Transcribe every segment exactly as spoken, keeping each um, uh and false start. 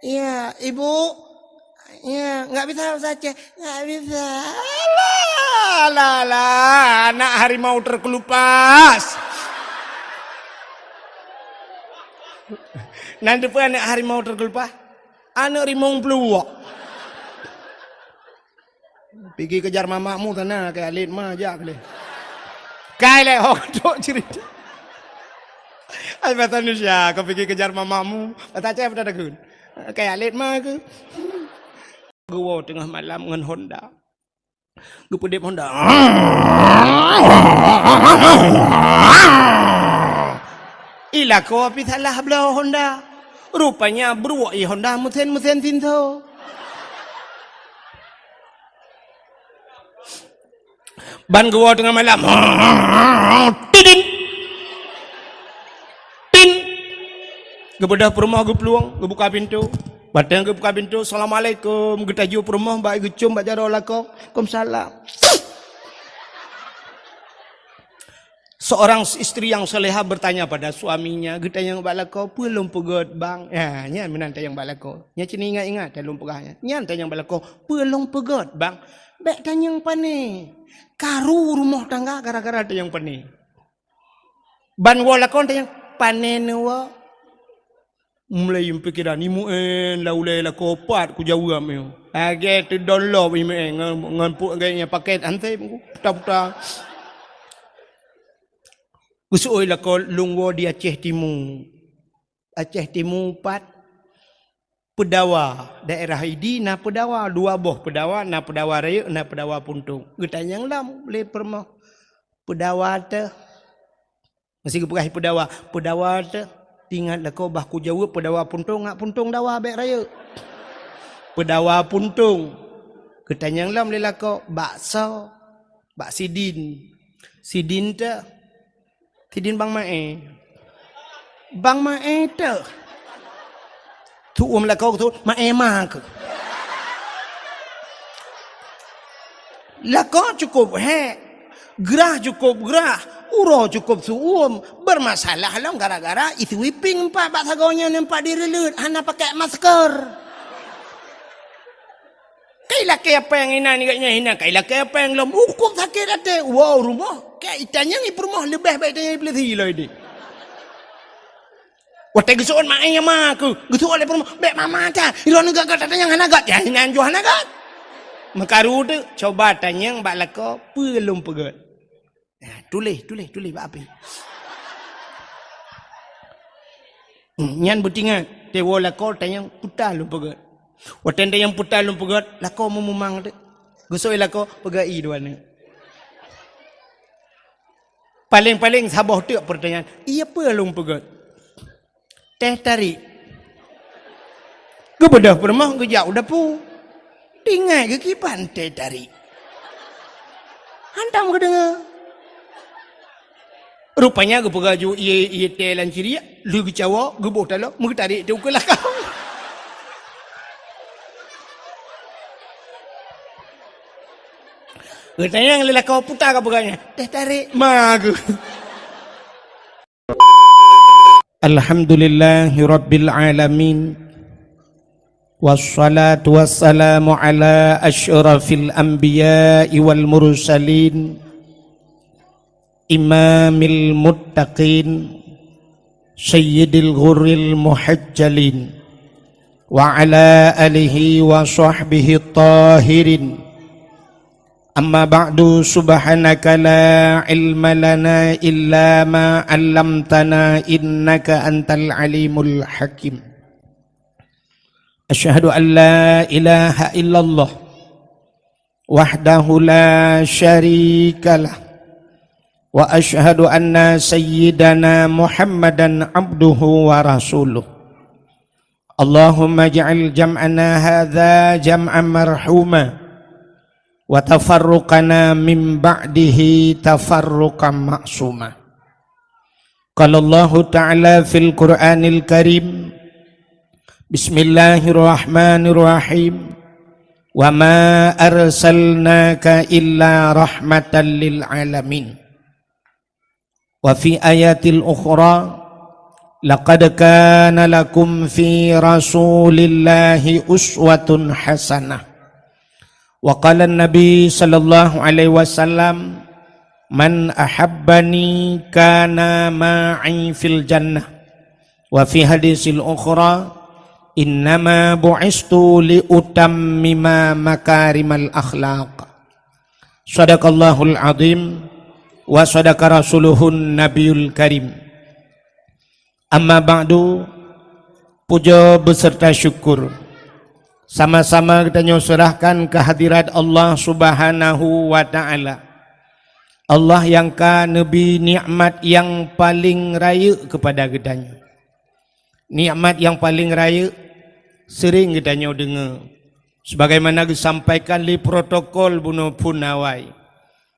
"Iya, Ibu." "Iya, nggak bisa bahasa Aceh." "Nggak bisa." Alah, alah, alah, anak harimau terkelupas. Nan teupeu anak harimau terkelupas? Anak rimong peuluwok. Pigi kejar mamakmu sana, kaya alet ma jak lé. Kai lé ho trok cerita. Ai bahasa Indonesia, kau pigi kejar mamakmu. Bahasa Aceh apa dah takun? Kaya alet ma ke? Geuwoe teungoh malam ngon Honda. Geupeudeb Honda. Ilako pih salah bloe Honda. Rupanya bruek ie Honda meusén-meusén sinso. Ban geuwoe teungoh malam. Tidin. Tin. Geubeudôh peurumoh geuplueng, geubuka pintoe. Watée geubuka pintoe, "Assalamualaikum." Geutaju peurumoh bak geucom bak jaroe lakoe. "Waalaikumsalam." Seorang istri yang salehah bertanya pada suaminya, geutanyong bak lakoe, "Peue lôn peugét, Bang?" Ya, nyan meunan tanyong bak lakoe. Nyan cit ingat-ingat lôn peugah nyan. Nyan tanyong bak lakoe, "Peue lôn peugét, Bang?" Bék tanyong pane. Karu rumoh tangga gara-gara tanyong pane. Ban woe lakoe tanyong pane neuwoe. Mulai pikiran, "Imeuen la ulée lakoe pat kujaweueb nyoe." Lagée teudong lom imeuen ngon, ngon pu-, lagée nyang paket hansém ku, puta-puta. Geuseuôt lakoe lôn woe di Aceh Timu. Aceh Timu pat Peudawa, daerah Idi na Peudawa, dua boh Peudawa, na Peudawa Rayeuk, na Peudawa Puntông. Geutanyong lom lé peurumoh, "Peudawa teuh?" Meusé geupeugah Peudawa, "Peudawa teuh?" Ingat lakoe bah kujaweueb Peudawa Puntông, ngat Puntông dawa bék rayeuk. "Peudawa Puntông." Geutanyong lom lé lakoe, "Bak soe?" "Bak Sidin." "Sidin teuh?" "Sidin Bang Mae." "Bang Mae teuh?" Tuom lakoe tu, "Mae ma keuh." Lakoe cukup hék, grah cukup grah, uroe cukup suuem, bermasalah lom gara-gara isui pieng empat bak sagoe nyan empat direuleut hana pakai masker. Kai lakée péng inan gét nyan, inan kai lakée péng lom, cukup sakét até. Woe u rumoh, kai itanyong i peurumoh leubeh baik itanyong i peuleusi lom ideh. Watée geuseuôt ma nyang ma keuh, geuseuôt lé peurumoh, "Bék mama that, droeneuh gét-gét tatanyong hana gét." Ya, inan jua hana gét. Meukaru teuh, coba tanyong bak lakoe, "Peue lôn peugét?" Nah, tuléh, tuléh, tuléh bak api. Hmm, nyan beutingat, teuwoe lakoe tanyong peue lôn peugét. Watée tanyong peue lôn peugét, lakoe meumumang teuk. Geusoi lakoe peugét ie dua neuk. Paléng-paléng saboh teuk peurtanyaan, "Ie peue lôn peugét?" "Teh tarik." Geubeudôh peurumoh geujak u dapu. Tinggai geukiban teh tarik. Hantom geudeungoe. Rupanya geupeugah ju ie, ie teh lam ciriek, lheueh geucawoe, geuboh taloe, meutarek teuh u keulakau. Geutanyong lé lakoe puta ka peugah nyan, "Teh tarik ma keuh." Alhamdulillahirabbil alamin. Wassalatu wassalamu ala asyrafil anbiya'i wal mursalin, imamil muttaqin, sayyidil ghurril muhajjalin, wa ala alihi wa sahbihi tahirin. Amma ba'du, subhanaka la ilma lana illa ma 'allamtana innaka antal alimul hakim. Asyhadu an la ilaha illallah wahdahu la syarikalah, wa asyhadu anna sayyidana Muhammadan abduhu wa rasuluh. Allahumma ij'al jam'ana hadza jam'an marhuma, wa tafarruqana min ba'dihi tafarruqan ma'suma. Qala Allahu ta'ala fil Qur'anil Karim, bismillahirrahmanirrahim, "Wa ma arsalnaka illa rahmatan lil alamin." Wa fi ayatil ukhra, Laqad kana lakum fi Rasulillahi uswatun hasanah. Wa qala Nabi sallallahu alaihi wasallam, "Man ahabbani kana ma'i fil jannah." Wa fi hadisil ukhra, "Innama bu'istu li utammima makarimal akhlaq." Sadaqallahul azim wa sadaqa rasuluhun nabiyul karim. Amma ba'du, puja beserta syukur sama-sama geutanyoe serahkan kehadirat Allah Subhanahu wa Ta'ala. Allah nyang ka neubi nikmat nyang paleng rayeuk keupada geutanyoe. Nikmat nyang paleng rayeuk sering geutanyoe deungoe, sebagaimana geusampaikan lé protokol bunoe phon awai.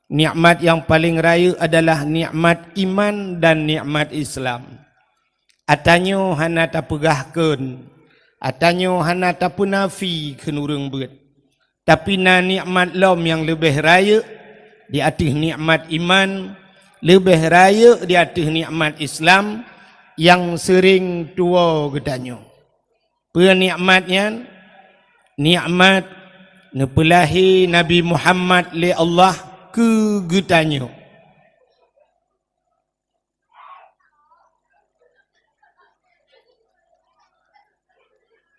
Nikmat nyang paleng rayeuk adalah nikmat iman dan nikmat Islam. Atanyoe hana tapeugah kheun, atanyoe hana tapeunafi kheun ureuëng beuet. Tapi na nikmat lom nyang leubeh rayeuk di ateueh nikmat iman, leubeh rayeuk di ateueh nikmat Islam nyang sering tuwoe geutanyoe. Peue nikmat nyan? Nikmat neupeulahé Nabi Muhammad lé Allah keu geutanyoe.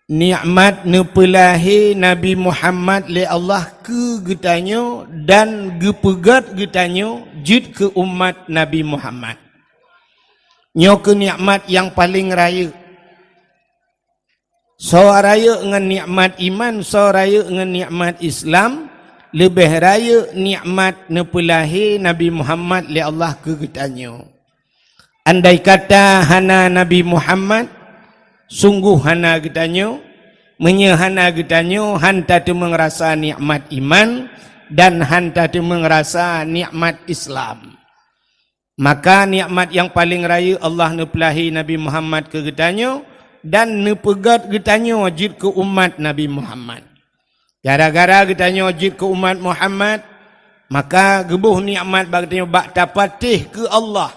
Nikmat neupeulahé Nabi Muhammad lé Allah keu geutanyoe dan geupeugét geutanyoe jeuet keu umat Nabi Muhammad. Nyoe keuh nikmat nyang paleng rayeuk. Soe rayeuk ngon nikmat iman, soe rayeuk ngon nikmat Islam, leubeh rayeuk nikmat neupeulahé Nabi Muhammad lé Allah keu geutanyoe. Andai kata hana Nabi Muhammad, sunggoh hana geutanyoe. Meunyoe hana geutanyoe, han tateumeung rasa nikmat iman dan han tateumeung rasa nikmat Islam. Maka nikmat nyang paleng rayeuk Allah neupeulahé Nabi Muhammad keu geutanyoe dan neupeugét geutanyoe jeuet keu umat Nabi Muhammad. Gara-gara geutanyoe jeuet keu umat Muhammad, maka geuboh nikmat bak geutanyoe bak tapatéh keu Allah,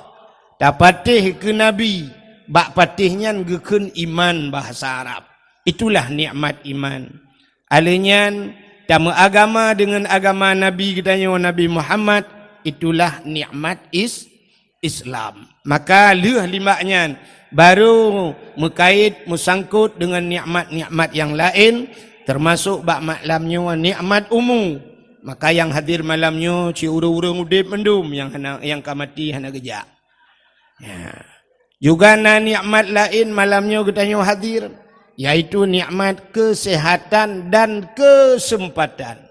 tapatéh keu Nabi, bak patéh nyan geukheun iman bahasa Arab. Itulah nikmat iman. Alheuh nyan, tameuagama deungon agama Nabi geutanyoe, Nabi Muhammad, itulah nikmat is-, Islam. Maka lheueh limbak nyan, barô meukait, meusangkot deungon nikmat-nikmat nyang laén, teumasok bak malam nyoe nikmat umu. Maka nyang hadir malam nyoe cit ureuëng-ureuëng udeb mandum, nyang hana, nyang ka maté hana geujak. Ya. Juga na nikmat laén malam nyoe geutanyoe hadir, yaitu nikmat keuseuhatan dan keuseumpatan.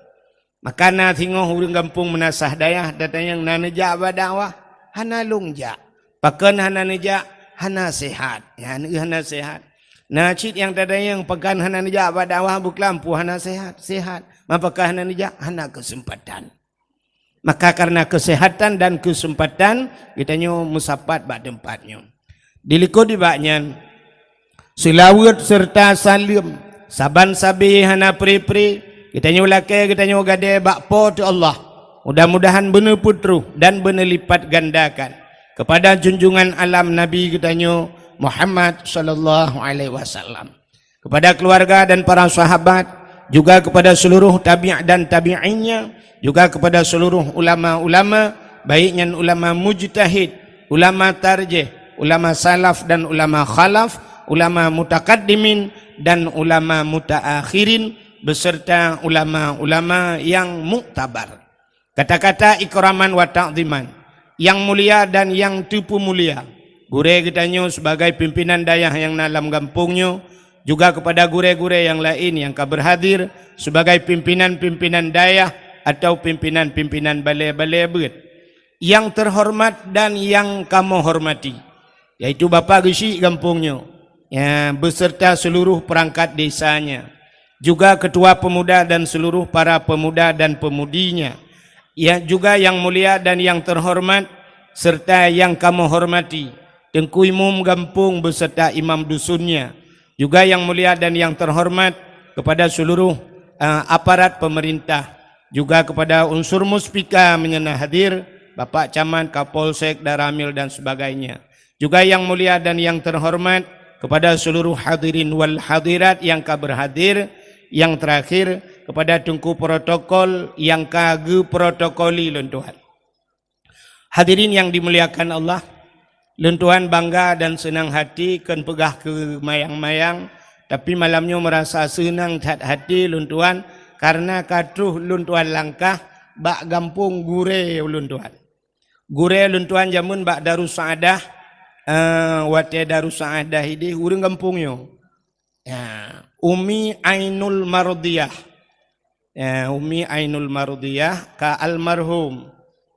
Maka na singoh ureuëng gampông meunasah dayah, tatanyong na neujak bak dakwah, hana lôn jak. Pakon hana neujak? Hana seuhat. Nyan hana seuhat. Na cit nyang tatanyong pakon hana neujak bak dakwah, buklam peue hana seuhat? Seuhat. Ma pakon hana neujak? Hana keuseumpatan. Maka kareuna keuseuhatan dan keuseumpatan, geutanyoe meusapat bak teumpat nyoe. Dilikot nibak nyan, seulaweuet seureuta saleuem saban sabe hana pre-pre geutanyoe lakée geutanyoe gadée bak Po teu Allah. Mudah-mudahan beuneupeutroh dan beuneulipatgandakan keupada junjungan alam Nabi geutanyoe Muhammad sallallahu alaihi wasallam, kepada keluarga dan para sahabat, juga kepada seluruh tabi' dan tabi'innya, juga kepada seluruh ulama-ulama, baik nyan ulama mujtahid, ulama tarjih, ulama salaf dan ulama khalaf, ulama mutakaddimin dan ulama mutaakhirin, beserta ulama-ulama yang muktabar. Kata-kata ikraman wa ta'ziman, yang mulia dan yang teupeumulia, gurée geutanyoe sebagai pimpinan dayah nyang na lam gampông nyoe, juga kepada gurée-gurée nyang laén nyang ka berhadir sebagai pimpinan-pimpinan dayah atau pimpinan-pimpinan balée-balée beuet. Yang terhormat dan yang kamoe hormati, yaitu Bapak Geuchik gampông nyoe, ya, beserta seluruh perangkat desanya, juga ketua pemuda dan seluruh para pemuda dan pemudinya, ya, juga yang mulia dan yang terhormat serta yang kamoe hormati, Teungku Imum gampông beserta imam dusunnya, juga yang mulia dan yang terhormat kepada seluruh, eh, aparat pemerintah, juga kepada unsur muspika meunyoe na hadir, Bapak Camat, Kapolsek, Danramil dan sebagainya. Juga yang mulia dan yang terhormat kepada seluruh hadirin wal hadirat yang ka berhadir, yang terakhir kepada Teungku Protokol yang ka geuprotokoli lôn tuan. Hadirin yang dimuliakan Allah, lôn tuan bangga dan seunang hati kon peugah keu mayang-mayang, tapi malam nyoe meurasa seunang that hati lôn tuan karena ka troh lôn tuan langkah bak gampông gurée lôn tuan. Gurée lôn tuan jameun bak Darussaadah, eh, watée Darussaadah ideh ureuëng gampông nyoe. Ya, Umi Ainul Mardiyah. Ya, Umi Ainul Mardiyah ka almarhum.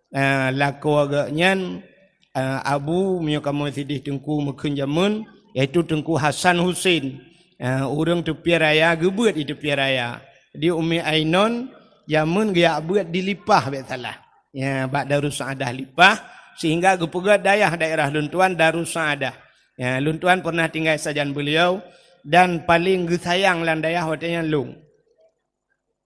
Ya, lakoe geuh nyan, eh, abu meunyoe kamoe sideh Teungku meukheun jameun, yaitu Teungku Hasan Husin. Ya, ureuëng Teupieh Raya, geubeuet di Teupieh Raya. Jadi Umi Ainun jameun geujak beuet di Lipah bék salah. Ya, bak Darussaadah Lipah, sehingga geupeugah dayah daerah lôn tuan Darussaadah. Ya, lôn tuan pernah tinggai sajan beliau dan paling geusayang lam dayah watée nyan lôn.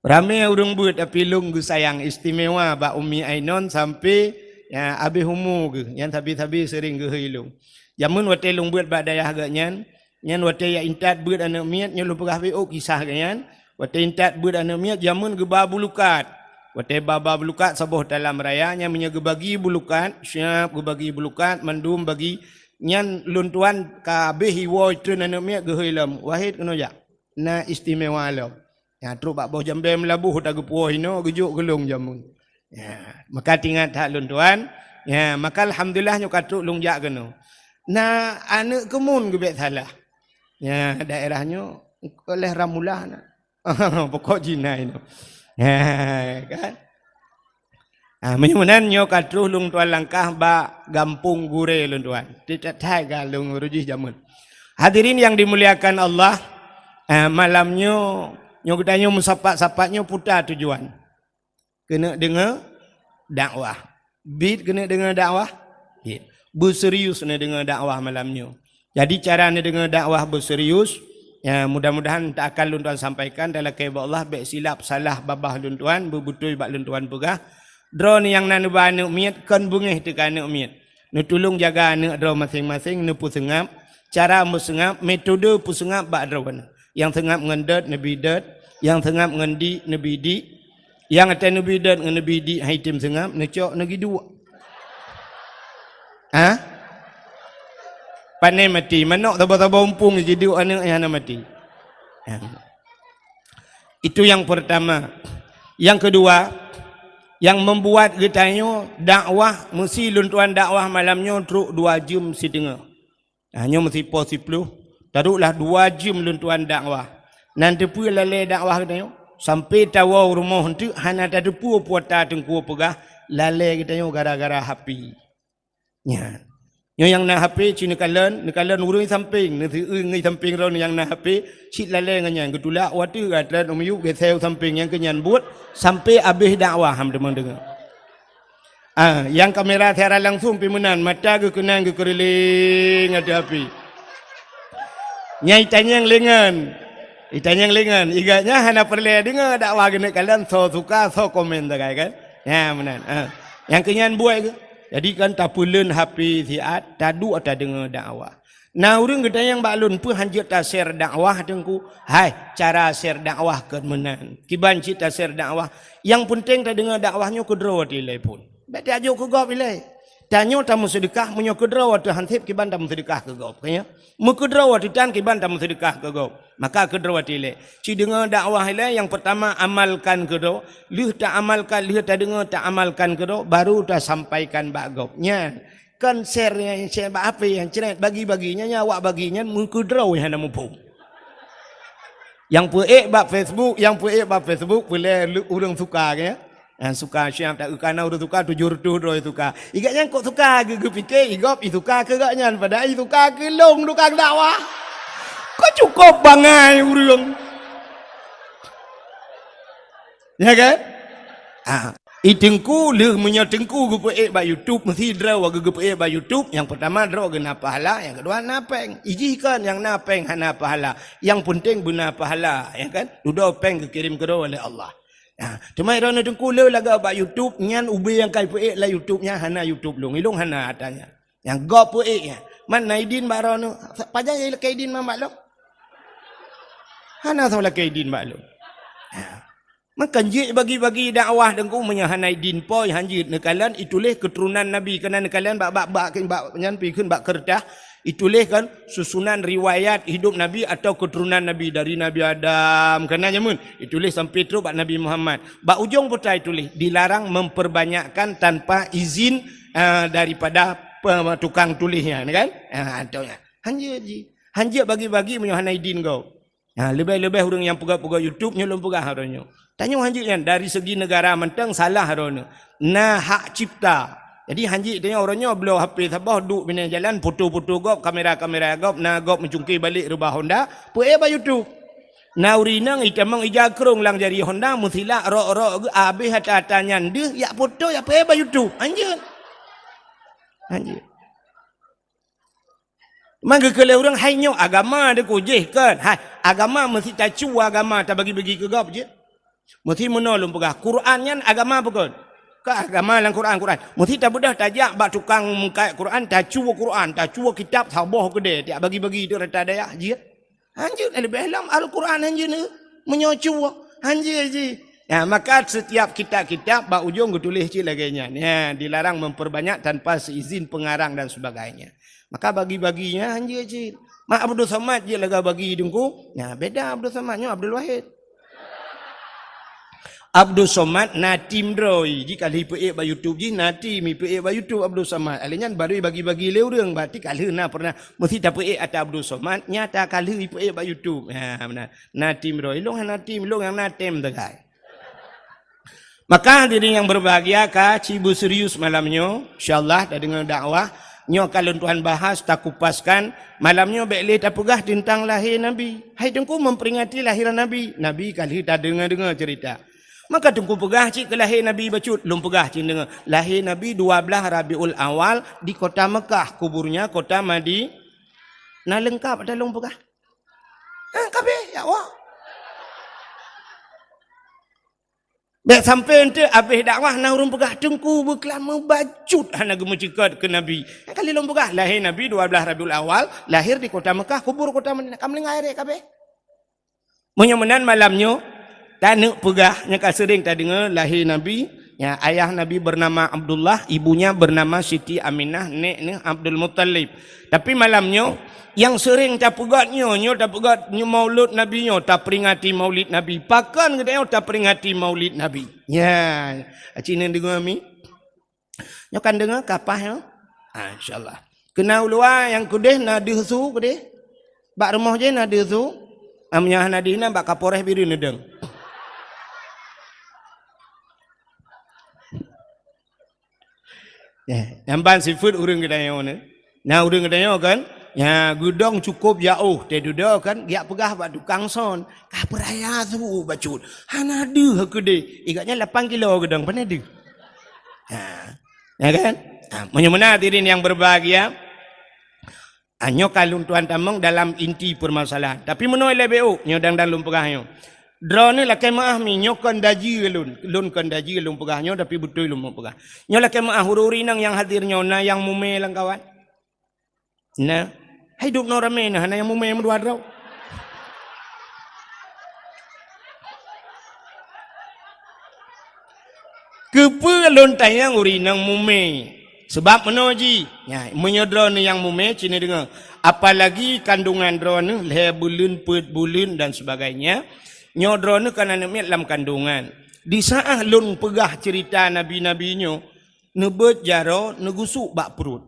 Ramé ureuëng beuet tapi lôn geusayang istimewa bak Umi Ainun sampai, ya, abéh umu geuh, nyan sabe-sabe sering geuhôi lôn. Jameun watée lôn beuet bak dayah geuh nyan, nyan watée jak intat beuet aneuëk miet, nyoe lôn peugah beu kisah geuh nyan. Watée intat beuet aneuëk miet jameun geuba bulukat. Watée ba-ba bulukat saboh talam raya nyan meunyoe geubagi bulukat, siap geubagi bulukat, mandum bagi, nyan lôn tuan ka abéh iwoe treun aneuëk miet geuhôi lom. Wahid keunoe jak. Na istimewa lom. Nyan trok bak boh jambée meulaboh ta geupuwoe inoe geujok geulong jameun. Ya, maka tingat that lôn tuan. Ya, maka alhamdulillah nyoe ka trok lôn jak keunoe. Na aneuëk keumun geubek salah. Ya, daerah nyoe oleh Ramulah na. Pokok jina inoe. Ya, kan? Ah, meunyoe meunan nyoe ka troh lôn tuan langkah bak gampông gurée lôn tuan. Tieb that hai ka lôn rujih jameun. Hadirin yang dimuliakan Allah, ah, malam nyoe, nyoe geutanyoe meusapat-sapat nyoe puta tujuan. Keuneuk deungoe dakwah. Bit keuneuk deungoe dakwah? Bit. Beuserius neudeungoe dakwah malam nyoe. Jadi cara neudeungoe dakwah beuserius, ya, mudah-mudahan tak akan lôn tuan sampaikan dan lakée bak Allah bék silap salah babah lôn tuan, beubeutôi bak lôn tuan peugah. Droeneuh nyang na neuba aneuëk miet kon beungéh teuka aneuëk miet. Neutulông jaga aneuëk droe maséng-maséng, neupeuseungab, cara meuseungab, metode peuseungab bak droeneuh. Nyang seungab ngon dot neubi dot, nyang seungab ngon dik neubi dik, nyang até neubi dot ngon neubi dik hai tem seungab, neucok neugiduek. Ha? Pane mati, manok saba-saba umpung jiduek aneuëk nyang hana mati. Ha. Itu yang pertama. Yang kedua, yang membuat geutanyoe dakwah, meusi lôn tuan dakwah malam nyoe trok dua jeuem siteungoh. Ha, nyoe meusipoh siploh, taduek lah dua jeuem lôn tuan dakwah. Nan teupeue lalée dakwah geutanyoe? Sampai tawoe rumoh eunteuk hana tateupeue puata teungku peugah lalée geutanyoe gara-gara H P. Nyan. Nyoe nyang na H P cit neukalon, neukalon ureuëng sampéng, neuseueu ngon sampéng droe nyang na H P, cit lalée ngon nyan geutulak watée gata u miyueb geuseu sampéng nyang keu nyan buet sampai abéh dakwah ham teuma deungoe. Ah, nyang kamera siaran langsung pi meunan, mata geukeunang geukeureuléng ateueh api. Nyang itanyong lengan. Itanyong lengan. Iga nyan hana peureulée deungoe dakwah geuneuk kalon soe suka, soe komen sagai kan. Nyan meunan. Ah. Nyang keu nyan buet geuh. Jadi kan tapeuleuen H P siat, taduek tadeungoe dakwah. Na ureuëng geutanyong bak lôn, "Peue han jeuet ta-share dakwah, Teungku?" Hai, cara share dakwah kon meunan. Kiban cit ta-share dakwah. Nyang peunteng tadeungoe dakwah nyoe keudroe watée ilée phon. Bék tajok keu gob ilée. Tanyoe tameuseudeukah meunyoe keudroe watée han seb kiban tameuseudeukah keu gob. Ka nyan? Meukeudroe watée tan kiban tameuseudeukah keu gob. Maka keudroe watée ilée. Ci deungoe dakwah ilée nyang peurtama amalkan keudroe. Lheueh taamalkan, lheueh tadeungoe taamalkan keudroe, baru tasampaikan bak gob. Nyan. Kan share nyang share bak H P nyang cret bagi-bagi nyan, nyan awak bagi nyan meukeudroe hana muphom. Nyang peuék bak Facebook, nyang peuék bak Facebook peureulée ureuëng suka ke. Nyang suka siap tak kana ureuëng suka tujoh reutôh droe suka. Iga nyan kok suka geu-, geupike igob isuka keu gak nyan padahai isuka keu lôn tukang dakwah. Kok cukup bangai ureuëng. Ya kan? Ah, i teungku lheueh meunyoe teungku geupeuék bak YouTube, meusi droe geu-, geupeuék bak YouTube, nyang peurtama droe geuh na pahala, nyang keudua na péng. Ijih kon nyang na péng hana pahala. Nyang peunteng beuna pahala, ya kan? Dudoe péng geukirém keudroe lé Allah. Ah, teuma droeneuh teungku le lagak bak YouTube, nyan ubé nyang ka ipeuék lam YouTube nyan hana YouTube lôn. Ilôn hana ata nyan. Nyang gob peuék nyan. Man na idin bak droeneuh. Pajan jai lakée idin man bak lôn? Hana soe lakée idin bak lôn. Ha. Maka jeuet bagi-bagi dakwah Teungku, meunyoe hana idin po, hanjeuet neukalon, ituléh keuturonan Nabi, keunan neukalon bak, bak, bak, bak nyan pi kheun bak keureutah, ituléh kan susunan riwayat hidup Nabi atau keuturonan Nabi dari Nabi Adam, keunan jameun, ituléh sampai trok bak Nabi Muhammad. Bak ujong peutai tuléh, dilarang memperbanyakkan tanpa izin, eh, daripada pe-, tukang tuléh nyan, kan? Ha, tu nyan. Hanjeuet jih. Hanjeuet bagi-bagi meunyoe hana idin gob. Ha, leubeh-leubeh ureuëng nyang peugah-peugah YouTube nyoe lôn peugah droeneuh. Tanyoe hanjeuet nyan dari segi negara mantong salah droeneuh. Na hak cipta. Jadi hanjeuet tanyoe uroe nyoe bloe H P saboh duek binéh jalan foto-foto gob, kamera-kamera gob, na gob meucungké balek reubah Honda, peuék bak YouTube. Na ureuëng inong itamong ija krong lam jari Honda meusilak rok-rok geuh abéh ata-ata nyan deuh yak foto yak peuék bak YouTube. Hanjeuet. Hanjeuet. Maka keu lé ureuëng hai nyoe agama deukujih kan? Hai, agama meusi tacuwa agama tabagi-bagi keu gob jeuet. Meusi meunoe lôn peugah, Quran nyan agama bukon? Ka agama lam Quran, Quran. Meusi tabeudoh tajak bak tukang meukat Quran, tacuwa Quran, tacuwa kitab saboh keudè, tiak bagi-bagi tu rata dayah jeuet. Hanjeuet leubeh lom Al-Quran hanjeuet neu meunyoe cuwa. Hanjeuet jih. Ya, maka setiap kitab-kitab bak ujong geutuléh cit lagée nyan. Ya, dilarang memperbanyak tanpa seizin pengarang dan sebagainya. Maka bagi-bagi nyan hanjeuet cit. Mak Abdul Somad jeuet lagée bagi Teungku. Nah, beda Abdul Somad nyoe Abdul Wahid. Abdul Somad na tim droe, ji ka lheueh peuék bak YouTube jih, na tim ipeuék bak YouTube Abdul Somad. Alèh nyan baru bagi-bagi lé ureuëng, berarti ka lheueh na pernah meusti tapeuék ata Abdul Somad, nyata ka lheueh ipeuék bak YouTube. Ha, beuna. Na tim droe, ilong hana tim, ilong nyang na tem sagai. Maka hadirin yang berbahagia, ka ci beuserius malam nyoe, insyaallah tadeungoe dakwah. Nyoe ka lôn tuan bahas, takupaskan. Malam nyoe bék lé tapeugah teuntang lahé Nabi. Hai Teungku memperingati lahé Nabi. Nabi ka lheueh tadeungoe-deungoe cerita. Maka Teungku peugah cit keu lahé Nabi bacut, lôn peugah cit deungoe. Lahé Nabi dua belas Rabiul Awal di kota Mekah, kuburnya kota Madi-, na leungkap ata lôn peugah? Ha, ka abéh, ya Allah. Bék sampai eunteuk abéh dakwah na ureuëng peugah Teungku beuklam meubacut hana geumeuceukat keu Nabi. Nyang kali lôn peugah, lahé Nabi dua belas Rabiul Awal, lahir di kota Mekah, kubur kota Madinah. Ka meulinggai rek ka abéh. Meunyoe meunan malam nyoe, taneuk peugah nyang ka seuring tadeungoe lahé Nabi, ya, ayah Nabi bernama Abdullah, ibunya bernama Siti Aminah, nek neuh Abdul Muttalib. Tapi malam nyoe, nyang seuring tapeugét nyoe, nyoe tapeugét nyoe maulud Nabi nyoe, taperingati maulid Nabi. Pakon geutanyoe taperingati maulid Nabi? Nya, aci neudeungoe mi? Nyoe kan deungoe kapah nyoe? Ah, insyaallah. Keunan uluwa nyang keudeh na deuh su keudeh? Bak rumoh jih na deuh su? Ah, meunyoe hana deuh inan bak Kapolres Bireuen neudong. Eh, nyang ban sifeuet ureuëng geutanyoe nyoe. Na ureuëng geutanyoe kan? Nya geudong cukôp jaôh, teududoe kan, geujak peugah bak tukang son, "Ka peuraya su bacut." Hana deuh keudeh. Igat nyan lapan kilo geudong, pane deuh. Ha. Ya kan? Ha, meunyoe meunan hadirin yang berbahagia, ha, nyoe ka lôn tuan tamong dalam inti permasalahan. Tapi meunoe lé B O, nyoe dang-dang lôn peugah nyoe. Droeneuh lakée meuáh mi, nyoe kon daji lôn. Lôn kon daji lôn peugah nyoe, tapi beutôi lôn peugah. Nyoe lakée meuáh ureuëng-ureuëng inong nyang hadir nyoe na nyang mumé lam kawan? Na. Hai dub noe ramé na, hana nyang mumé meudua droe. Keupeue lôn tanyong ureuëng inong mumé? Sabab meunoe jih, nya, meunyoe droeneuh nyang mumé, ci neudeungoe, apalagi kandungan droeneuh lhée buleuen, peuet buleuen dan sebagainya, nyoe droeneuh kan aneuëk miet lam kandungan. Di saát lôn peugah cerita nabi-nabi nyoe, neubeuet jaroe neugusuk bak pruet.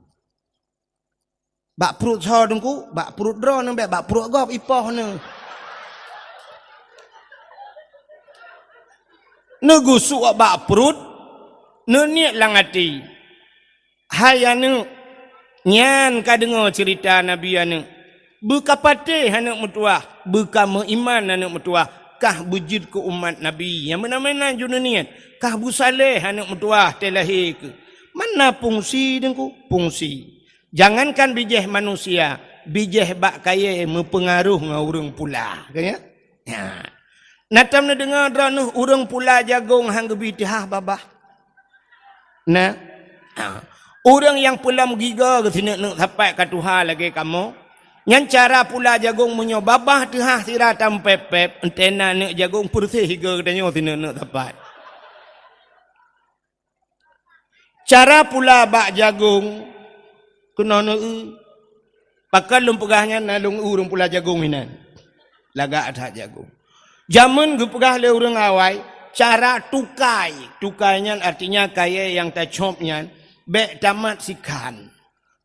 Bak pruet soe Teungku? Bak pruet droeneuh bék, bak pruet gob ipoh neuh. Neugusuk bak pruet, neuniet lam até, "Hai aneuëk, nyan ka deungoe cerita Nabi aneuëk. Beuka patéh aneuëk meutuwah, beuka meuiman aneuëk meutuwah, kah beujeuet keu umat Nabi nyang meunan-meunan jeuet neuniet, kah beusaléh aneuëk meutuwah teulahé keuh." Mana fungsi Teungku? Fungsi. Jangankan bijéh manusia, bijéh bak kayée meupeungaroh ngon ureuëng pula. Ka nyan? Nya. Na tom neudeungoe droeneuh ureuëng pula jagong han geubi teuhah babah? Na. Ha. Ureuëng nyang peulom gigoe geuh sineuk-neuk sapat ka tuha lagée kamoe, nyan cara pula jagong meunyoe babah teuhah sira tampép-pép, entena neuk jagong peureuseh gigoe geutanyoe sineuk-neuk sapat. Cara pula bak jagong keunoe neu-eu. Pakon lôn peugah nyan na lôn eu ureuëng pula jagong hinan. Lagak that jagong. Jameun geupeugah lé ureuëng awai, cara tukai. Tukai nyan artinya kayée nyang tacop nyan bék tamat sikhan.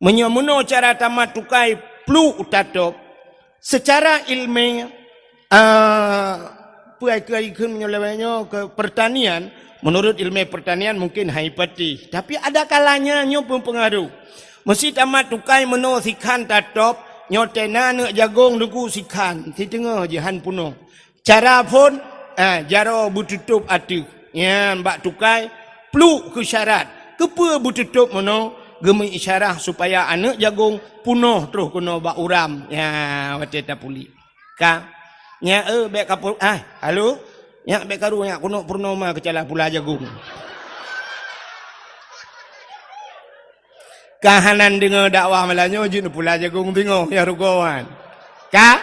Meunyoe meunoe cara tamat tukai pluek tatôb, seucara iéleumé, ah, peue ai keu ai kheun meunyoe lawét nyoe keu pertanian, menurut iéleumé pertanian mungkin hai pati. Tapi ada kalanya nyoe pun pengaruh. Meusi tamat tukai meunoe sikhan tatôb, nyoe tena neuk jagong teungku sikhan, siteungoh jihan punoh. Cara phon, ah, jaroe beututôb ateueh. Nyan bak tukai, pluek keu syarat. Keupeue beututôb meunoe? Geumeuisyarah supaya aneuëk jagong punoh troh keunoe bak uram. Ya, watée tapulik. Ka. Nyak, eh, bék ka pu-, ah, halo? Nyak bék karu, nyak keunoe purnoma keucala pula jagong. Ka hana deungoe dakwah malam nyoe jeuet neupula jagong teungoh, ya rugoe wan. Ka?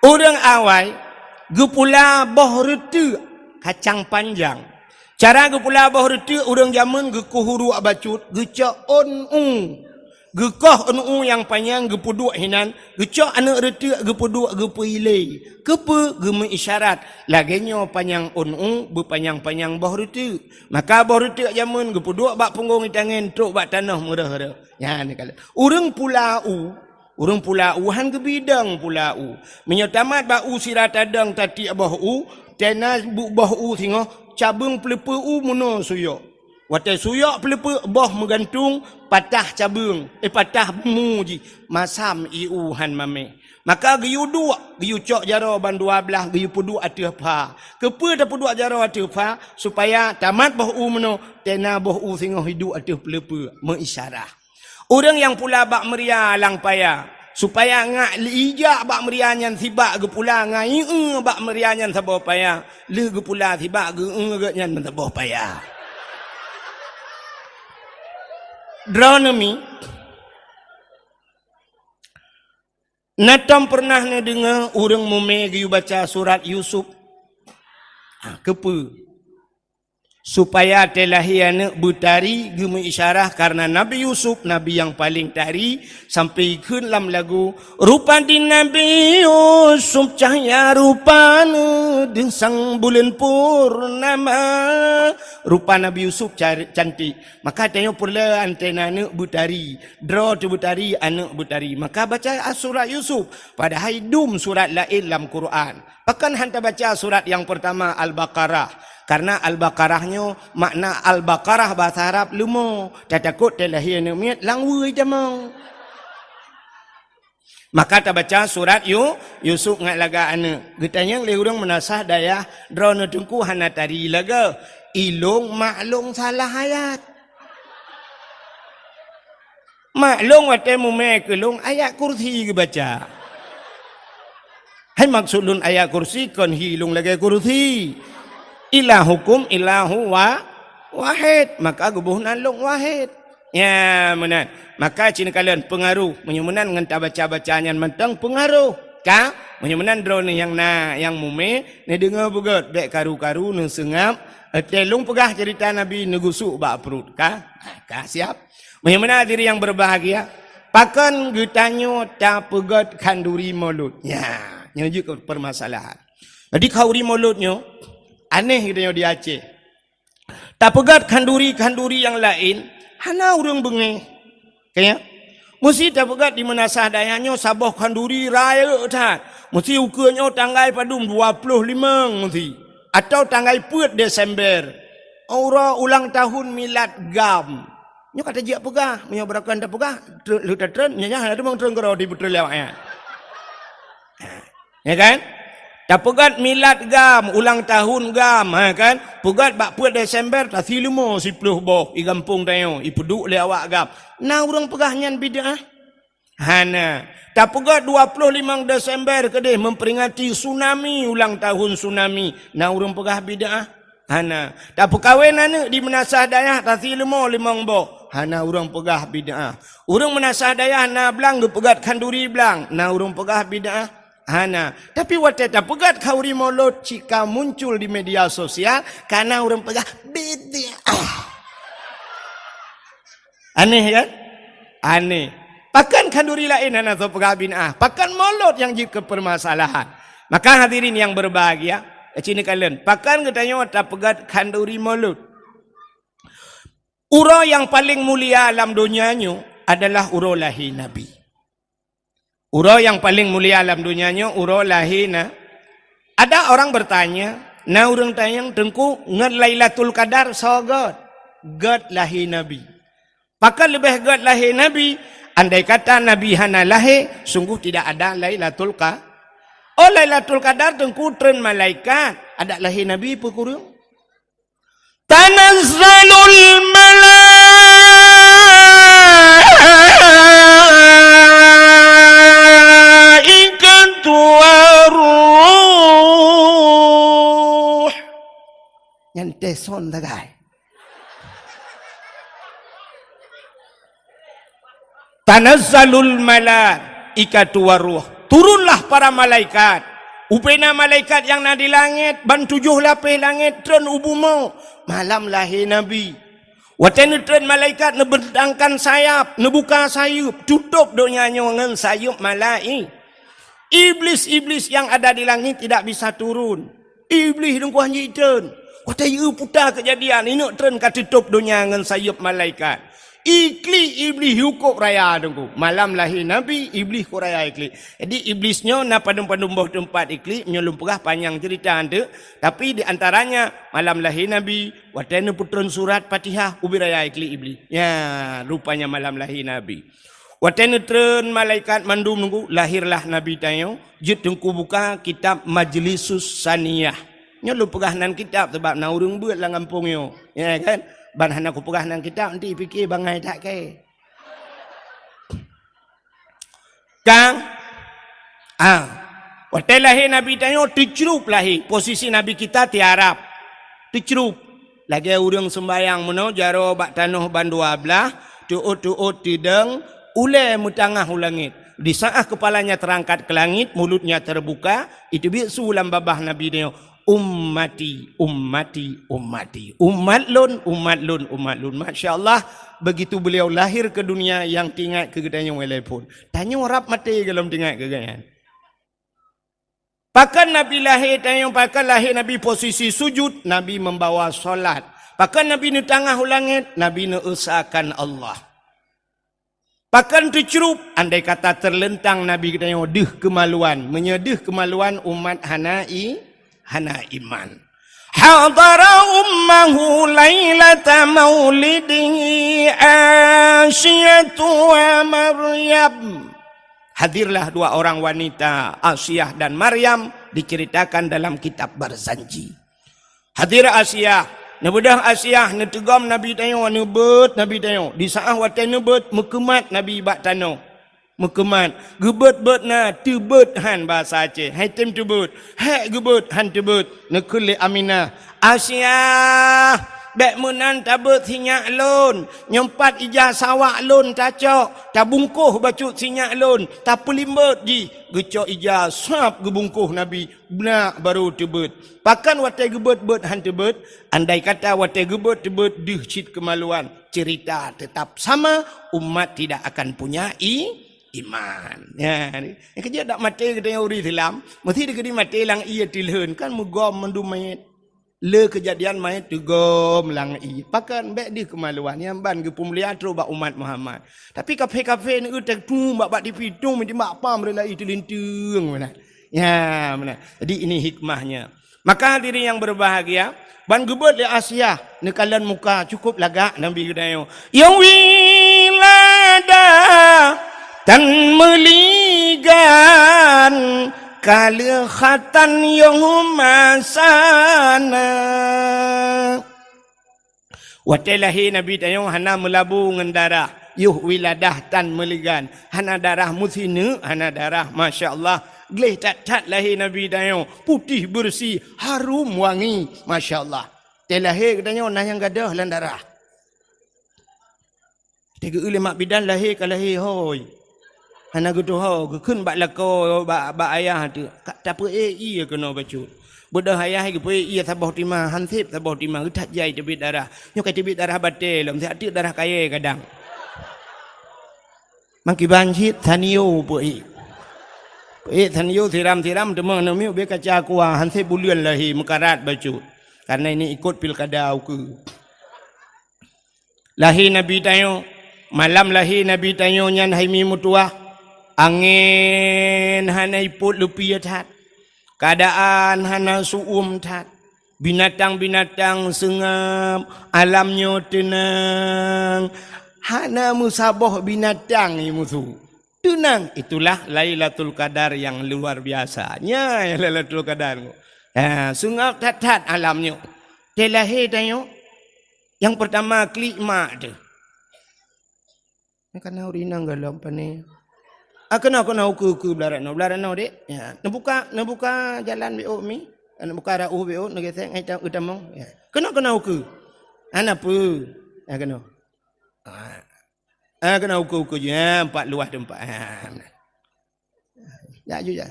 Ureuëng awai geupula boh reuteuek kacang panjang. Cara geupula boh reuteuek ureuëng jameun geukoh uruek bacut, geucok ôn u. Geukoh ôn u nyang panyang geupeuduek hinan, geucok aneuëk reuteuek geupeuduek geupeuilée. Keupeue geumeuisyarat, lagée nyoe panyang ôn u beupanyang-panyang boh reuteuek. Maka boh reuteuek jameun geupeuduek bak punggong itangen trok bak tanoh meureuh-reuh. Nyan ka lheueh. Ureuëng pula u, ureuëng pula u han geubidong pula u. Meunyoe tamat bak u sira tadong tatiek boh u, tena bu-, boh u singoh, cabeueng peuleupeue u meunoe suyok. Watée suyok peuleupeue boh meugantung, patah cabeueng, eh, patah bumu jih, masam ié u han mameh. Maka geuyue duek, geuyue cok jaroe ban dua blaih, geuyue peuduek ateueh pha. Keupeue tapeuduek jaroe ateueh pha? Supaya tamat boh u meunoe, tena boh u singoh iduek ateueh peuleupeue, meuisyarah. Ureuëng nyang pula bak meuria lam paya, supaya ngak ijak bak meuria nyan sibak geupula ngon ié bak meuria nyan saboh paya, lheueh geupula sibak geu-eu geuh nyan meusaboh paya. Droeneuh mi, na tom peureunah neudeungoe ureuëng mumé geuyue baca surat Yusuf? Ah, keupeue? Supaya teulahé aneuëk beutari geumeuisyarah kareuna Nabi Yusuf, nabi nyang paleng tari, sampai ikheun lam lagu, "Rupa di Nabi Yusuf cahya rupana, deusang buleuen purnama." Rupa Nabi Yusuf car-, cantik. Maka tanyoe peureulée antena aneuëk beutari, droe teuh beutari, aneuëk beutari. Maka baca surat Yusuf, padahai dum surat laén lam Quran. Pakon han tabaca surat nyang peurtama Al-Baqarah? Kareuna Al-Baqarah nyoe makna Al-Baqarah bahasa Arab leumo, tatakot teulahé aneuëk miet lam wui tamong. Maka tabaca surat Yu-, Yusuf ngat lagak aneuëk. Geutanyong lé ureuëng meunasah dayah, "Droeneuh teungku hana tari lagée, ilong maklong salah ayat." Maklong watée mumé keu lôn ayat kursi geubaca. Hai maksud lôn ayat kursi kon hi lôn lagée kursi. Ilahukum ilahu wa-, wahid. Maka geuboh nan lôn wahid. Ya, meunan. Maka cit neukalon peungaroh. Meunyoe meunan ngon tabaca-baca nyan mantong peungaroh. Ka? Meunyoe meunan droeneuh nyang na, nyang mumé, neudeungoe beugét, bék karu-karu, neuseungab. Watée lôn peugah ceurita Nabi neugusuk bak pruet. Ka? Ka siap? Meunyoe meunan hadirin yang berbahagia, pakon geutanyoe tapeugét khanduri Maulud? Nya, nyoe jeuet keu permasalahan. Jadi khanduri Maulud nyoe aneh geutanyoe di Aceh. Tapeugét khanduri-khanduri nyang laén, hana ureuëng beungéh. Ka ya? Meusi tapeugét di meunasah dayah nyoe saboh khanduri rayeuk that. Meusi ukeue nyoe tanggai padum, dua ploh limong meusi. Atau tanggai peuet Desember. Uroe ulang tahun milad GAM. Nyoe ka tajak peugah, meunyoe beurakan tapeugah, tre-, lheueh tatreun, nyan hana teumong treun keudroe di beutreun lé awaknyan. Ya kan? Tapeugét milad GAM, ulang tahun GAM, ha kan? Peugét bak peuet Desember, tasi leumo siploh boh, i gampông tanyoe, ipeuduek lé awak GAM. Na ureuëng peugah nyan bid'ah? Hana. Tapeugét dua ploh limong Desember keudeh memperingati tsunami, ulang tahun tsunami. Na ureuëng peugah bid'ah? Hana. Tapeukawen aneuëk di meunasah dayah, tasi leumo limong boh. Hana ureuëng peugah bid'ah. Ureuëng meunasah dayah na blang geupeugét khanduri blang, na ureuëng peugah bid'ah. Hana. Tapi watée tapeugét khanduri mulod cit ka muncul di media sosial, ka na ureuëng peugah bid'ah. Aneh kan? Aneh. Pakon khanduri laén hana soe peugah bid'ah? Pakon mulod nyang jeuet keu peumasalahan? Maka hadirin yang berbahagia, cini kalian, pakon geutanyoe tapeugét khanduri mulod? Uroe nyang paleng mulia lam donya nyoe adalah uroe lahé Nabi. Uroe nyang paleng mulia lam donya nyoe uroe lahé na. Ada orang bertanya, na ureuëng tanyong, "Teungku, ngon Lailatul Qadar soe gét?" Gét lahé Nabi. Pakon leubeh gét lahé Nabi? Andai kata Nabi hana lahé, sungguh tidak ada Lailatul Qa-, oh, Lailatul Qadar Teungku treun malaikat, adak lahé Nabi peue kureueng? Tanazzalul malaikatu waruh. Nyan teson sagai. Tanazzalul malaikatu waruh. Turunlah para malaikat. Ubena malaikat nyang na di langét, ban tujoh lapéh langét treun u bumoe malam lahé Nabi. Watée neutreun malaikat neubentangkan sayap, neubuka sayeuep, tutôb donya nyoe ngon sayeuep malai-, iblis-iblis yang ada di langit tidak bisa turun. Iblih dungkuah jitreun. Watée yue puta keujadian, ineuk treun ka teutôb donya ngon sayeuep malaikat. Iklik Iblih yue kôb raya dungku. Malam lahé Nabi, Iblih kôb raya iklik. Jadi Iblis nyoe na padum-padum boh teumpat iklik, nyoe lôn peugah panyang ceurita anteuk. Tapi di antaranya malam lahé Nabi, watée neupeutreun surat Fatihah, ubit raya iklik Iblih. Ya, rupanya malam lahé Nabi. Watée neutreun malaikat mandum nunggu, lahirlah Nabi tanyoe, jeuet teungku buka kitab Majlisus Saniyah. Nyoe lôn peugah nan kitab sabab na ureuëng beuet lam gampông nyoe. Ya kan? Ban hana kupeugah nan kitab, nanti pike bangai that kée. Kang, ah, watée lahé Nabi tanyoe teucrup lahé, posisi Nabi kita tiarap. Teucrup. Lagée ureuëng seumbayang meunoe jaroe bak tanoh ban dua blaih, teuôt-teuôt teudong, ulée meutangah u langét. Di saat kepalanya terangkat ke langit, mulutnya terbuka, iteubiet su lam babah Nabi nyoe, "Ummati, ummati, ummati. Umat lôn, umat lôn, umat lôn." Masya Allah, begitu beliau lahir ke dunia, nyang teuingat keu geutanyoe ilée phon. Tanyoe rab maté gohlom teuingat keu geuhnyan. Pakon Nabi lahé tanyoe, pakon lahé Nabi posisi sujud, Nabi membawa salat. Pakon Nabi neutangah u langét, Nabi neuesakan Allah. Pakon teucrup, andai kata terlentang Nabi geutanyoe deuh keumaluan. Meunyoe deuh keumaluan, umat hana i-, hana iman. Hadara ummahu lailata maulidihi Asiyatu wa Maryam. Hadirlah dua orang wanita, Asiah dan Maryam, diceritakan dalam kitab Barzanji. Hadir Asiah, neubeudôh Asiah, neuteugom Nabi tanyoe, neubeuet Nabi tanyoe. Di saát watée neubeuet, meukeumat Nabi bak tanoh. Meukeumat, geubeuet-beuet na, teubeuet han bahasa Aceh. Hai tem teubeuet, hék geubeuet han teubeuet. Neukheun lé Aminah, "Asiah, bék meunan tabeuet sinyak lôn. Nyoe pat ija sawak lôn tacok, tabungkoh bacut sinyak lôn, tapeulimbot jih." Geucok ija sab geubungkoh Nabi, beunak barô teubeuet. Pakon watée geubeuet-beuet han teubeuet? Andai kata watée geubeuet teubeuet deuh cit keumaluan, ceurita teutap sama, umat tidak akan punya i-, iman. Ya, ni. Nyang keujeuet dak maté geutanyoe ureuëng Islam, meusti dikeudi maté lam ié tilheun, kan meugom mandum manyét. Le keujadian manyét teugom lam ié. Pakon bék deuh keumaluan, nyang ban geupeumulia trok bak umat Muhammad. Tapi kafé-kafé ni, eh, teutung bak, bak tipi, tung meujimak pam rela i teulinteung meunan. Ya, meunan. Jadi ini hikmahnya. Maka hadirin yang berbahagia, ban geubeuet lé Asiah neukalon muka cukup lagak Nabi geutanyoe. Nyang wiladah tan meuligan, ka lheueh khatan yoh masana. Watée lahé Nabi tanyoe hana meulabu ngon darah, yoh wiladah tan meuligan, hana darah meusineuk, hana darah, masya Allah, gleh that-that lahé Nabi tanyoe, putéh beureusi, harum wangi, masya Allah. Watée lahé geutanyoe na nyang gadôh lam darah. Geu lé mak bidan lahé ka lahé hôi. Hana geutuho, geukheun bak lakoe, bak, bak ayah teuh. Ka tapeuék ié keunoe bacut. Beudôh ayah geupeuék ié saboh tima, han sép saboh tima, geuthat jai teubiet darah. Nyoe ka teubiet darah batée lom, siat teuk darah kayée kadang. Mangkiban cit sanio peuék. Peuék sanio siram-siram teuma aneuk miet beu kaca kuah, han sép buleuen lahé meukarat bacut. Karena ini ikot pilkada ukeue. Lahé Nabi tanyoe, malam lahé Nabi tanyoe nyan hai mi meutuwah, angén hana ipot leupie that, keuadaan hana su'uem that, binatang-binatang seungab, alam nyoe teunang, hana meusaboh binatang i musu. Teunang, itulah Lailatul Qadar yang luar biasa. Nyan Lailatul Qadar. Ha, seungab that-that alam nyoe. Teuh lahé tanyoe, nyang peurtama klik mak teuh. Nyan kana ureueng inong gohlom pane. Ah, keunoe, keunoe, ukeue, ukeue, blah rot noe, blah rot noe, Dek. Ya, neubuka, neubuka jalan beu mi. Neubuka rot u beu, neugesek ngai ta-, u tamong. Ya. Keunoe, keunoe, ukeue. Hana peue. Ya, keunoe. Ah. Ah, keunoe ukeue-ukeue jih, ha, empat luah teumpat. Ha. Jak ju jak.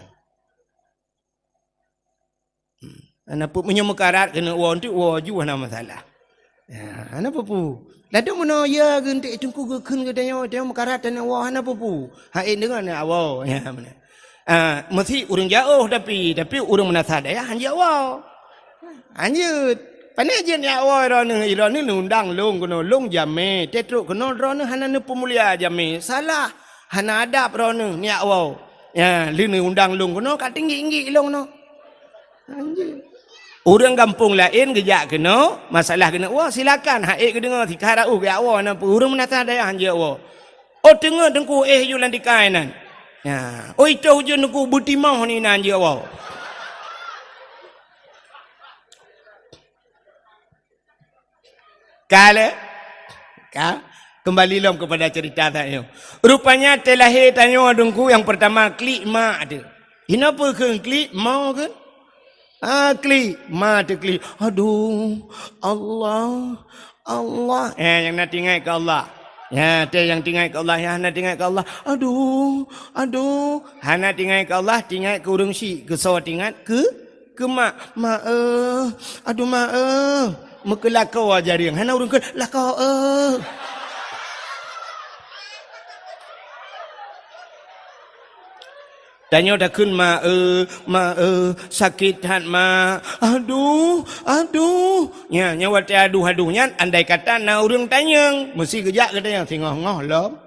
Hmm. Hana peue, meunyoe meukarat keuneuk woe, enteuk woe ju hana masalah. Ha, hana peue-peue. Ladôm meunoe ya geuntèe teungku geukheun geutanyoe, tanyoe meukarat tanyoe woe hana peue-peue. Ha, eh, deungon ya woe. Ya, meunoe. Ah, meusi ureueng jiôh tapi, tapi ureueng meunasah dayah hanjeuet woe. Hanjeuet. Pane jeuet neujak woe droeneuh, droeneuh neuundang lôn keunoe, lôn jamé, teutrok keunoe droeneuh hana neupeumulia jamé. Salah, hana adab droeneuh neujak woe. Ya, lheueh neuundang lôn keunoe ka tinggi-tinggi lôn keunoe. Hanjeuet. Ureueng gampông laén geujak keunoe, masalah keuneuk woe, silakan. Hak ék geudeungoe, sikha raôh geujak woe, na peue ureueng meunasah dayah hanjeuet woe. Oh, teungeut teungku éh ju lam tikai nan. Ya. Oh, itoh ujeuen teungku beutimoh ni nan jeuet woe. Ka lé? Ka? Kembali lom kepada cerita tanyoe. Rupanya teuh lahé tanyoe teungku nyang pertama klik mak teuh. Inoe peue kheun klik, mo kheun? Ah, klik. Ma teuklik. Aduh, Allah, Allah. Eh, nyang na tinggai keu Allah. Ya, teuh nyang tinggai keu Allah, nyang hana tinggai keu Allah. Aduh, aduh. Hana tinggai keu Allah, tinggai keu ureueng syik. Keu soe tinggai? Keu, keu mak. Mak, eh. Aduh, mak, eh. Meukeulakoe jareung. Hana ureueng kheun, lakoe, eh. Tanyoe takheun, "Mak, eh, mak, eh, sakét that, Mak. Aduh, aduh." Nya, nya watée aduh-aduh nyan, andai kata na ureueng tanyong, meusi geujak geutanyong, "Singoh-ngoh lom?"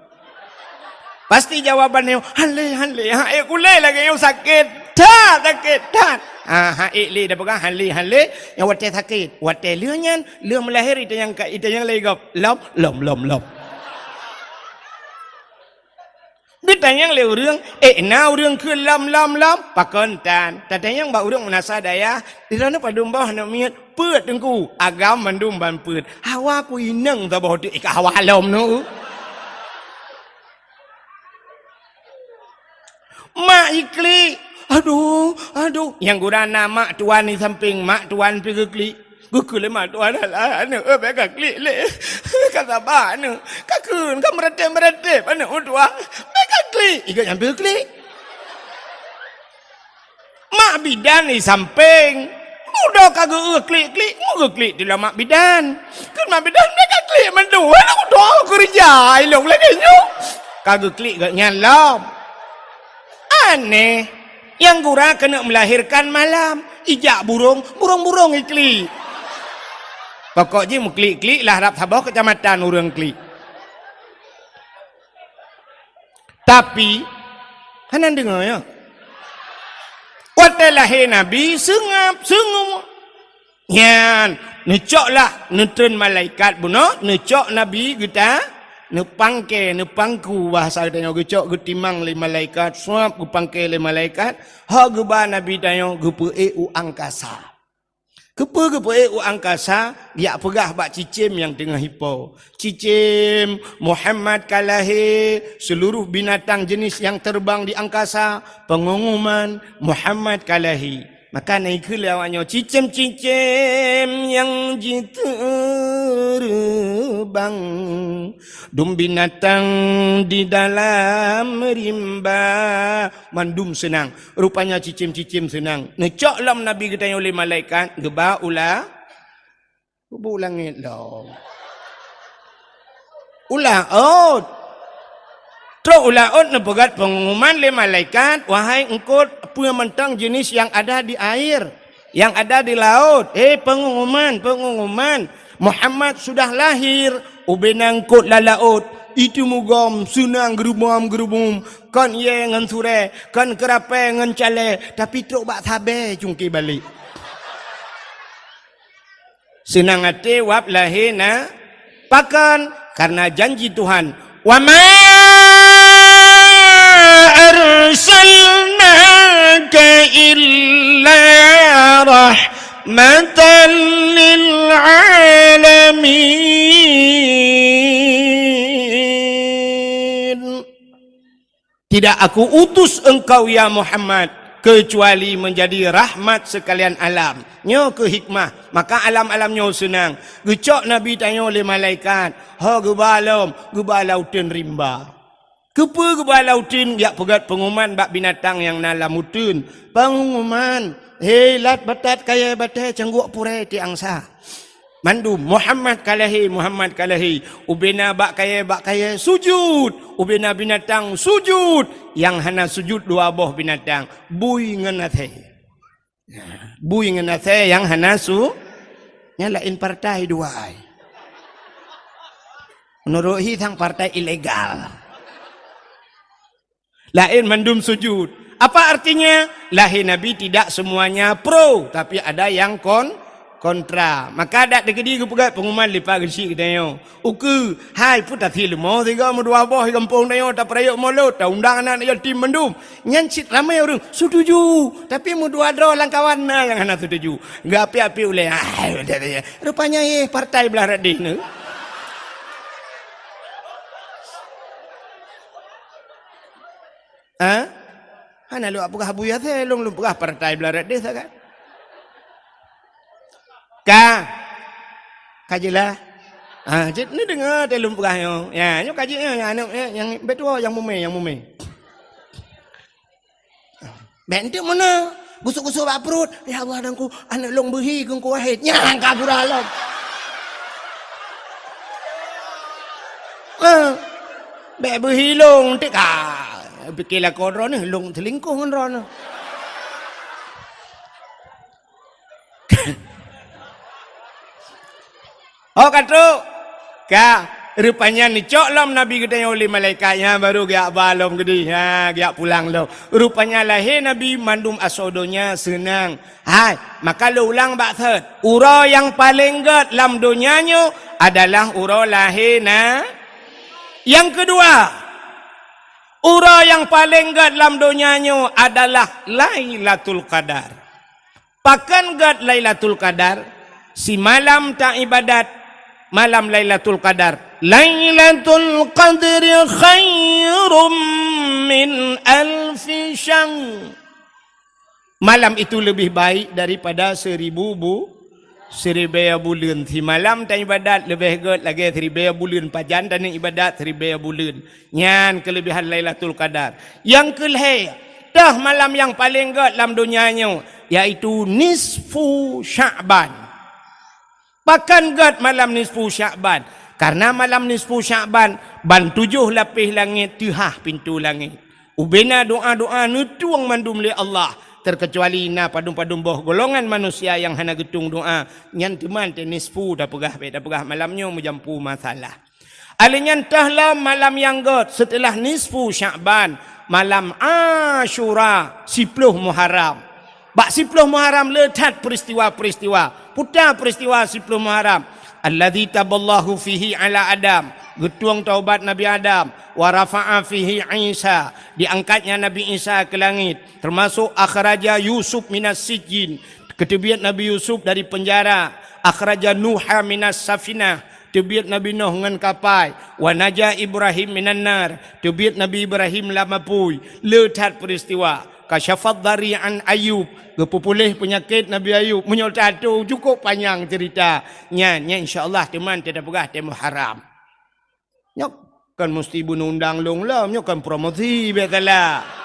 Pasti jawaban nyoe, "Han lé, han lé, han ék ulée lagée nyoe sakét that, sakét that." Ah, han ék lé, dak peugah han lé, han lé, nyang watée sakét. Watée lheueh nyan, lheueh meulahé itanyong ka, itanyong lé gob, "Lom, lom, lom, lom." Geutanyong lé ureueng, "Eh, na ureueng keu lom, lom, lom?" Pakon tan. Tatanyong bak ureueng meunasah dayah, "Di droeneuh padum boh aneuk miet?" "Peuet, Teungku." "Agam mandum ban peuet." "Hawa ku inong saboh teuk, eh, ka hawa lom nu." Mak jiklik. "Aduh, aduh." Nyang gura na mak tuan di sampéng, mak tuan pih geuklik. Geukheun lé mak tuan, "Alah, aneuk, eh, bék kaklik lé. Ka saba aneuk. Kakheun, ka meuratéb-meuratéb aneuk tuan. Bék kaklik." Ikot nyan pih geuklik. Mak bidan di sampéng. Mudo ka geu-, geuklik-klik, mu geuklik di lam mak bidan. Kheun mak bidan, "Bék kaklik mandum. Aneuk tuan keureuja, ilong lagée nyoe." Ka geuklik geuh nyan lom. Aneh. Nyang gura keuneuk melahirkan malam, ijak burong, burong-burong iklik. Pokok jih meuklik-klik lah rab saboh keucamatan ureueng klik. Tapi, hana deungoe, ya. Watée lahé Nabi, seungab, seungab. Nyan, neucok lah, neutreun malaikat bunoe, neucok Nabi geuta, neupangke, neupangku, bahasa geutanyoe geucok geutimang lé malaikat, suab geupangke lé malaikat, ho geuba Nabi tanyoe geupeuék u angkasa. Keupeue geupeuék u angkasa? Geujak peugah bak cicém nyang teungoh ipo. Cicém, Muhammad ka lahé, seluruh binatang jenis yang terbang di angkasa, pengumuman, Muhammad ka lahé. Maka na ikheun lé awak nyoe, "Cicém-cicém nyang jiteureueng." Bang, dum binatang di dalam rimba, mandum seunang. Rupanya cicém-cicém seunang. Neucok lom Nabi geutanyoe lé malaikat, geuba u la-, geuba u langét lom. U laôt. Trok u laôt neupeugét peungumuman lé malaikat, "Wahai eungkôt, peue mantong jeunèh nyang ada di air, nyang ada di laôt, hé peungumuman, peungumuman, Muhammad sudah lahir." Ubena eungkôt lam laôt, iteumugom, seunang geurubom-geurubom, kon yé ngon surée, kon keurapée ngon calée, tapi trok bak sabée cungké balek. Seunang até wab lahé na, pakon? Karena janji Tuhan, "Wa ma arsalnaka illa rahmatan lil alamin." Tidak Aku utus engkau, ya Muhammad, kecuali menjadi rahmat sekalian alam. Nyoe keuh hikmah. Maka alam-alam nyoe seunang. Geucok Nabi tanyoe lé malaikat. Ho geuba lom, geuba lam uteuen rimba. Keupeue geuba lam uteuen? Jak peugét peungumuman bak binatang nyang na lam uteuen. Peungumuman, "Hé lat batat kayée batée cangguek purée tiang sa." Mandum, "Muhammad ka lahé, Muhammad ka lahé." Ubena bak kayée, bak kayée sujut. Ubena binatang sujut. Nyang hana sujut dua boh binatang, bui ngon asée. Bui ngon asée nyang hana su-, nyang laén partai dua ai. Meunurot hi sang partai ilegal. Laén mandum sujud. Apa artinya? Lahé Nabi tidak semuanya pro, tapi ada yang kon-, kontra. Maka dak teukeudi geupeugét peungumuman lipat geuchik geutanyoe. Ukeue, hai peue tasie leumo sigoe meudua boh di gampông tanyoe tapeurayeuk mulod, taundang aneuk yatim mandum. Nyan cit ramé ureuëng setuju, tapi meudua droe lam kawan na nyang hana setuju. Geuapi-api ulée, ah, rupanya, eh, partai blah rat deh nyoe. Ha? Hana lôn peugah Abu Yasir, lôn, lôn peugah partai blah rat deh sagai. Ka. Ka jeulaih. Ha, cit neudeungoe teuh lôn peugah nyoe. Ya, nyoe ka jeuet nyoe, nyang aneuk, eh, nyang beutôi, nyang mumé, nyang mumé. Bék enteuk meunan. Gusok-gusok bak pruet. Ya Allah, Teungku, aneuk lôn beuhi keu Teungku Wahid. Nyang ka pura lom. Eh, bék beuhi lôn, enteuk ka. Pike lakoe droeneuh, lôn seulingkoh ngon droeneuh. Oh, ka trok. Ka, rupanya neucok lom Nabi geutanyoe lé malaikat nyan, baru geujak ba lom geudeh. Ha, geujak pulang lom. Rupanya lahé Nabi mandum asoe donya seunang. Hai, maka lôn ulang bak thot. Uroe nyang paleng gét lam donya nyoe adalah uroe lahé na. Nyang keudua, uroe nyang paleng gét lam donya nyoe adalah Lailatul Qadar. Pakon gét Lailatul Qadar? Simalam taibadat, malam Lailatul Qadar. Lailatul Qadri khairum min alfi syahr. Malam itu lebih baik daripada seribu bu-, siribée buleuen. Simalam taibadat leubeh gét lagée siribée buleuen. Pajan taneuk ibadat siribée buleuen. Nyan keuleubehan Lailatul Qadar. Nyang keulhée, toh malam nyang paleng gét lam donya nyoe, yaitu nisfu Sya'ban. Pakon gét malam nisfu Sya'ban? Karena malam nisfu Sya'ban, ban tujoh lapéh langét teuhah pintoe langét. Ubena doa-doa neutueng mandum lé Allah, terkecuali na padum-padum boh golongan manusia nyang hana geutueng doa, nyan teuma teuh nisfu tapeugah, bék tapeugah malam nyoe meujampu masalah. Alheuh nyan toh lom malam nyang gét seuteulah nisfu Sya'ban, malam Asyura, siploh Muharram. Bak siploh Muharram le that peristiwa-peristiwa. Peue ta peristiwa siploh Muharram? Alladzi taballahu fihi ala Adam, geutueng taubat Nabi Adam, wa rafa'a fihi Isa, diangkatnya Nabi Isa ke langit, termasuk akhraja Yusuf minas sijjin, geuteubiet Nabi Yusuf dari penjara, akhraja Nuha minas safinah, teubiet Nabi Nuh ngon kapai, wa naja Ibrahim minan nar, teubiet Nabi Ibrahim lam apui, le that peristiwa. Kasyafad dhari an Ayub, geupeupuléh peunyakét Nabi Ayub. Meunyoe tato cukôp panyang ceurita. Nyan, nyan insya Allah teuma teupeugah teuh Muharram. Nyoe kon musti beuneundang lôn lom, nyoe kon promosi biasalah.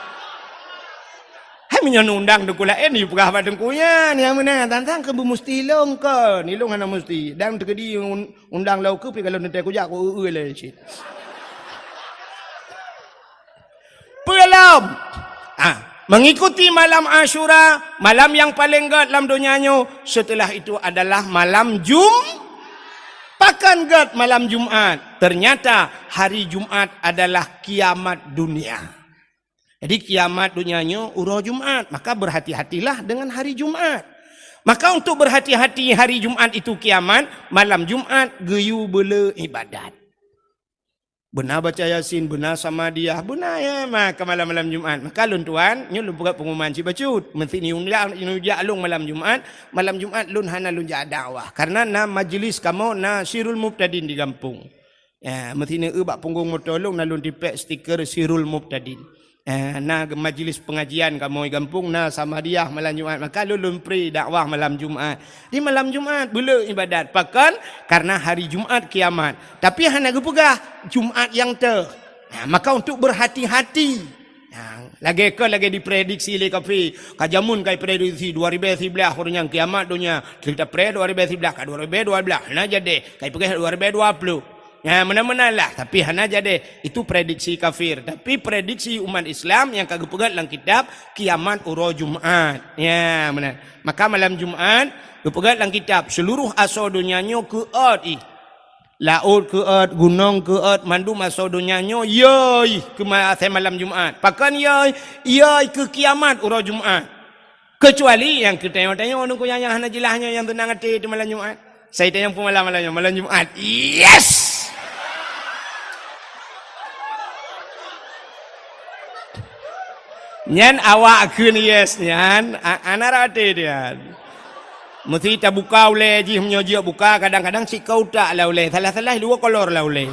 Hai meunyoe neundang teungku laén, yue peugah bak teungku nyan, nyang meunan, tantang keu beumusti lôn kon, ilôn hana musti. Dan teukeudi un-, undang lôn keu pi kalau neutée kujak ku eu-eu lé cit. Peue lom? Ah, mengikuti malam Asyura, malam yang paling gét lam donya nyoe, setelah itu adalah malam Jum-, pakon gét malam Jumat. Ternyata hari Jumat adalah kiamat dunia. Jadi kiamat dunia nyoe uroe Jumat, maka berhati-hatilah dengan hari Jumat. Maka untuk berhati-hati hari Jumat itu kiamat, malam Jumat geuyue beule ibadat. Beuna baca Yasin, beuna Samadiyah, beuna ya, maka malam-malam Jumat. Maka lôn tuan, nyoe lôn peugah pengumuman cit bacut. Meusti ni undang, ni jak lôn malam Jumat, malam Jumat lôn hana lôn jak dakwah. Karena na majlis kamoe, na Sirul Mubtadin di gampông. Ya, meusti ni eu bak punggong moto lôn, na lôn tipék stiker Sirul Mubtadin. Eh, na majlis pengajian kamoe gampông, na Samadiyah malam Jumat. Maka lôn, lôn pri dakwah malam Jumat. Di malam Jumat beule ibadat. Pakon? Karena hari Jumat kiamat. Tapi hana geupeugah Jumat nyang teuh. Nah, maka untuk berhati-hati. Nah, lagée kon lagée diprediksi lé kafé. Ka jameun ka diprediksi dua ribée siblaih uroe nyan kiamat donya. Cerita pre dua ribée siblaih ka dua ribée dua blaih. Hana jadi. Ka dipeugah dua ribée dua ploh. Nah, meunan-meunan lah, tapi hana jadi. Itu prediksi kafir. Tapi prediksi umat Islam nyang ka geupeugét lam kitab, kiamat uroe Jumat. Ya, meunan. Maka malam Jumat, geupeugét lam kitab, seluruh asoe donya nyoe keuôt ih. Laôt keuôt, gunong keuôt, mandum asoe donya nyoe yôi keu ma-, asai malam Jumat. Pakon yôi? Yôi keu kiamat uroe Jumat. Keucuali nyang keu tanyoe-tanyoe nungku nyang, nyang hana jeulaih nyoe nyang teunang até di malam Jumat. Sai tanyong peumalam malam nyoe, malam Jumat. Yes! Nyan awak kheun yes nyan, a-, hana rate nyan. Meusti tabuka ulée jih, meunyoe jeuet buka, kadang-kadang sikau tak lah ulée, salah-salah dua kolor lah ulée.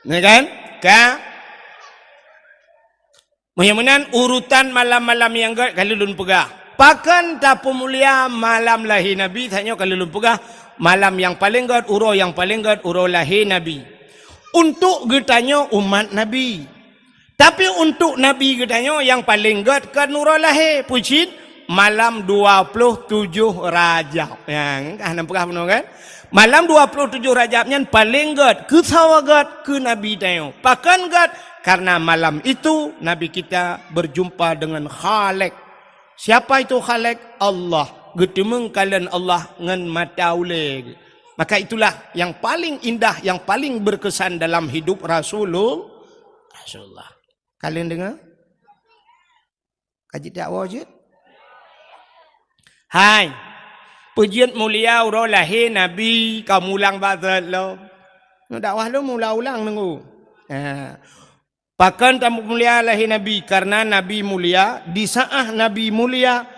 Ya kan? Ka? Meunyoe meunan urutan malam-malam nyang gét ka lheueh lôn peugah. Pakon tapeumulia malam lahé Nabi, tanyoe ka lheueh lôn peugah, malam nyang paleng gét, uroe nyang paleng gét, uroe lahé Nabi. Untuk geutanyoe umat Nabi. Tapi untuk Nabi geutanyoe nyang paleng gét kon uroe lahé, peue cit? Malam dua ploh tujoh Rajab. Nyang ka hana peugah bunoe kan? Malam dua ploh tujoh Rajab nyan paleng gét, keusoe gét keu Nabi tanyoe. Pakon gét? Karena malam itu Nabi kita berjumpa dengan Khalik. Siapa itu Khalik? Allah. Geuteumeung kalon Allah ngon mata ulée. Maka itulah yang paling indah, yang paling berkesan dalam hidup Rasulul-, Rasulullah. Kalian dengar? Ka jeuet dak woe jeuet? Hai, peue jeuet mulia uroe lahé Nabi ka mulang bak zat lom. Nyoe dakwah lôn mulang-ulang nunggu. Ha. Pakon tamulia lahé Nabi? Karena Nabi mulia, di saat Nabi mulia,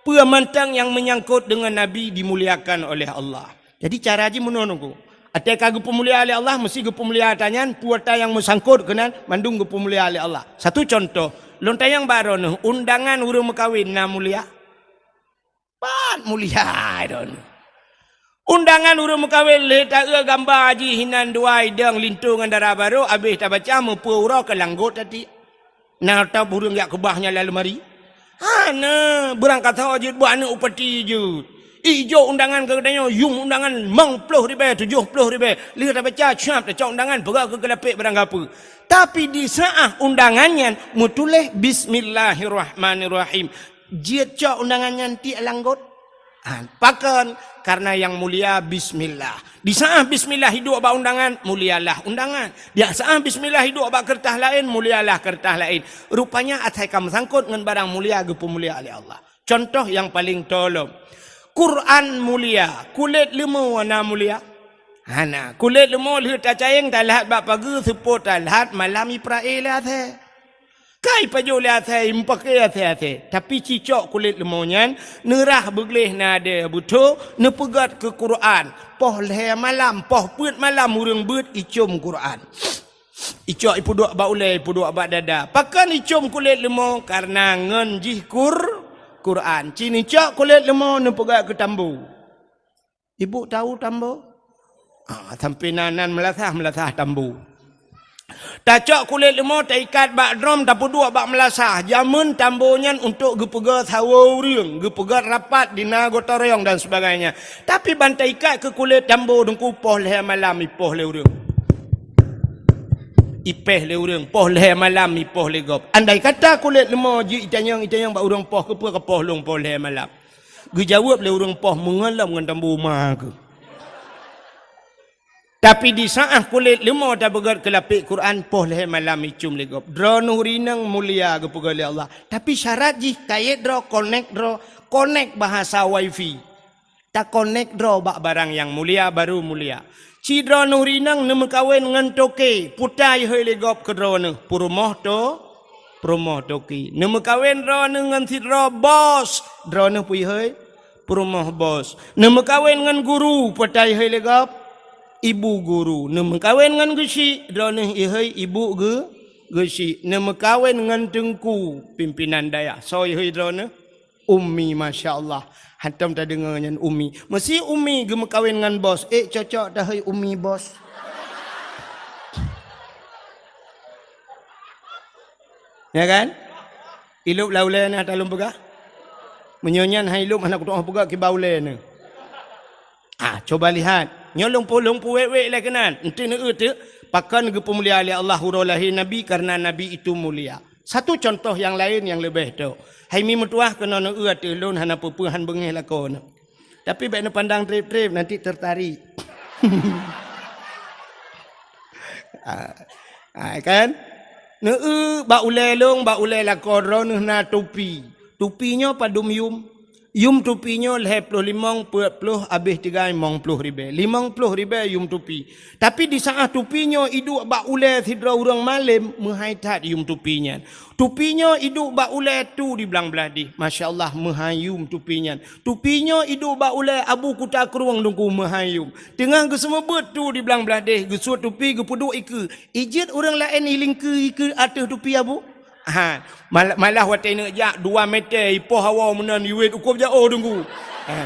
peue mantong nyang menyangkut dengan Nabi dimuliakan oleh Allah. Jadi cara jih meunoe nunggu. Até ka geupeumulia lé Allah, meusti geupeumulia ata nyan, peue ata nyang meusangkot keunan, mandum geupeumulia lé Allah. Satu contoh, lôn tanyong bak droeneuh, undangan ureuëng meukawen na mulia? Pat mulia droeneuh. Undangan ureuëng meukawen lé taeu gamba jih hinan dua idong linto ngon dara barô, habéh tabaca meupeu uroe keu langgot tati. Na ata bureueng jak keubah nyan lam leumari? Hana, beurangkasoe jeuet bak aneuëk upati jeuet. Ijok undangan keu geutanyoe, yum undangan limong ploh ribée, tujoh ploh ribée. Lheueh tabaca, cap tacok undangan, peugah keu keulapék barang gapeue. Tapi di saat undangan nyan meutuléh Bismillahirrahmanirrahim. Jeuet cok undangan nyan tiek langgot. Ha, pakon? Karena yang mulia bismillah. Di saat bismillah hidup bak undangan, mulialah undangan. Di saat bismillah hidup bak kertas laén, mulialah kertas laén. Rupanya asai ka meusangkot ngon barang mulia geupeumulia lé Allah. Contoh nyang paleng tolom. Quran mulia, kulét leumô na mulia? Hana. Kulét leumô lheueh tacayeng talhat bak pageue, seupôt talhat malam iprae lé asée. Kai pajoh lé asée, meupaké asée-asée. Tapi cicok kulét leumô nyan, neurah beugleh nadée beutho, neupeugét keu Quran. Poh lhée malam, poh peuet malam ureuëng beuet icom Quran. Icok ipeuduek bak ulèe, ipeuduek bak dada. Pakon icôm kulét leumo? Kareuna ngon jih Qur-, Quran. Ci neucok kulét leumo neupeugah keu tambo. Ibu tahu tambo? Ah, sampai nan, nan meulasah, meulasah tambo. Tacok kulét leumo, taikat bak drom, tapeuduek bak meulasah. Jameun tambo nyan untuk geupeugöt sawoe ureueng, geupeugöt rapat di na gotong royong dan sebagainya. Tapi ban taikat keu kulét tambo, Teungku, poh lhèe malam ipoh lé ureueng. Ipèh lé ureueng, poh lhèe malam ipoh lé gob. Andai kata kulét leumo jeuet itanyong, itanyong bak ureueng poh, keupeue kapoh lôn poh lhèe malam? Geujaweueb lé ureueng poh, "Meungon lom ngon tambo ma keuh." Tapi di saát kulét leumo tapeugöt keu lapék Quran, poh lhèe malam icôm lé gob. Droeneuh rineueng mulia geupeugöt lé Allah. Tapi syarat jih kayèt droe, konek droe, konek bahasa wifi. Takonek droe bak barang nyang mulia, baru mulia. Ci droeneuh rineueng neumeukawen ngon toke, putai hôi lé gob keu droeneuh, peurumoh to-, peurumoh toke. Neumeukawen droeneuh ngon sidroe bos, droeneuh pui hôi, peurumoh bos. Neumeukawen ngon guru, putai hôi lé gob, ibu guru. Neumeukawen ngon geusyik, droeneuh ihôi ibu geu-, geusyik. Neumeukawen ngon teungku, pimpinan dayah, soe ihôi droeneuh? Umi, masya Allah. Hantom tadeungoe nyan umi. Meusi umi geumeukawen ngon bos. Eh, cocok tahôi umi bos. Ya kan? Ilop lam ulèe na talôn peugah. Meunyoe nyan hai lop hana kutu'oh peugah kiban ulèe na. Ah, coba lihat. Nyoe lôn pu-, lôn puwèk-wèk lé keunan. Enti neueu teuk, pakon geupeumulia lé Allah uroe lahé Nabi, kareuna Nabi itu mulia. Satu contoh nyang laén nyang leubeh tok. Hai mi meutuwah keunoe neueu ateueh lôn hana peue-peue han beungéh lakoe nyoe. Tapi bèk neupandang trép-trép, nanti tertarik. Ah, ah, kan? Neueu bak ulèe lôn, bak ulèe lakoe droeneuh na tupi. Tupi nyoe padum yum. Yum tupi nyoe lhèe ploh limong, peuet ploh, abéh tiga limong ploh ribèe. Limong ploh ribèe yum tupi. Tapi di saát tupi nyoe iduek bak ulèe sidroe ureueng malém, meuhai that yum tupi nyan. Tupi nyoe iduek bak ulèe tu di blang blaih deh. Masya Allah, meuhai yum tupi nyan. Tupi nyoe iduek bak ulèe Abu Kuta Krueng Teungku, meuhai yum. Teungoh geuseumeubeuet tu di blang blaih deh, geusuet tupi geupeuduek ikeue. Ijeuet ureueng laén ilingkeue ikeue ateueh tupi Abu? Ha, mal-, malah watèe neuk jak dua meter ipoh hawa meunan iwet ukob jaoh Teungku. Ha.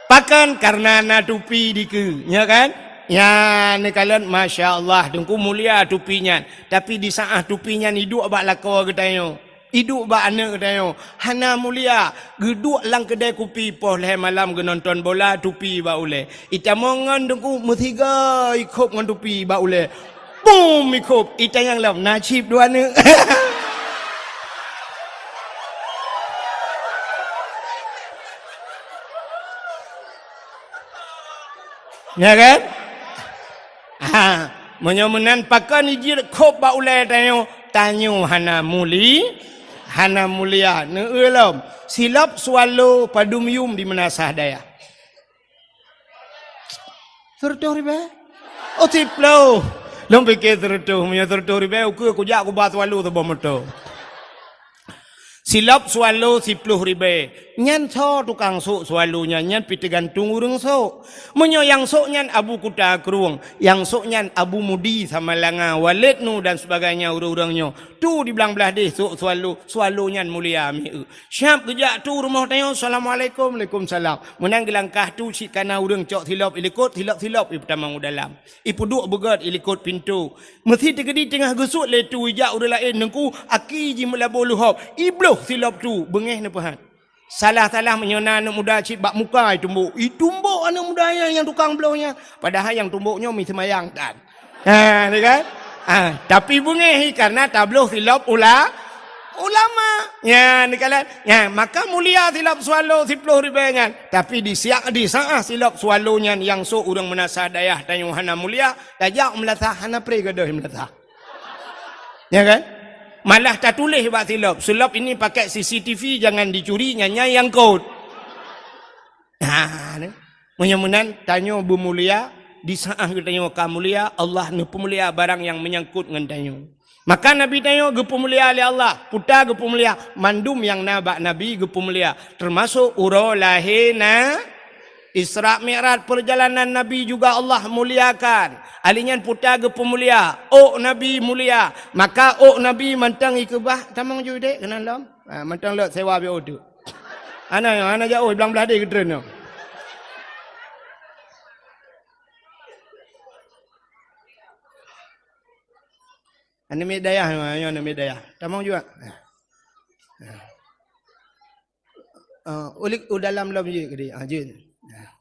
Pakon? Kareuna na tupi dikeue, nya kan? Nyan neukalon, masya Allah, Teungku, mulia tupi nyan. Tapi di saát tupi nyan iduek bak lakoe geutanyoe. Iduek bak aneuk geutanyoe, hana mulia, geuduek lam keudè kupi poh lhèe malam geunonton bola, tupi bak ulèe. Itamong ngon Teungku meusigoe ikhôb ngon tupi bak ulèe. Bum ikhôb, itanyong lom, na chip dua aneuk. Ya kan? Ha, meunyoe meunan pakon ijeuet khôb bak ulèe tanyoe, tanyoe hana muli-, hana mulia. Neueu lom, silop swallow padum yum di meunasah dayah? Seureutôh ribèe? Oh, siploh. Lôn pike seureutôh, meunyoe seureutôh ribèe, ukeue kujak kuba swallow saboh moto. Silop swallow siploh ribèe. Nyan soe tukang sôk swallow nyan? Nyan pih teugantung ureueng sôk. Meunyoe nyang sôk nyan Abu Kuta Krueng, nyang sôk nyan Abu Mudi Samalanga, Waled Nu dan sebagainya ureueng-ureueng nyoe. Tu di blang blaih deh sôk swallow, swallow nyan mulia mieu. Siap geujak tu rumoh tanyoe, "Assalamualaikum." "Waalaikumsalam." Meunan geulangkah tu cit kana ureueng cok silop ilikot, silop-silop ipeutamong u dalam. Ipeuduek beugöt ilikot pintoe. Meusi teukeudi teungoh geusuet lé tu ijak ureueng laén, Teungku, aki jih meulabô leuhob, ibloh silop tu, beungéh neupeuhat. Salah-salah meunyoe na aneuk muda cit bak muka itumbok. Itumbok aneuk muda nyan nyang tukang bloh nyan. Padahai nyang tumbok nyoe mi seumayang tan. Ha, ni kan? Ha, tapi beungéh hi kareuna tabloh silop ula-, ulama. Nyan, ni kan? Nyan, maka mulia silop swallow siploh ribèe nyan. Tapi di siak, di saat silop swallow nyan nyang sôk ureueng meunasah dayah tanyoe hana mulia, tajak u meulasah hana pré gadôh meulasah. Ya kan? Malah tatuléh bak silop, "Silop ini pakai C C T V, jangan dicuri, nyan nyang kot." Ha, ni. Meunyoe meunan, tanyoe beumulia, di saat geutanyoe ka mulia, Allah neupeumulia barang nyang meunyangkot ngon tanyoe. Maka Nabi tanyoe geupeumulia lé Allah, peue geupeumulia, mandum nyang na bak Nabi geupeumulia, teumasok uroe lahé na-, Isra Mi'raj perjalanan Nabi juga Allah muliakan. Ali nyan puta geupeumulia, ôk Nabi mulia. Maka ôk Nabi mantong ikeubah, tamong ju dek keunan lom. Ha, mantong lok sewa biôh tu. Ana, ana jauh, blang blah deh geutreun nyoe. Aneuk miet dayah, nyoe aneuk miet dayah. Tamong juga. Ah, ulik u dalam lom jeuet keudeh. Ah, jeuet.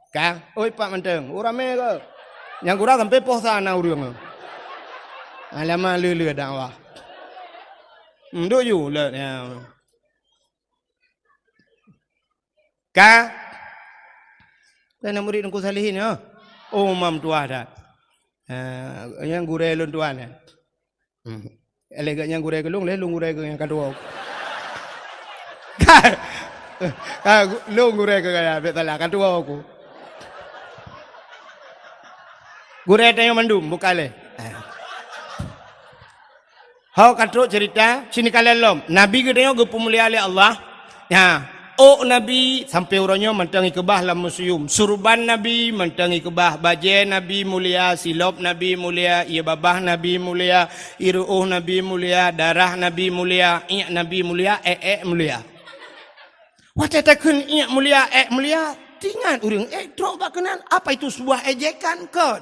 Ka? Oi, pak mantong. Oh, ramé ke? Nyang gura sampai poh sa na ureueng. Alamak, le-le dakwah. Hmm, duk ju, le, ya. Ka? Kan murid Teungku Salihin, ya? Oh, mam tuah dah. Ah, nyang gurée lôn tuan, ya? Hmm. Lé geuh nyang gurée keu lôn, lé lôn gurée keu nyang ka tuwoe. Ka, ka, lôn gurée keu gaya, bèk salah, ka tuwoe ku. Gurée tanyoe mandum, bukan lé. Ho ka trok cerita, sini kalian lom. Nabi geutanyoe geupeumulia lé Allah. Nyan, ôk Nabi sampoe uroe nyoe mantong ikeubah lam museum. Surban Nabi mantong ikeubah, bajée Nabi mulia, silop Nabi mulia, ié babah Nabi mulia, ié ruôh Nabi mulia, darah Nabi mulia, iék Nabi mulia, ék-ék mulia. Watée takheun iék mulia, ék mulia, teuingat ureueng ék trok bak keunan, apa itu sebuah ejekan kon?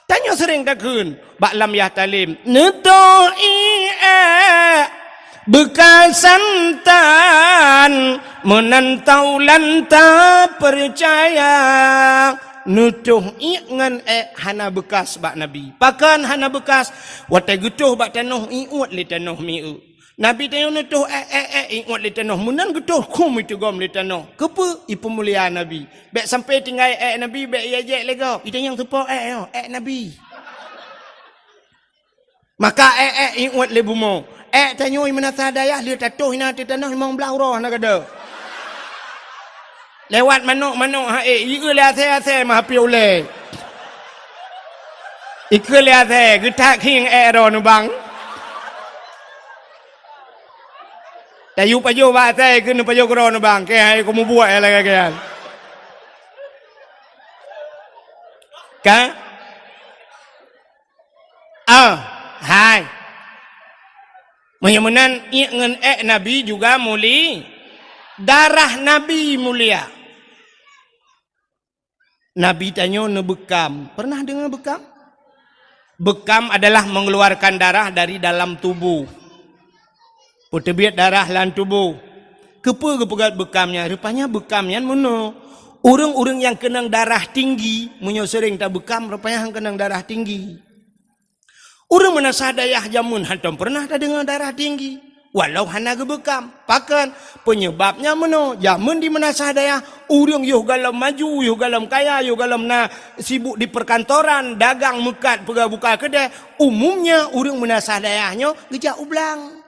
Tanyoe seuréng takheun bak lam yah talem, "Neutôh iék ék beukas santan, meunan taulan tapeucaya." Neutôh iék ngon ék hana beukas bak Nabi. Pakon hana beukas? Watée geutôh bak tanoh, iuet lé tanoh mieu. Nabi tanyoe neutôh ék, ék, ék, iuet lé tanoh. Meunan geutôh khum iteugom lé tanoh. Keupeue? Ipeumulia Nabi. Bèk sampoe tinggai ék Nabi, bèk iék-ék lé gob. Itanyong soe po ék nyoe, ék Nabi. Maka ék, ék, iuet lé bumoe. Ék tanyoe meunasah dayah lheueh tatoh inan ateueh tanoh limong blaih uroe hana gadôh. Lewat manok-manok ha ék, ieu lé asèe-asèe meuhapé ulèe. Ikeu lé asèe, geutak khieng ék droeneuh bang. Tayue pajoh bak asèe keu neupajoh keu droeneuh bang. Keu hai kumubuet lagèe nyan. Ka? Ah, hai. Meunyoe meunan, iék ngon ék Nabi juga muli-, darah Nabi mulia. Nabi tanyoe neubeukam. Pernah deungoe beukam? Beukam adalah mengeluarkan darah dari dalam tubuh. Peuteubiet darah lam tuboh. Keupeue geupeugöt beukam nyan? Rupanya beukam nyan meunoe. Ureuëng-ureuëng nyang keunong darah tinggi, meunyoe seuréng tabeukam, rupanya han keunong darah tinggi. Ureuëng meunasah dayah jameun hantom peureunah tadeungoe darah tinggi, walau hana geubeukam. Pakon? Peunyeubab nyan meunoe, jameun di meunasah dayah, ureuëng yoh gohlom maju, yoh gohlom kaya, yoh gohlom na sibuk di peukantoran, dagang meukat, peugah buka keudè, umumnya ureuëng meunasah dayah nyoe geujak u blang.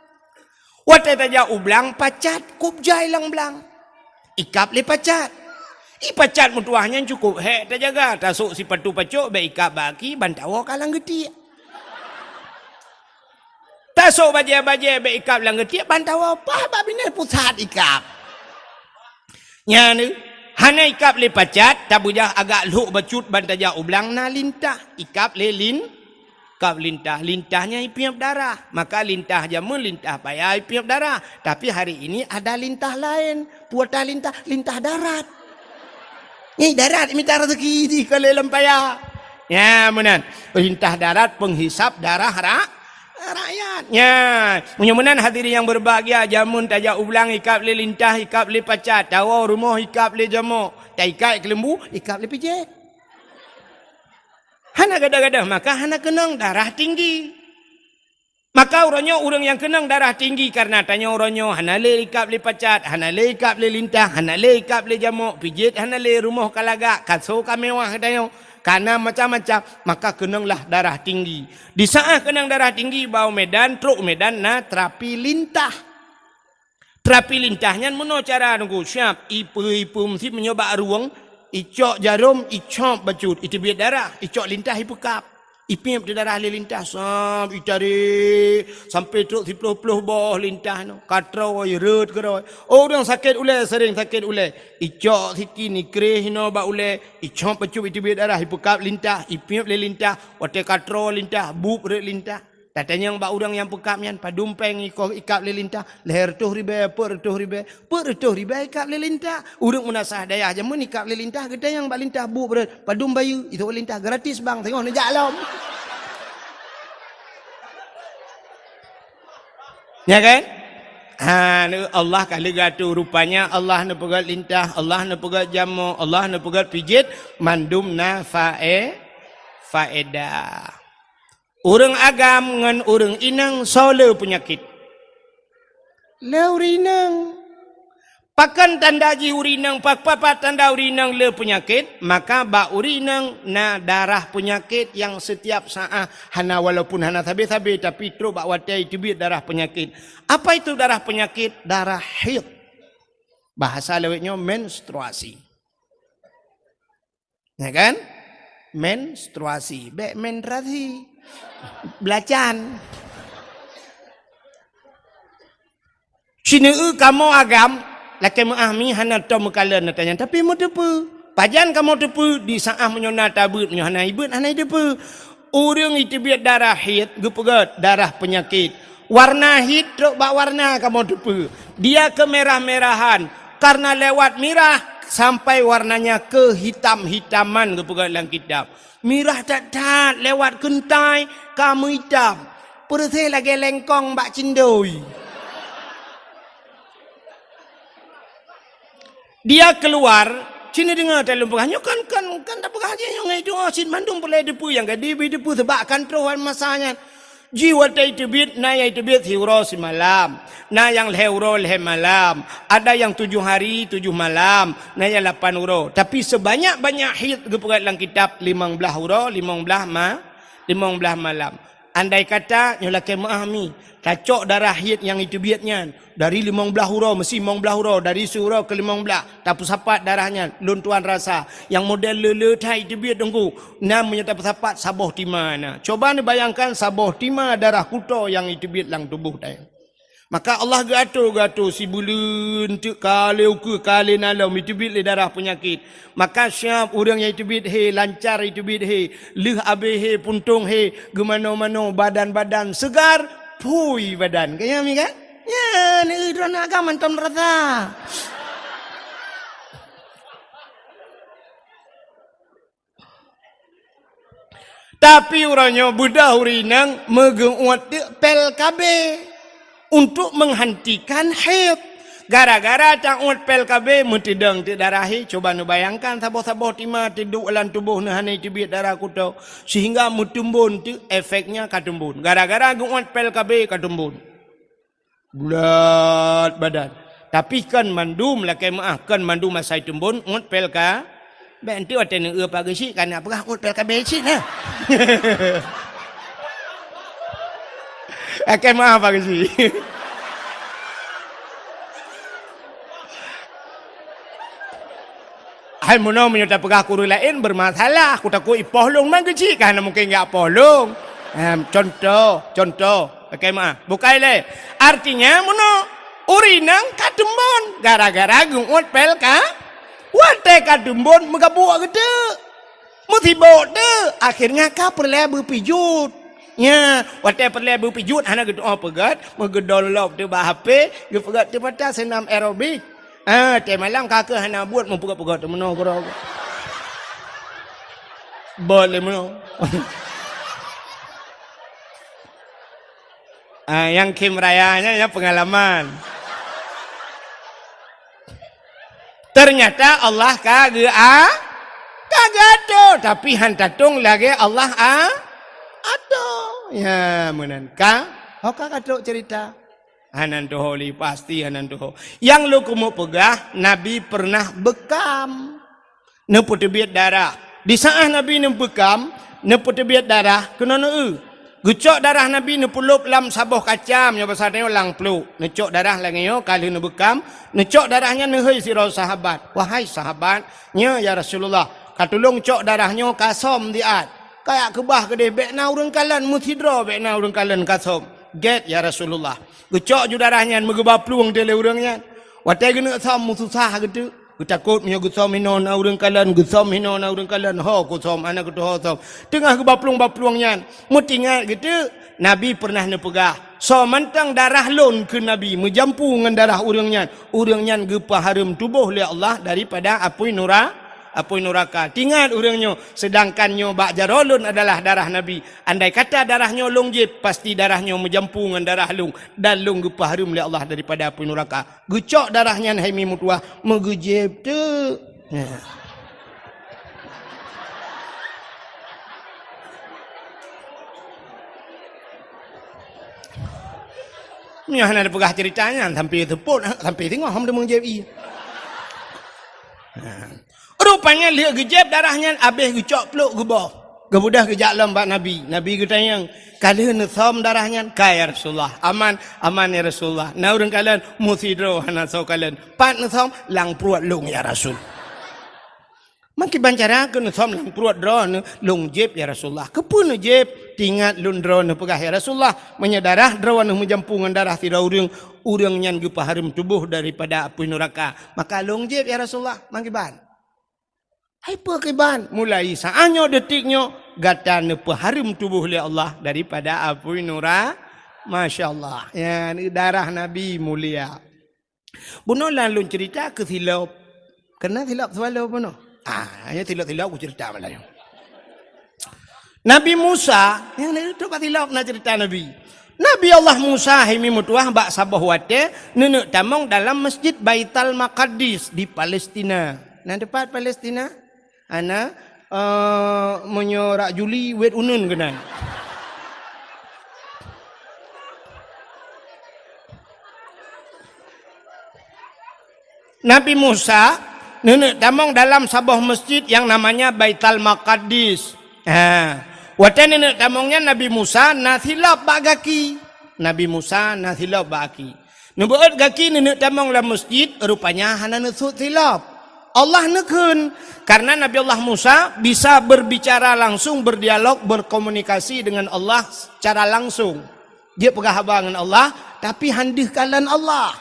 Watée tajak u blang, pacat kub jai lam blang. Ikab lé pacat. I pacat meutuwah nyan cukôp hék tajaga, tasôk sipatu pacok bék ikab bak aki, ban tawoe ka lam geutiek. Tasôk bajée-bajée bék ikab lam geutiek, ban tawoe paih bak binéh pusat ikab. Nyan, hana ikab lé pacat, tabeujah agak lhok bacut ban tajak u blang na lintah, ikab lé lin-, kab lintah. Lintah nyan ipiep darah. Maka lintah jameun lintah paya ipiep darah. Tapi hari ini ada lintah laén. Peue ata lintah? Lintah darat. Nyan darat mita rezeki di keu lé lam paya. Nyan meunan. Lintah darat penghisap darah ra-, rakyat. Nyan. Meunyoe meunan hadirin yang berbahagia, jameun tajak u blang ikab lé lintah, ikab lé pacat, tawoe rumoh ikab lé jamok, taikat keuleumbu, ikab lé pijet. Hana gadoh-gadoh, maka hana keunong darah tinggi. Maka uroe nyoe ureuëng nyang keunong darah tinggi kareuna tanyoe uroe nyoe hana lé ikab lé pacat, hana lé ikab lé lintah, hana lé ikab lé jamok, pijet hana lé, rumoh ka lagak, kaso ka mewah tanyoe, ka na macam-macam, maka keunonglah darah tinggi. Di saát keunong darah tinggi, ba u Medan, trok u Medan na terapi lintah. Terapi lintah nyan meunoe cara nunggu siab, ipe-ipe meusi meunyoe bak rueng, icok jarom, icop bacut, iteubiet darah, icok lintah ipeukab. Ipiep teuh darah lé lintah, sab, itarek, sampoe trok siploh-ploh boh lintah nyoe. Ka troe, rhot keudroe. Oh, ureuëng sakét ulée, seuréng sakét ulée. Icok sikin, ikréh inoe bak ulée, icok bacut, iteubiet darah, ipeukab lintah, ipiep lé lintah, watée ka troe lintah, bueb rhot lintah. Tatanyong bak ureuëng nyang peukab nyan, padum péng iko ikab lé lintah, lhée reutôh ribée, peuet reutôh ribée, peuet reutôh ribée ikab lé lintah. Ureuëng meunasah dayah jameun ikab lé lintah, geutanyong bak lintah bueb rhot, padum bayeue, itu lintah gratis bang, teungoh neujak lom. Ya kan? Ha, Allah ka lheueh geuatoe, rupanya Allah neupeugét lintah, Allah neupeugét jameun, Allah neupeugét pijet, mandum na fae-, faedah. Ureuëng agam ngon ureuëng inong soe le peunyakét? Le ureuëng inong. Pakon tanda jih ureuëng inong, pa-, pa-, pa tanda ureuëng inong le peunyakét? Maka bak ureuëng inong na darah peunyakét nyang setiap saat hana, walaupun hana sabe-sabe, tapi trok bak watée iteubiet darah peunyakét. Apa itu darah peunyakét? Darah haid. Bahasa lawét nyoe menstruasi. Ya kan? Menstruasi, bék menstruasi. Belacan. Sineue kamoe agam, lakée meuah mi hana tom meukalon ata nyan, tapi meuteupeue. Pajan kamoe teupeue, di saat meunyoe na tabeuet, meunyoe hana ibeuet, hana iteupeue. Ureuëng iteubiet darah haid geupeugét darah peunyakét. Warna haid trok bak warna kamoe teupeue. Dia keumirah-mirahan, karena lewat mirah sampai warnanya kehitam-hitaman geupeugét lam kitab. Mirah that-that lewat keuntai ka meuitam. Peureuséh lagée lengkong bak cindoi. Dia keluar, cit neudeungoe that lôn peugah, nyoe kan, kan, kan tapeugah jih nyoe ngon itu, oh, cit mandum peureulée teupeue nyang ka dibri teupeue, sabab kan troh masa nyan. Jih watée iteubiet, na nyang iteubiet siuroe simalam, na nyang lhée uroe lhée malam, ada nyang tujoh hari tujoh malam, na nyang lapan uroe. Tapi seubanyak-banyak haid geupeugét lam kitab limong blaih uroe, limong blaih ma-, limong blaih malam. Andai kata nyoe lakée meuah mi, tacok darah haid nyang iteubiet nyan, dari limong blaih uroe, meusi limong blaih uroe, dari siuroe keu limong blaih, tapeusapat darah nyan, lôn tuan rasa, nyang model le-le that iteubiet teungku, na meunyoe tapeusapat saboh tima na. Coba neubayangkan saboh tima darah kuto nyang iteubiet lam tuboh tanyoe. Maka Allah geuatoe, geuatoe sibuleuen teuk ka lhée ukeue, ka lhée na lom, iteubiet lé darah peunyakét. Maka siab ureuëng nyang iteubiet he, lancar iteubiet he, lheueh abéh he, puntông he, geumanoe-manoe, badan-badan seugar, phui badan. Ka nyan mi kan? Nyan, eh, droeneuh agam mantong rasa. Tapi uroe nyoe beudôh ureuëng inong meugeuuet teuk pil K B untuk menghentikan haid. Gara-gara tauet pil K B meuteudong teuk darah haid. Cuba neubayangkan saboh-saboh tima teuduek lam tuboh neuh hana iteubiet darah kuto, sehingga meutumbon teuk efeknya ka tumbon. Gara-gara geuuet pil K B ka tumbon. Bulat badan. Tapi kon mandum lakée meuah, kon mandum asai tumbon, uet pil K B. Bék enteuk watée neueu Pak Geuchik, ka na peugah uet pil K B cit na. Lakée meuah Pak Geuchik. Hai meunoe meunyoe tapeugah keu ureuëng laén bermasalah, kutakot ipoh lôn, man Geuchik ka hana mungken jak poh lôn. Em, contoh, contoh. Lakée meuah. Bukai lé. Artinya meunoe, ureuëng inong ka tumbon gara-gara geuuet pil K B. Watée ka tumbon meugabuk geuteuk. Meusibok teuk, akhirnya ka peureulée beupijot. Nya, watée peureulée beupijot hana geutuoh peugét, meugeudownload teuk bak H P, geupeugét teuk mata seunam aerobik. Ah, watée malam ka keuh hana buet meupeugét-peugét teuk meunoe keudroe. Bot lé meunoe. Ah, nyang khém raya nyan, nyan peungalaman. Ternyata Allah ka geu-, a-, ka geuatoe, tapi han tatong lagée Allah a-, atoe. Ya, meunan ka, ho ka ka trok cerita. Hana tuho lé, pasti hana tuho. Nyang lôn keumeung peugah, Nabi pernah beukam. Neupeuteubiet darah. Di saát Nabi neubeukam, neupeuteubiet darah, keunoe neueu. Geucok darah Nabi neupeulop lam saboh kacam, nyoe basa tanyoe lam plôk. Neucok darah lagée nyoe ka lheueh neubeukam, neucok darah nyan neuhôi sidroe sahabat. "Wahai sahabat, nyoe ya Rasulullah, ka tulông cok darah nyoe ka som siat." Kayak keubah keudeh, bék na ureuëng kalon, meusidroe bék na ureuëng kalon ka sôm. Gét, ya Rasulullah. Geucok ju darah nyan, meugeubaplueng teuh lé ureuëng nyan. Watée geuneuk sôm, meususah geuteuk. Geutakot meunyoe geusôm hinoe na ureuëng kalon, geusôm hinoe na ureuëng kalon, ho kusôm, hana geutuho sôm. Teungoh geubaplueng-baplueng nyan, meutingat geuteuk, Nabi peureunah neupeugah, soe mantong darah lôn keu Nabi meujampu ngon darah ureuëng nyan, ureuëng nyan geupeuhareuem tuboh lé Allah daripada apui nura-, apui nuraka. Tingat ureuëng nyoe, seudangkan nyoe bak jaroe lôn adalah darah Nabi. Andai kata darah nyoe lôn jieb, pasti darah nyoe meujampu ngon darah lôn, dan lôn geupeuhareuem lé Allah daripada apui nuraka. Geucok darah nyan hai mi meutuwah, meugeujieb teuk. Nyoe hana tapeugah ceurita nyan, sampai seupôt, sampai singoh hom deungoe jieb ie. Rupanya lheueh geujieb darah nyan, abéh geucok plôk geuboh. Geubeudôh geujak lom bak Nabi. Nabi geutanyong, "Ka lheueh neusôm darah nyan?" "Ka, ya Rasulullah." "Aman?" "Aman, ya Rasulullah." "Na ureuëng kalon?" "Meusidroe hana soe kalon." "Pat neusôm?" "Lam pruet lôn, ya Rasul." "Meukiban cara keuh neusôm lam pruet droeneuh?" "Lôn jieb, ya Rasulullah." "Keupeue neujieb?" "Tingat lôn droeneuh peugah, ya Rasulullah, meunyoe darah droeneuh meujampu ngon darah sidroe ureuëng, ureuëng nyan geupeuhareuem tuboh daripada apui nuraka. Maka lôn jieb, ya Rasulullah." "Meukiban?" "Hai peue kiban?" "Mulai saát nyoe, detik nyoe, gata neupeuhareuem tuboh lé Allah daripada apui nura-, Masya Allah. Nyan darah Nabi mulia. Bunoe lôn ceurita keu silop. Keunan silop swallow bunoe. Ah, nyan silop-silop kuceurita malam nyoe. Nabi Musa, nyang na trok bak silop na ceurita Nabi. Nabi Allah Musa hai mi meutuwah bak saboh watée neuneuk tamong dalam Masjid Baital Maqaddis di Palestina. Na teupat Palestina? Hana, eh, meunyoe rak Juli, wét uneun keunan. Nabi Musa neuneuk tamong dalam saboh masjid nyang namanya Baital Maqaddis. Ha. Watée neuneuk tamong nyan, Nabi Musa na silop bak gaki. Nabi Musa na silop bak gaki. Neubeuôt gaki neuneuk tamong lam masjid, rupanya hana neusut silop. Allah neukheun, karena Nabi Allah Musa bisa berbicara langsung, berdialog, berkomunikasi dengan Allah secara langsung. Jeuet peugah haba ngon Allah, tapi han deuh kalon Allah.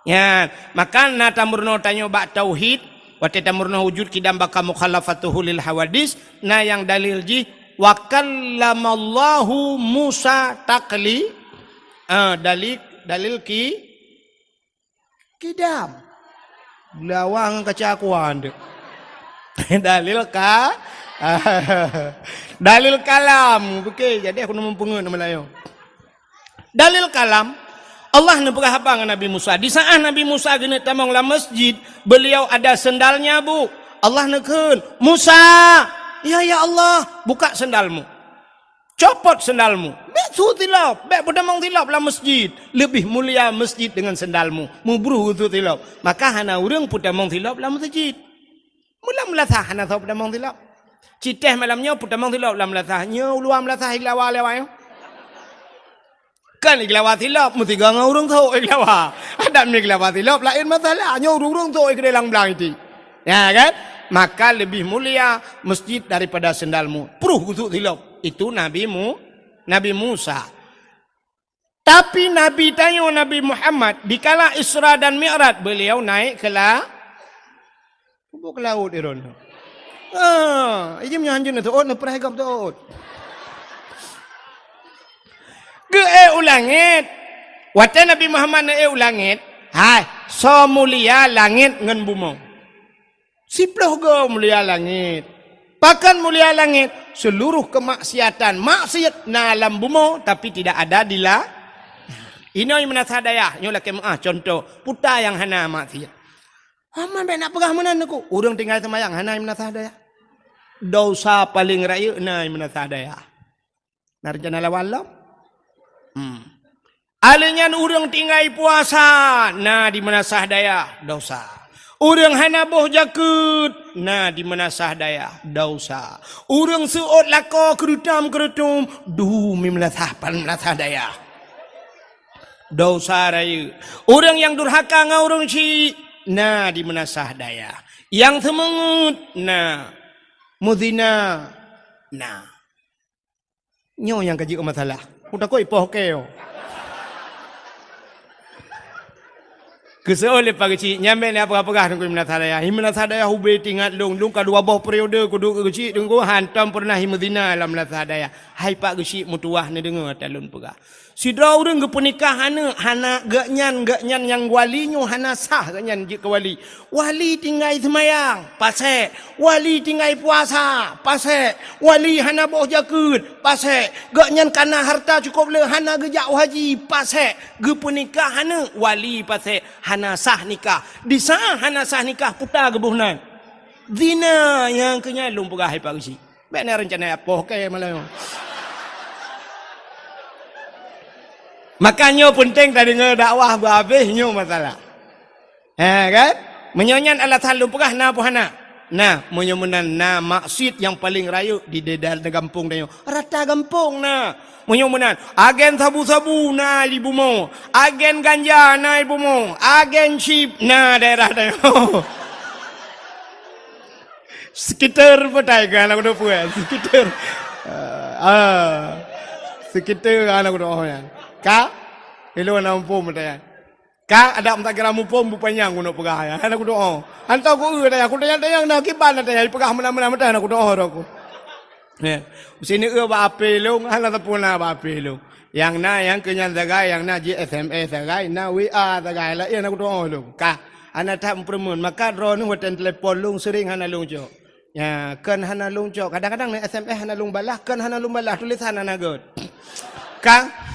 Nyan, maka na tameurunoe tanyoe bak tauhid, watée tameurunoe wujud qidam baqa mukhalafatuhu lil hawadis, na nyang dalil jih, "Wa kallamallahu Musa takli-," ah, dalil, dalil ki-, qidam. Geulawa ngon kaca aqua tu. Dalil ka-, dalil kalam. Oke, jadi aku neumeupeungeut nama lain. Dalil kalam, Allah neupeugah haba ngon Nabi Musa. Di saat Nabi Musa geuneuk tamong lam masjid, beliau ada sendalnya, Bu. Allah neukheun, "Musa!" "Ya, ya Allah." "Buka sendalmu. Copot sendalmu. Bék su silop, bék peutamong silop lam masjid. Lebih mulia masjid dengan sendalmu. Mubruh su silop." Maka hana ureuëng peutamong silop lam masjid. Meulam melasah hana soe peutamong silop. Citéh malam nyoe peutamong silop lam melasah. Nyoe uluwa melasah iglawa lewat nyoe. Kan iglawa silop, meusigoe ngon ureuëng sôk iglawa. Adak meuiglawa silop, laén masalah. Nyoe ureuëng-ureuëng sôk iglawa lam blang itu. Ya kan? Maka lebih mulia masjid daripada sendalmu. Pruh gusuk silop. Itu Nabi Mu-, Nabi Musa. Tapi Nabi tanyoe Nabi Muhammad, dikala Isra dan Mi'raj, beliau naik ke la-, Peubuet keu laôt Iron. Ah, ijim nyan hanjeuet neuteuôt, neupreh gob teuôt. Geuék u langét. Watée Nabi Muhammad neuék u langét, hai, soe mulia langét ngon bumoe? Siploh goe mulia langét. Pakon mulia langét? Seluruh kemaksiatan, maksiat na lam bumoe, tapi tidak ada di la-, inoe meunasah dayah, nyoe lakée meuáh contoh, peue nyang hana maksiat. Aman bék nak peugah meunan Teungku. Ureuëng tinggai seumayang hana meunasah dayah. Dosa paleng rayeuk na meunasah dayah. Na rencana lawan lom? Hmm. Alèh nyan ureuëng tinggai puasa na di meunasah dayah, dosa. Ureuëng hana boh jakeuet na di meunasah dayah, dosa. Ureuëng seuôt lakoe keureutôm-keureutôm, dum meunasah pan meunasah dayah. Dosa rayeuk. Ureuëng nyang durhaka ngon ureuëng syik, na di meunasah dayah. Nyang seumeungeut, na. Meuzina, na. Nyoe nyang ka jeuet masalah. Kutakot ipoh keu. Keusoe lé Pak Geuchik, nyan bèk lé peugah-peugah Teungku Imam Nasah Dayah. Imam Nasah Dayah ubé teuingat lôn, lôn ka dua boh periode kuduek keu Geuchik Teungku, hantom peureunah imeuzina lam Nasah Dayah. Hai Pak Geuchik, meutuwah neudeungoe ata lôn peugah. Sidroe ureueng geupeunikah aneuk, hana geuhnyan, geuhnyan nyang wali nyoe hana sah geuhnyan jeuet keu wali. Wali tinggai seumayang, pasék. Wali tinggai puasa, pasék. Wali hana boh jakeuet, pasék. Geuhnyan kana hareuta cukôp le hana geujak u haji, pasék. Geupeunikah aneuk, wali pasék. Hana sah nikah. Di saat hana sah nikah, peue ta geuboh nan? Zina. Nyang keu nyan lôn peugah hai Pak Geuchik. Bèk na reuncana poh keu malam nyoe. Makanya penting tadeungoe dakwah beuhabéh nyoe masalah. Ha kan? Meunyoe nyan alasan lôn peugah na peue hana? Na, meunyoe meunan na maksiet nyang paleng rayeuk di daerah gampông tanyoe. Rata gampông na. Meunyoe meunan, agen sabu-sabu na di bumoe, agen ganja na di bumoe, agen chip na daerah tanyoe. Sekitar petai kan aku tu pun. Sekitar. Ah, ah. Sekitar kan aku tu oh nyan. Ka? Hello na muphom petai. Ka ada meutakira muphom bupanyang guna peugah ya. Hana kudoa. Hantom ku eu tanya, ku tanya-tanya na kiban na tanya, peugah meunan-meunan meutan hana kudoa roh ku. Ya. Sini eu bak ape lôn, hana teupeu na bak ape lôn. Nyang na, nyang keu nyan sagai, nyang na jih S M S sagai, na W A sagai, laén hana kudoa lôn. Ka, hana that meupeureumeun. Maka droeneuh watèe telepon lôn sering hana lôn cok. Ya, kan hana lôn cok. Kadang-kadang na S M S hana lôn balah, kan hana lôn balah, tulisan hana göt. Ka?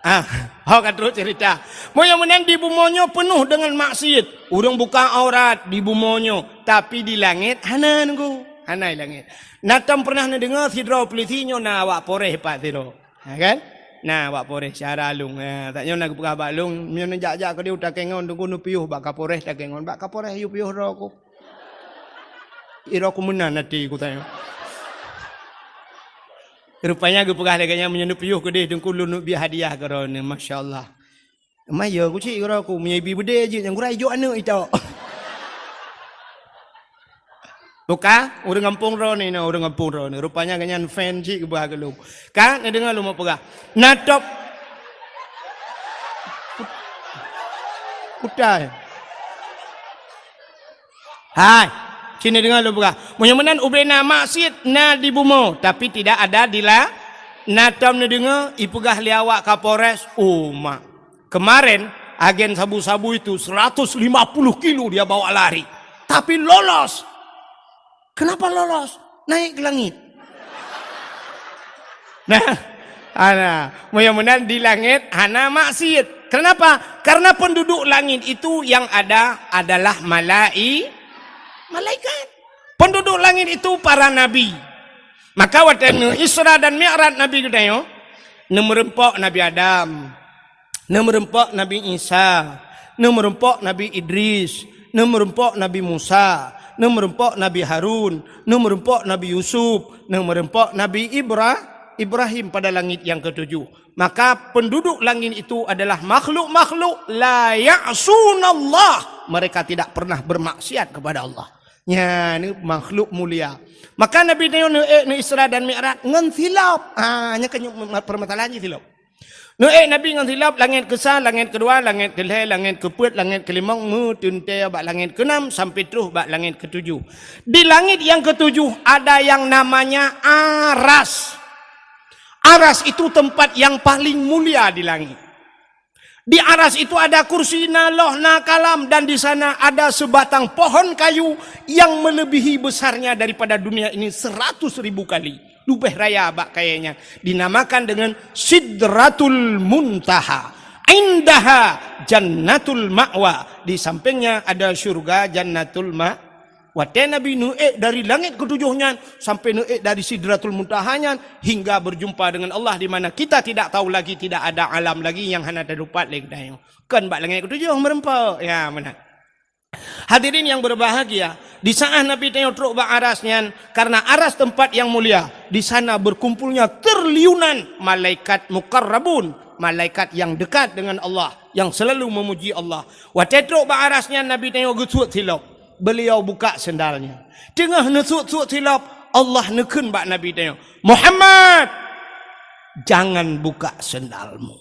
Ah, ho ka trok cerita. Meunyoe meunan di bumoe nyoe peunoh deungon maksiet. Ureueng buka aurat di bumoe nyoe, tapi di langét hana nunggu. Hana di langét. Na tom pernah neudeungoe sidroe polisi nyoe na awak Polres pat sidroe. Ha kan? Na awak Polres syara lôn. Ha, tak nyoe na geupeugah bak lôn, meunyoe neujak-jak keudeh u Takengon, teungku neupiôh bak Kapolres Takengon. Bak Kapolres yue piôh droe ku. Ira ku meunan até ku tanya. Rupanya geupeugah lagèe nyan, meunyoe neupiôh keudeh teungku lôn neubri hadiah keu droeneuh, masya Allah. Mayo ku cit keu droe ku, meunyoe ibi beudé jih nyang gura ijok aneuk itok. Buka, ureueng gampông droeneuh, ureueng gampông droeneuh. Rupanya geuhnyan fan cit geuba keu lôn. Ka, neudeungoe lôn meupeugah. Na top. Kutai. Hai, sini deungoe lôn peugah. Meunyoe meunan ubé na maksiet na di bumoe, tapi tidak ada di la-, na tom neudeungoe ipeugah lé awak Kapolres, oh mak. Kemarin agen sabu-sabu itu seratus lima puluh kilo dia bawa lari. Tapi lolos. Kenapa lolos? Naik ke langit. Nah, ana, meunyoe meunan di langét hana maksiet. Kenapa? Karena penduduk langit itu yang ada adalah malai-, malaikat. Penduduk langit itu para nabi. Maka watèe neu Isra dan Mi'raj Nabi geutanyoe, neumeureumpok Nabi Adam. Neumeureumpok Nabi Isa, neumeureumpok Nabi Idris, neumeureumpok Nabi Musa, neumeureumpok Nabi Harun, neumeureumpok Nabi Yusuf, neumeureumpok Nabi Ibra-, Ibrahim pada langit yang ketujuh. Maka penduduk langit itu adalah makhluk-makhluk la ya'sunallah. Mereka tidak pernah bermaksiat kepada Allah. Nyan makhluk mulia. Maka Nabi nyoe neuék neu Isra dan Mi'raj ngon silop. Ha, nyan kan permasalahan jih silop. Neuék Nabi ngon silop, langét keusa, langét keudua, langét keulhèe, langét keupeuet, langét keulimong, meuteuntèe bak langét keunam sampai troh bak langét keutujoh. Di langét nyang keutujoh ada yang namanya Aras. Aras itu tempat yang paling mulia di langét. Di Aras itu ada kursi, na loh, na kalam, dan di sana ada sebatang pohon kayu yang melebihi besarnya daripada dunia ini seratus ribu kali. Leubeh raya bak kayèe nyan, dinamakan dengan Sidratul Muntaha. Indaha Jannatul Ma'wa. Di sampingnya ada syurga Jannatul Ma-, watèe Nabi neuék dari langét keutujoh nyan sampai neuék dari Sidratul Muntaha nyan hingga berjumpa dengan Allah di mana kita tidak tahu lagi, tidak ada alam lagi nyang hana teutupat lé geutanyoe. Kon bak langét keutujoh meureumpok. Ya, meunan. Hadirin yang berbahagia, di saat Nabi tanyoe trok bak Aras nyan, karena Aras tempat yang mulia, di sana berkumpulnya triliunan malaikat muqarrabun, malaikat yang dekat dengan Allah, yang selalu memuji Allah. Watèe trok bak Aras nyan, Nabi tanyoe geusuet silop. Beliau buka sendalnya. Teungoh neusuet-suet silop, Allah neukheun bak Nabi tanyoe, "Muhammad!" "Jangan buka sendalmu."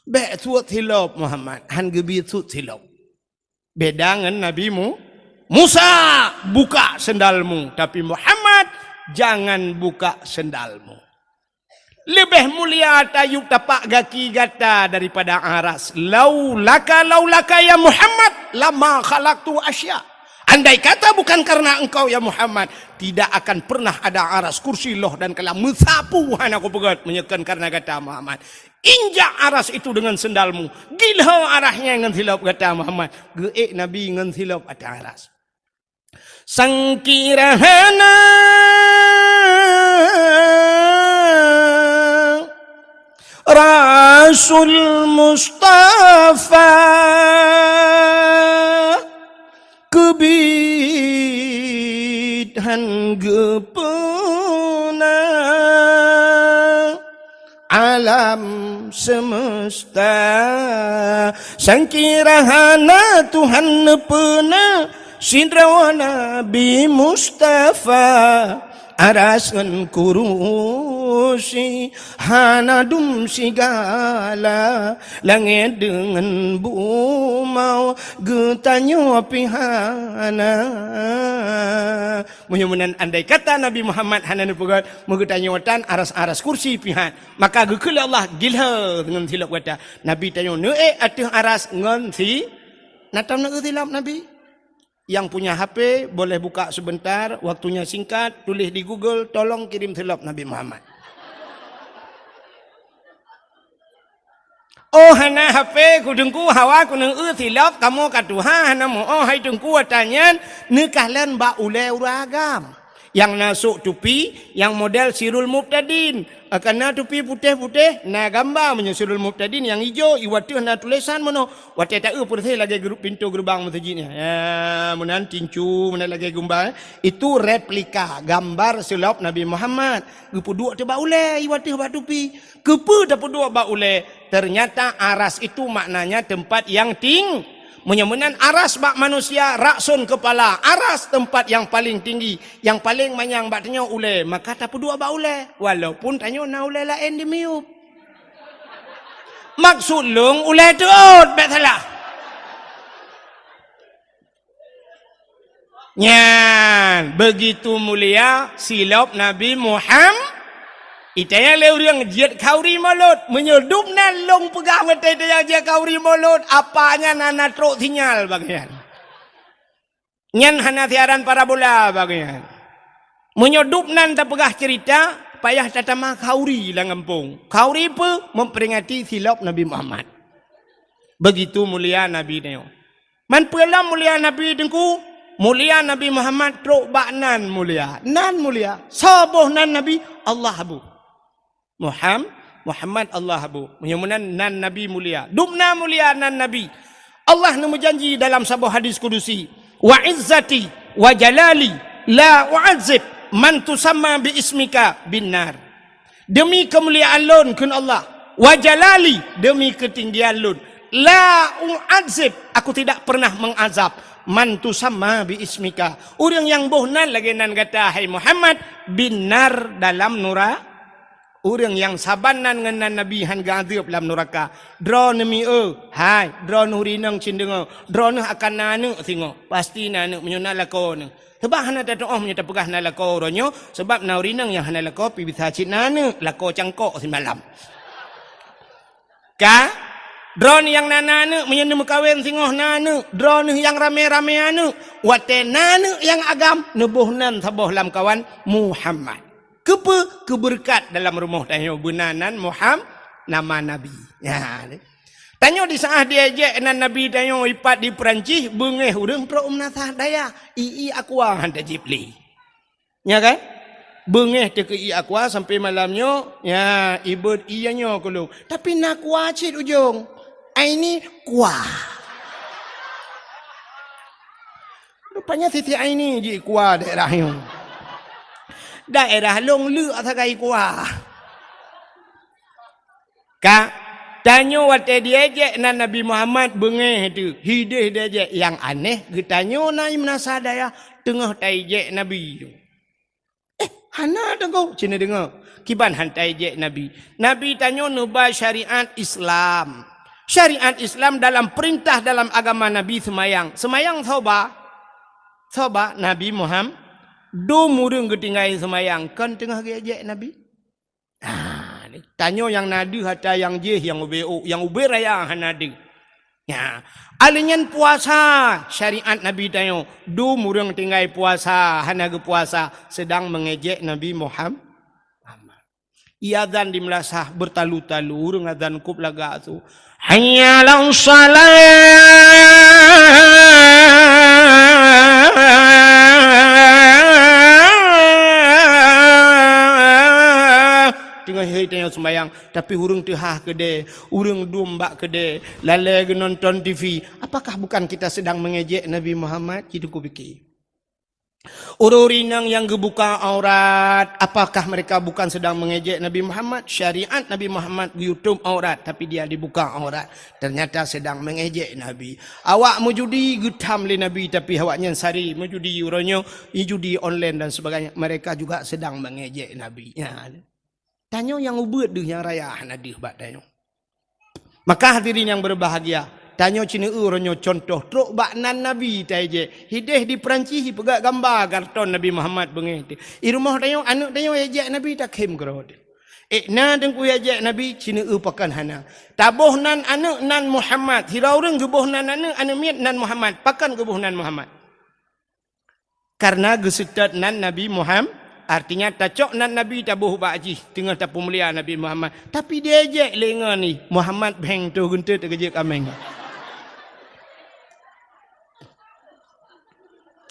Bék sut silop Muhammad, han geubi sut silop. Beda ngon Nabi Mu-, Musa, "Buka sendalmu." Tapi Muhammad, "Jangan buka sendalmu." Leubeh mulia tayue tapak gaki gata daripada aras. "Laulaka, laulaka ya Muhammad, lama khalaqtu asya." Andai kata bukan karena engkau ya Muhammad, tidak akan pernah ada aras, kursi, loh dan kalam meusapu hana kupeugét meunyoe kon karena gata Muhammad. Injak aras itu dengan sendalmu. Gilho arasnya ngon silop gata Muhammad. Geuék Nabi ngon silop ateueh aras. Sangkira hana Rasul Mustafa keubiet han geupeuna alam semesta. Sangkira hana Tuhan neupeuna sidroe Nabi Mustafa. Aras ngon kurusi hana dum sigala, langét deungon bumoe geutanyoe pih hana. Meunyoe meunan andai kata Nabi Muhammad hana neupeugét, meugeutanyoe tan aras-aras kursi pih han. Maka geukheun lé Allah, "Gilho ngon silop gata." Nabi tanyoe neuék ateueh aras ngon si-, na tom neuék silop Nabi? Yang punya H P boleh buka sebentar, waktunya singkat, tulis di Google, "Tolong kirim silop Nabi Muhammad." Oh, hana H P, ku Teungku, hawa ku neueu silop, kamoe ka tuha, hana meu-oh, hai Teungku, ata nyan neukalon bak ulée ureuëng agam. Nyang na sôk tupi, nyang model Sirul Mubtadin. Ka na tupi putéh-putéh, na gamba meunyoe Sirul Mubtadin nyang ijo, i ateueh na tulésan meunoe. Watée taeu peureséh lagée geu-, pintoe geurubang meuseujid nyan. Ya, meunan tincu, meunan lagée gumba, eh. Itu replika gambar silop Nabi Muhammad. Geupeuduek teuh bak ulée, i ateueh bak tupi. Keupeue tapeuduek bak ulée? Ternyata aras itu maknanya tempat yang ting-, meunyoe meunan aras bak manusia, rakson kepala, aras tempat yang paling tinggi, yang paling manyang bak tanyoe ulée, maka tapeuduek bak ulée, walaupun tanyoe na ulée laén di miyueb. Maksud lôn ulée teuôt, bék salah. Nyan, begitu mulia silop Nabi Muham-, itaya lé ureuëng jeuet khauri mulod. Meunyoe dum nan lôn peugah meutai taya jeuet khauri mulod, apa nyan hana trok sinyal bagian. Nyan hana siaran parabola bagian. Meunyoe dum nan tapeugah cerita, payah tatama khauri lam gampông. Khauri peue? Memperingati silop Nabi Muhammad. Begitu mulia Nabi nyoe. Man peue lom mulia Nabi Teungku? Mulia Nabi Muhammad trok bak nan mulia. Nan mulia. Soe boh nan Nabi? Allah boh. Muham-, Muhammad Allah boh. Meunyoe meunan nan Nabi mulia. Dum na mulia nan Nabi. Allah neumeujanji dalam saboh hadis kudusi, "Wa izzati wa jalali la u'adzib man tusamma bi ismika bin nar." Demi keumuliaan lôn, kheun Allah, "Wa jalali," demi keutinggian lôn, "la u'adzib," aku tidak pernah mengazab, "man tusamma bi ismika," ureuëng nyang boh nan lagée nan gata, hai Muhammad, "bin nar," dalam nura-, ureuëng nyang saban nan ngon nan Nabi han geuazeueb lam nuraka. Droeneuh mi-e, hai, droeneuh rinong cit deungoe, droeneuh akan na aneuëk singoh, pasti na aneuëk meunyoe na lakoe neuh. Sabab hana tatuoh meunyoe tapeugah na lakoe uroe nyoe, sabab na ureuëng inong nyang hana lakoe pih bisa cit na aneuëk, lakoe cangkok simalam. Ka? Droeneuh nyang na, na aneuëk, meunyoe neumeukawen singoh na aneuëk, droeneuh nyang ramé-ramé aneuëk, watée na aneuëk nyang agam, neuboh nan saboh lamkawan Muhammad. Keupeue? Keubeureukat dalam rumoh tanyoe beuna nan Muham-, nama Nabi. Nyan. Tanyoe di saát diejek nan Nabi tanyoe ipat di Peurancih, beungéh ureuëng trok meunasah dayah, ié aqua han tajib lé. Nya kan? Beungéh teuh keu ié aqua sampai malam nyoe, nya, ibeuet ié nyoe keu lôn. Tapi na aqua cit ujong. Aini kuah. Rupanya Siti Aini jih kuah daerah nyoe. Daerah lôn leuk sagai kuah. Ka, tanyoe watée diejek nan Nabi Muhammad beungéh teuh, hideh diejek. Nyang aneh, geutanyoe na meunasah dayah teungoh taijek Nabi. Eh, Hana teungku, cina deungoe. Kiban han taejek Nabi. Nabi tanyoe neuba syariat Islam. Syariat Islam dalam perintah dalam agama Nabi seumayang. Seumayang soe ba? Soe ba? Nabi Muhammad. Dum ureuëng geutinggai seumayang, kon teungoh geuejek Nabi. Ah, ni. Tanyoe nyang na deuh ata nyang jih nyang ubé ôk, nyang ubé raya hana deuh. Ya. Alèh nyan puasa, syariat Nabi tanyoe, dum ureuëng tinggai puasa, hana geupuasa, sedang mengejek Nabi Muham-, Muhammad. Iazan di meulasah beutalu-talu, ureuëng azan kôb lagak su. Hayya 'alas shalah. Teungoh hai tanyoe seumayang, tapi ureuëng teuhah keudè, ureuëng dum bak keudè, lalè geunonton T V. Apakah bukan kita sedang mengejek Nabi Muhammad? Cit teungku pike. Ureuëng inong nyang geubuka aurat, apakah mereka bukan sedang mengejek Nabi Muhammad? Syariat Nabi Muhammad geuyutob aurat, tapi dia dibuka aurat. Ternyata sedang mengejek Nabi. Awak meujudi geutham lé Nabi, tapi awak nyan sari meujudi uroe nyoe, judi online dan sebagainya. Mereka juga sedang mengejek Nabi. Ya. Tanyoe nyang ubeuet deuh nyang raya hana deuh bak tanyoe. Maka hadirin yang berbahagia, tanyoe cina uroe nyoe contoh trok bak nan Nabi taejek. Hideh di Perancis ipeugah gamba karton Nabi Muhammad beungéh teuh. I rumoh tanyoe aneuëk tanyoe ejek Nabi takhém keudroe teuh. Eh, na teungku ejek Nabi cina pakon hana. Taboh nan aneuëk nan Muhammad. Sira ureuëng geuboh nan aneuëk, aneuëk miet nan Muhammad. Pakon geuboh nan Muhammad? Karena geuseutôt nan Nabi Muhammad, artinya tacok nan Nabi taboh bak jih teungoh tapeumulia Nabi Muhammad. Tapi diejek lé ngon ni, Muhammad bheng toh geunteut teugeujek kaméng.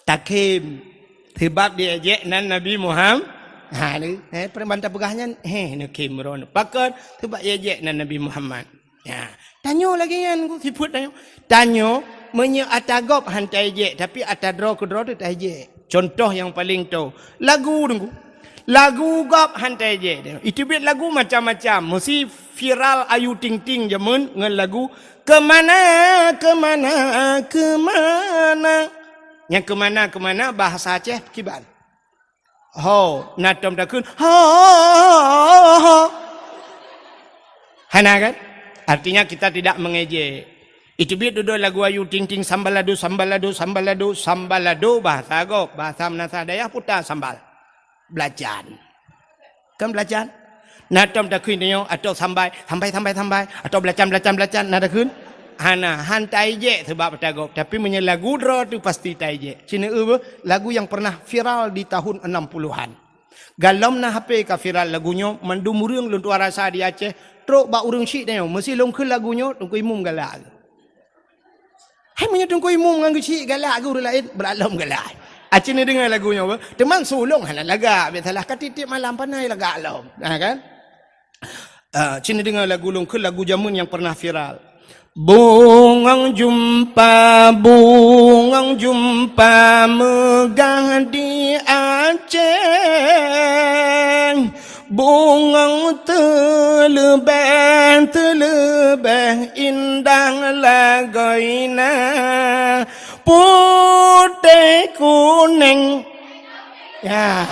Takhém, sebab diejek nan Nabi Muhammad. Ha, ni, eh, peureuman tapeugah nyan, heh, neukhém droeneuh. Pakon, sebab diejek nan Nabi Muhammad. Ya, tanyoe lagée nyan ku sifeuet tanyoe. Tanyoe meunyoe ata gob han taejek, tapi ata droe keudroe teuh taejek. Contoh nyang paleng toe, lagu teungku. Lagu gob han taejek. Iteubiet lagu macam-macam, meusi viral Ayu Ting Ting jameun ngon lagu Keumana, Keumana, Keumana. Nyang keumana-keumana bahasa Aceh kiban? Ho, na tom takheun, ho, ho, ho, ho. Hana kan? Artinya kita tidak mengejek. Iteubiet dudoe lagu Ayu Ting Ting, sambalado, sambalado, sambalado, sambalado, bahasa gob, bahasa meunasah dayah puta sambal. Belacan. Kan belacan? Na tom takheun nyoe, atau sambai, sambai, sambai, sambai, atau belacan, belacan, belacan, na takheun? Hana, han taejek sebab ata gob. Tapi meunyoe lagu droe teuh pasti taejek. Cina eu beuh, lagu yang pernah viral di tahun enam puluhan. Galom na H P ka viral lagu nyoe, mandum ureuëng lôn tuan rasa di Aceh, trok bak ureuëng syiek tanyoe, meusi lôn kheun lagu nyoe, Teungku Imum galak. Hai meunyoe Teungku Imum ngon geuh syiek galak geuh ureuëng laén, brat lom galak. Aci neudeungoe lagu nyoe, teuma su lôn hana lagak, biasalah ka tiep-tiep malam panai lagak lom. Nah kan? Ah, cit neudeungoe lagu lôn kheun lagu jameun nyang pernah viral. Bungong jumpa, bungong jumpa meugah di Aceh. Bungong teuleubeh, teuleubeh indah lagoina. Putéh kunéng. Ya.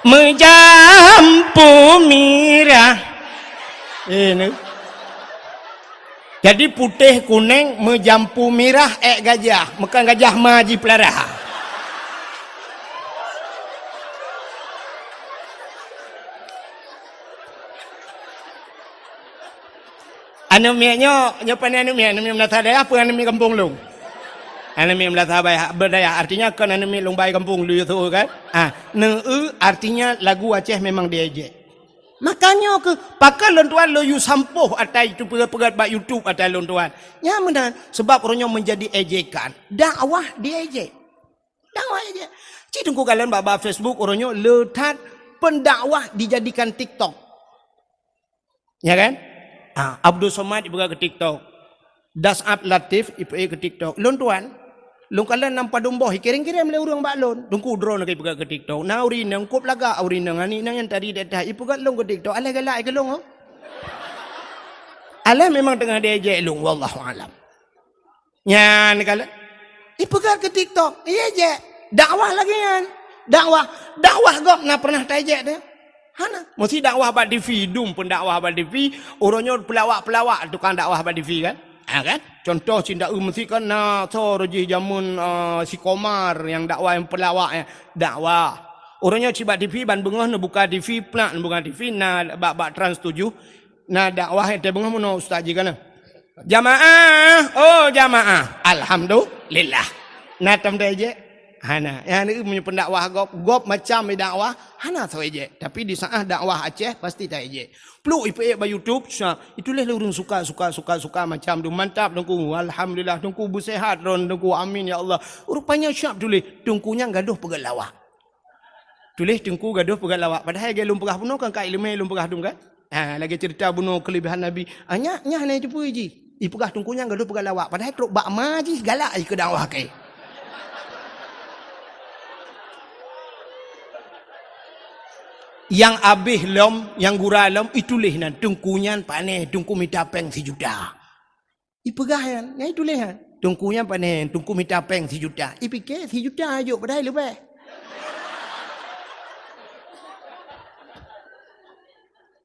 Meujampu mirah. Eh, ni. Jadi putéh kunéng meujampu mirah ék gajah. Meukan gajah ma jipeulara. Aneuk miet nyoe, nyoe pane aneuk miet, aneuk miet meunasah dayah peue aneuk miet gampông lôn? Aneuk miet meunasah baya-, beudayah, artinya kon aneuk miet lôn bai gampông lôn yue su kan? Ah, neu-eu artinya lagu Aceh memang diejek. Makanya keuh, pakon lôn tuan lôn yue sampôh ata itu peugét-peugét bak YouTube ata lôn tuan. Nyan meunan, sebab uroe nyoe menjadi ejekan. Dakwah diejek. Dakwah ejek. Cit teungku kalon bak, bak Facebook uroe nyoe le that pendakwah dijadikan TikTok. Ya kan? Ah, Abdul Somad ipeugah keu TikTok. Dasab Latif ipeugah keu TikTok. Lôn tuan, lôn kalon lam padum boh, ikirém-kirém lé ureuëng bak lôn. Teungku droeneuh ka ipeugah keu TikTok. Na ureuëng inong kôb lagak, ureuëng inong aneuk inong nyang tadi di ateueh ipeugah lôn keu TikTok. Alah galak keu lôn, oh. Alah memang teungoh diejek lôn, wallahu alam. Nyan kalon. Ipeugah keu TikTok, ijek. Dakwah lagèe nyan. Dakwah, dakwah gob na pernah taijek teuh? Hana. Meusi dakwah bak T V, dum peudakwah bak T V, uroe nyoe peulawak-peulawak tukang dakwah bak T V kan? Ha kan? Contoh cit, meusi kan na soe jih jameun, eh, si Komar nyang dakwah nyang peulawak nyan. Dakwah. Uroe nyoe cit bak T V ban beungoh neubuka T V, plak neubuka T V, na bak, bak Trans tujuh. Na dakwah, eh, teungoh meunoe ustaz jih kana. Jamaah, oh jamaah. Alhamdulillah. Na tom taijek? Hana. Nyang ni meunyoe pendakwah gob, gob macam dakwah, hana soe ijek. Tapi di saat dakwah Aceh, pasti taijek. Pluk ipeuék bak YouTube, sa, ituléh lé ureueng suka, suka, suka, suka macam tu. Mantap Teungku. Alhamdulillah Teungku, beusehat droen Teungku. Amin ya Allah. Rupanya siap tuléh, Teungku nyan gadoh peugah lawak. Tuléh Teungku gadoh peugah lawak, padahai lagèe lôn peugah bunoe kan ka ileumèe lôn peugah dum kan? Ha, lagèe ceurita bunoe keulebihan Nabi. Ah, nyak, nyak hana jiteupeue jih. Ipeugah Teungku nyan gadoh peugah lawak, padahai trok bak ma jih galak jih keu dakwah kèe. Nyang abéh lom, nyang gura lom, ituléh nan Teungku nyan pané, Teungku mita péng sijuta. Ipeugah nyan, nyan ituléh nyan. Teungku nyan pané, Teungku mita péng sijuta. Ipike sijuta jok padahai leubeh.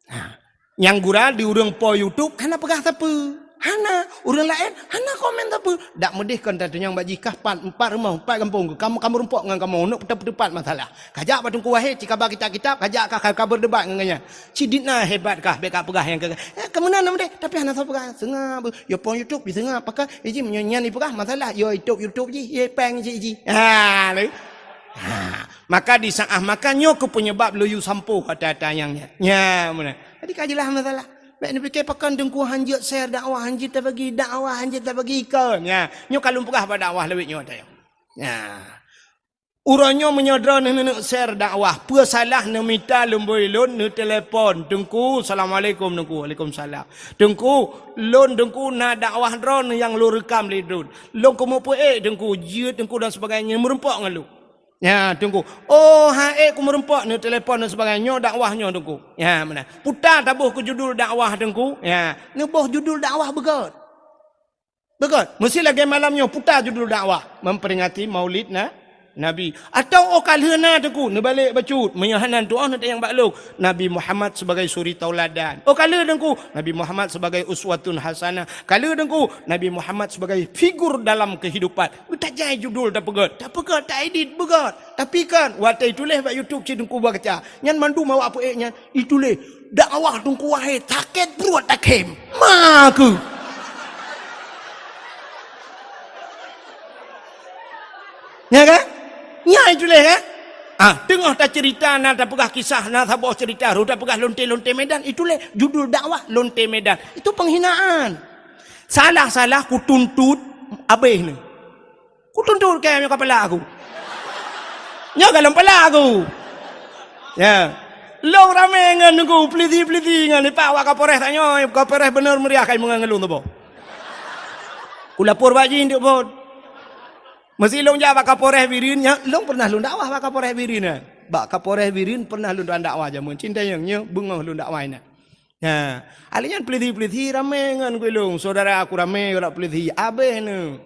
Ha. Nyang gura di ureueng po YouTube hana peugah sapeue. Hana. Ureueng laén hana komen sapeue. Dak meudeh kon tateunyong bak jih kah pat, empat rumoh, empat gampông. Kamoe, kamoe rumpok ngon kamoe, neuk peuteupat masalah. Kajak bak Teungku Wahid, cikaba kitab-kitab, kajak ka, ka, ka berdebat ngon gobnyan. Cit dit na hebat kah, bèk kapeugah nyang keu, eh, keumeunan na meudeh, tapi hana soe peugah. Seungab, yo pon YouTube, diseungab, pakon, iji meunyoe nyan ipeugah masalah, yo YouTube, YouTube jih, yo péng jih, jih. Ha, lé. Ha, maka di saat, maka nyoe keuh penyebab lôn yue sampoe ata-ata nyang nyan. Nya, meunan. Jadi ka jeulaih masalah. Bèk neupike pakon Teungku hanjeuet share dakwah, hanjeuet tabagi dakwah, hanjeuet tabagi ikon. Nya, nyoe ka lôn peugah bak dakwah lawét nyoe ata nyoe. Nya. Uroe nyoe meunyoe droeneuh neuneuk share dakwah, peue salah neumita lumbôi lôn, neutelepon, "Teungku, assalamualaikum, Teungku." "Waalaikumsalam." "Teungku, lôn Teungku na dakwah droeneuh nyang lôn reukam lé droen. Lôn keumeupeuék Teungku, jeuet Teungku dan sebagainya, meureumpok ngon lôn." "Nya, Teungku." "Oh, han ék keumeureumpok, neutelepon dan sebagainya, nyoe dakwah nyoe Teungku." "Nya, meunan." "Puta taboh keu judul dakwah Teungku." Nya, neuboh judul dakwah beugöt. Beugöt, meusi lagèe malam nyoe puta judul dakwah, memperingati Maulid na, Nabi. Atawa oh ka lheueh na Teungku, neubalek bacut, meunyoe hana tu'oh neutanyong bak lôn, Nabi Muhammad sebagai suri tauladan. Oh ka lheueh Teungku, Nabi Muhammad sebagai uswatun hasanah. Ka lheueh Teungku, Nabi Muhammad sebagai figur dalam kehidupan. Beutajai judul tapeugöt, tapeugöt, taedit beugöt. Tapi kan, watèe tuléh bak YouTube cit Teungku baca, nyan mandum awak peuék nyan. Ituléh dakwah Teungku Wahid sakét pruet takhém. Ma keuh. Nya kan? Nya ituléh kan? Ah, teungoh taceurita na tapeugah kisah na saboh ceurita, rôh tapeugah lonte-lonte Medan, ituléh judul dakwah lonte Medan. Itu penghinaan. Salah-salah kutuntut abéh ni. Kutuntut kèe nyoe ka pala aku. Nyoe ka lom pala aku. Ya. Lôn ramé ngon Teungku, pelisi-pelisi ngon ipak wak Kapolres tanyoe, Kapolres beuneuh meuriah kai meungon ngon lôn tuboh. Kulapor bak jih nteuk phon. Meusi lôn jak bak Kapolres Bireuen, nya, lôn pernah lôn dakwah bak Kapolres Bireuen, eh. Bak Kapolres Bireuen pernah lôn dakwah jameun. Cit tanyong nyoe beungoh lôn dakwah inan. Nah, alèh nyan peulisi-peulisi ramé ngon gulong, syedara aku ramé ngon peulisi, abéh nyoe.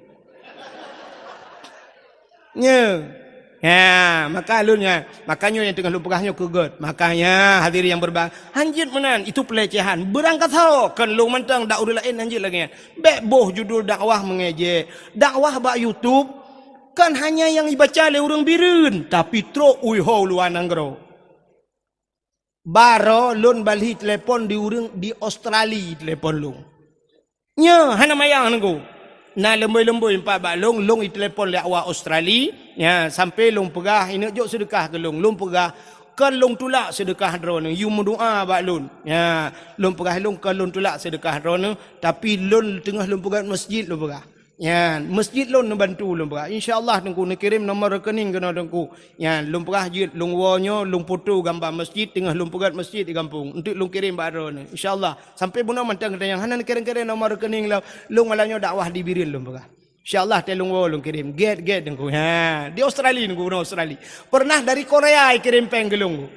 Nyoe. Nah, maka lôn nyan, maka nyoe nyang teungoh lôn peugah nyoe keu gèt. Makanya hadirin yang berbahagia, hanjeuet meunan, itu pelecehan. Beurangkasoe, kon lôn mantong dak ureueng laén hanjeuet lagèe nyan. Bèk boh judul dakwah mengejek. Dakwah bak YouTube, kon hanya nyang ibaca lé ureueng Bireuen, tapi trok u luwa nanggroe. Baroe lôn balhi telepon di ureueng di Australia telepon lôn. Nyoe hana mayang Teungku. Na leumbôi-leumbôi pat bak lôn, lôn itelepon lé awak Australia, nya, sampoe lôn peugah, ineuk jok seudeukah keu lôn. Lôn peugah, kon lôn tulak seudeukah droeneuh, yue meudoa bak lôn. Nya, lôn peugah lôn kon lôn tulak seudeukah droeneuh, tapi lôn teungoh lôn peugah masjid lôn peugah. Nyan, masjid lôn neubantu lôn peugah. Insya Allah Teungku neukirém nomor rekening keunoe Teungku. Nyan, lôn peugah jeuet, lôn woe nyoe, lôn foto gamba masjid, teungoh lôn peugöt masjid di gampông. Enteuk lôn kirém bak droeneuh. Insya Allah. Sampoe bunoe mantong geutanyoe hana neukirém-kirém nomor rekening lôn. Lôn malam nyoe dakwah di Bireuen lôn peugah. Insya Allah, watèe lôn woe lôn kirém. Gèt, gèt Teungku. Ha, di Australia Teungku, bunoe Australia. Pernah dari Korea ikirém péng keu lôn.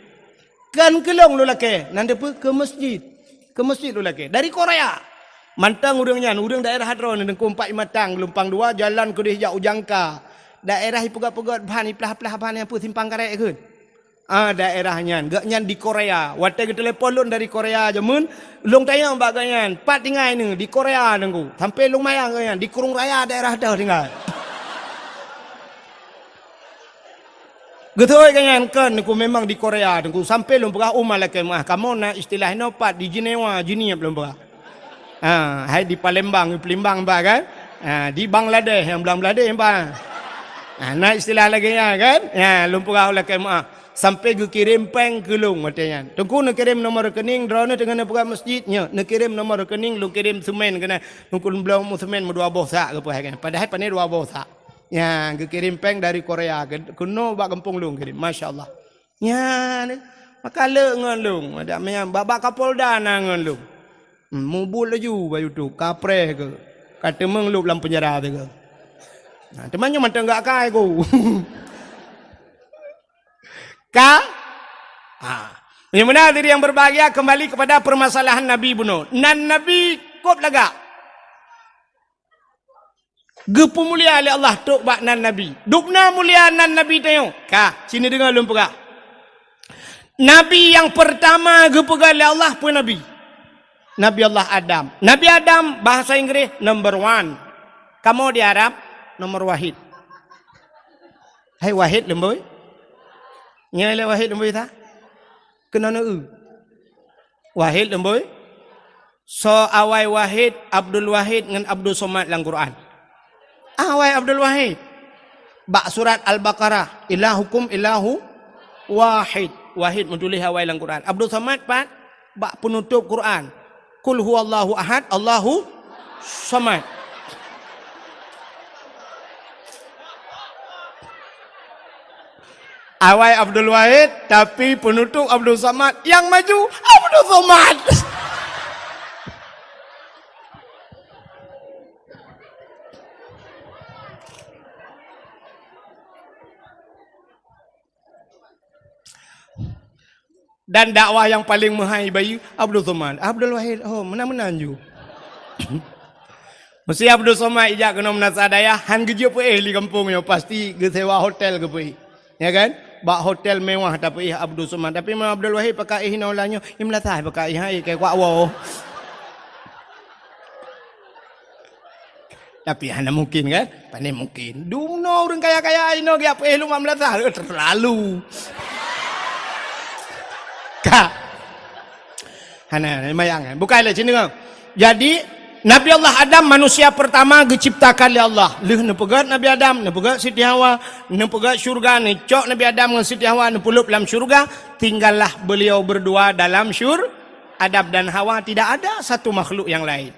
Kon keu lôn lôn lakèe, nan deuh peue keu masjid. Keu masjid lôn lakèe. Dari Korea. Mantong ureuëng nyan, ureuëng daerah droeneuh, Teungku, Empat Imatang, Geulumpang Dua, jalan keudeh jak u Jangka. Daerah ipeugét-peugét ban, iplah-plah ban nyang peue simpang karet kheun. Ah, daerah nyan, gobnyan di Korea. Watée geutelepon lôn dari Korea jameun, lôn tanyong bak gobnyan, "Pat tinggai neuh?" "Di Korea, Teungku." Sampai lôn mayang gobnyan, di Krueng Raya daerah teuh tinggai. Geutôi gobnyan, "Kon, Teungku, memang di Korea, Teungku." Sampai lôn peugah, "Uma lakée meuáh, kamoe na istilah inoe pat di Jenewa, Jeunieb," lôn peugah. Ha, hai di Palembang, Palembang ba kan? Ha, di Bangladesh, nyang Bangladesh ba. Ha, na istilah lagée nyan kan? Ya, lôn peugah lakée meuáh. Sampai geukirém péng keu lôn watée nyan. "Teungku, neukirém nomor rekening, droeneuh teungoh neupeugah masjid nyoe. Neukirém nomor rekening, lôn kirém seumén keunan. Teungku, lôn bloe seumén meudua boh sak," geupeugah kan. Padahai pane dua boh sak. Ya, geukirém péng dari Korea, keu-, keunoe bak gampông lôn kirém. Masya Allah. Nyan, maka le ngon lôn. Ada meunan, bak, bak Kapolda na ngon lôn. Hmm, mubuet laju bak YouTube, kapreh keu. Ka teumeung lôn lam penjara teuh keu. Nah, teuma nyoe mantong gak kai ku. Ka? Ha. Yang benar diri yang berbahagia, kembali kepada permasalahan Nabi bunoe. Nan Nabi kop lagak. Geupeumulia lé Allah trok bak nan Nabi. Dubna mulia nan Nabi tanyoe. Ka, sini deungoe lôn peugah. Nabi nyang peurtama geupeugah lé Allah peue Nabi? Nabi Allah Adam. Nabi Adam bahasa Inggris number one. Kamoe di Arab nomor wahid. Hai wahid leumboi. Nyoe lé wahid leumboi ta? Keunoe neu-eu. Wahid leumboi. Soe awai Wahid, Abdul Wahid ngon Abdul Somad lam Quran? Awai Abdul Wahid. Bak surat Al-Baqarah, "Ilahukum ilahu wahid." Wahid meutuléh awai lam Quran. Abdul Somad pat? Bak peunutôp Quran. "Qul huwallahu ahad, Allahu somad." Awai Abdul Wahid, tapi peunutôp Abdul Somad. Nyang maju Abdul Somad. Dan dakwah nyang paleng meuhai bayeue Abdul Somad. Abdul Wahid, oh, meunan-meunan ju. Meusti Abdul Somad ijak keunoe meunasah dayah, han geujeuet peuéh li gampông nyoe, pasti geusewa hotel geupeuéh. Ya kan? Bak hotel mewah tapeuéh Abdul Somad. Tapi meunyoe Abdul Wahid paka éh inoe ulah nyoe, i meunasah paka éh, hai, kai kuak woe. Tapi hana mungkin kan? Pane mungkin. Dumnoe ureuëng kaya-kaya inoe geujak peuéh lom lam meunasah, eh, terlalu. Ka. Hana, mayang kan? Bukai lé sini kan? Jadi, Nabi Allah Adam manusia pertama geuciptakan lé Allah. Lheueh neupeugét Nabi Adam, neupeugét Siti Hawa, neupeugét syurga, neucok Nabi Adam ngon Siti Hawa neupeulop lam syurga, tinggallah beliau berdua dalam syur-, Adam dan Hawa, tidak ada satu makhluk yang lain.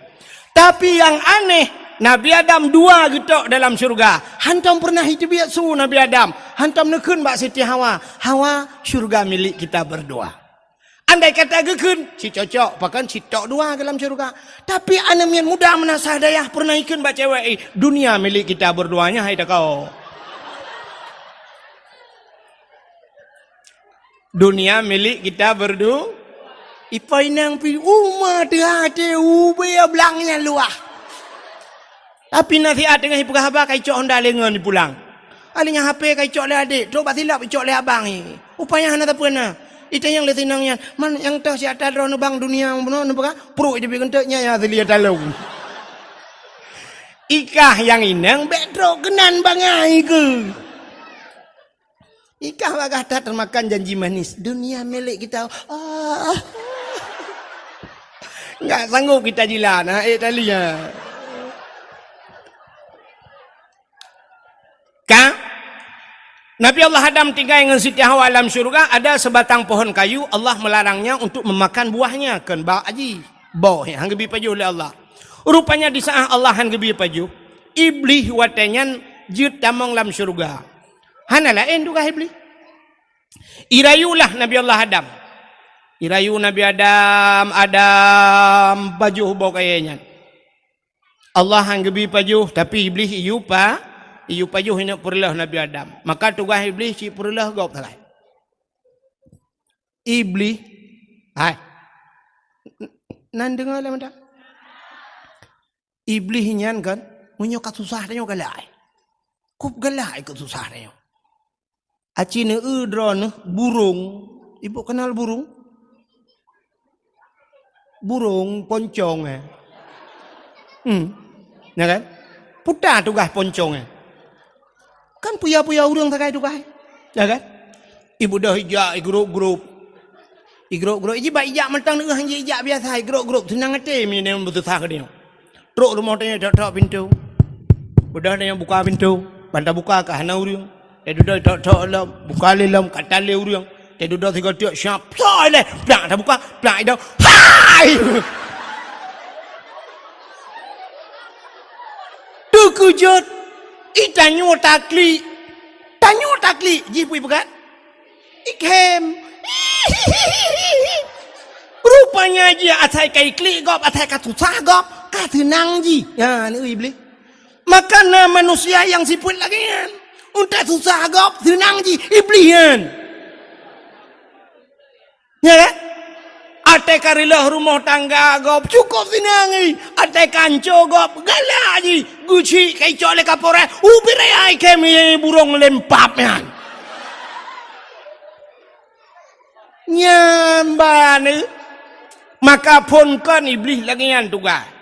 Tapi nyang aneh, Nabi Adam dua geutok dalam syurga. Hantom pernah iteubiet su Nabi Adam. Hantom neukheun bak Siti Hawa, "Hawa, syurga milik kita berdua." Andai kata geukheun, cit cocok, pakon cit tok dua dalam syurga. Tapi aneuk miet muda meunasah dayah pernah ikheun bak cewek, "Eh, dunia milik kita berdua nyan, hai takau." Dunia milik kita berdu-, ipo inong pi uma teuhah teuh ubé blang nyang luwah. Tapi nasihat teungoh ipeugah haba, ka icok honda lé ngon ipulang. Alèh nyan H P ka icok lé adék, trok bak silop icok lé abang i. Upaya hana sapeue na. Itanyong lé sinong nyan, "Man nyang toh siat droeneuh bang dunia bunoe neupeugah?" Pruet iteubiet keuneuk nyan nyang asli talong. Ikah nyang inong bèk trok keunan bangai keuh. Ikah bagah that teumakan janji manis, dunia milik kita. Ah. Enggak sanggup kita jilat, ha, eh, tali, ha. Ka? Nabi Allah Adam tinggai ngon Siti Hawa lam syurga, ada sebatang pohon kayu, Allah melarangnya untuk memakan buahnya, kon bak aji. Boh, han geubi pajoh lé Allah. Rupanya di saat Allah han geubi pajoh, Iblih watèe nyan jeuet tamong lam syurga. Hana laén tugaih Iblih. Irayulah Nabi Allah Adam. Irayu Nabi Adam, Adam, pajoh boh kayèe nyan. Allah han geubi pajoh, tapi Iblih iyue pa-, iyue pajoh ineuk peureulèe Nabi Adam. Maka tugaih Iblih cit peureulèe gob sagai. Iblih, hai. Nan deungoe lé mantong. Iblih nyan kan, meunyoe ka susah tanyoe galak. Kop galak keu susah tanyoe. Aci neueu droeneuh burông. Ibu kenal burông? Burông poncong, eh. Hmm. Ya kan? Puta tugaih poncong, eh. Kan puya-puya ureuëng sagai tugaih. Ya kan? Ibu dah ijak, igrop-grop. Igrop-grop. Iji bak ijak mantong neueu, iji ijak biasa, igrop-grop. Seunang até meunyoe beususah keu tanyoe. Trok rumoh tanyoe, tok-tok pintoe. Udah tanyoe buka pintoe, ban tabuka ka hana ureuëng. Teududoe tok-tok lom, buka lé lom, ka tan lé ureuëng. Teududoe sigoe teuk siap, psoe lé, plak tabuka, plak idong. Hai! Teukeujot, i tanyoe taklik. Tanyoe taklik, jih pui peugah. Ikhem. Rupanya jih asai ka iklik gob, asai ka susah gob, ka seunang jih. Ya, ni Iblih. Maka na manusia nyang sifeuet lagée nyan. Untée susah gob, seunang jih, Iblih nyan. Ya kan? Até ka reuloh rumoh tangga gob, cukup seunang jih. Até ka anco gob, galak jih. Geuchik ka icok lé kapolres, ubit raya ikhem burông lempap nyan. Nyan ban, eh. Maka phon kon Iblih lagée nyan tugaih.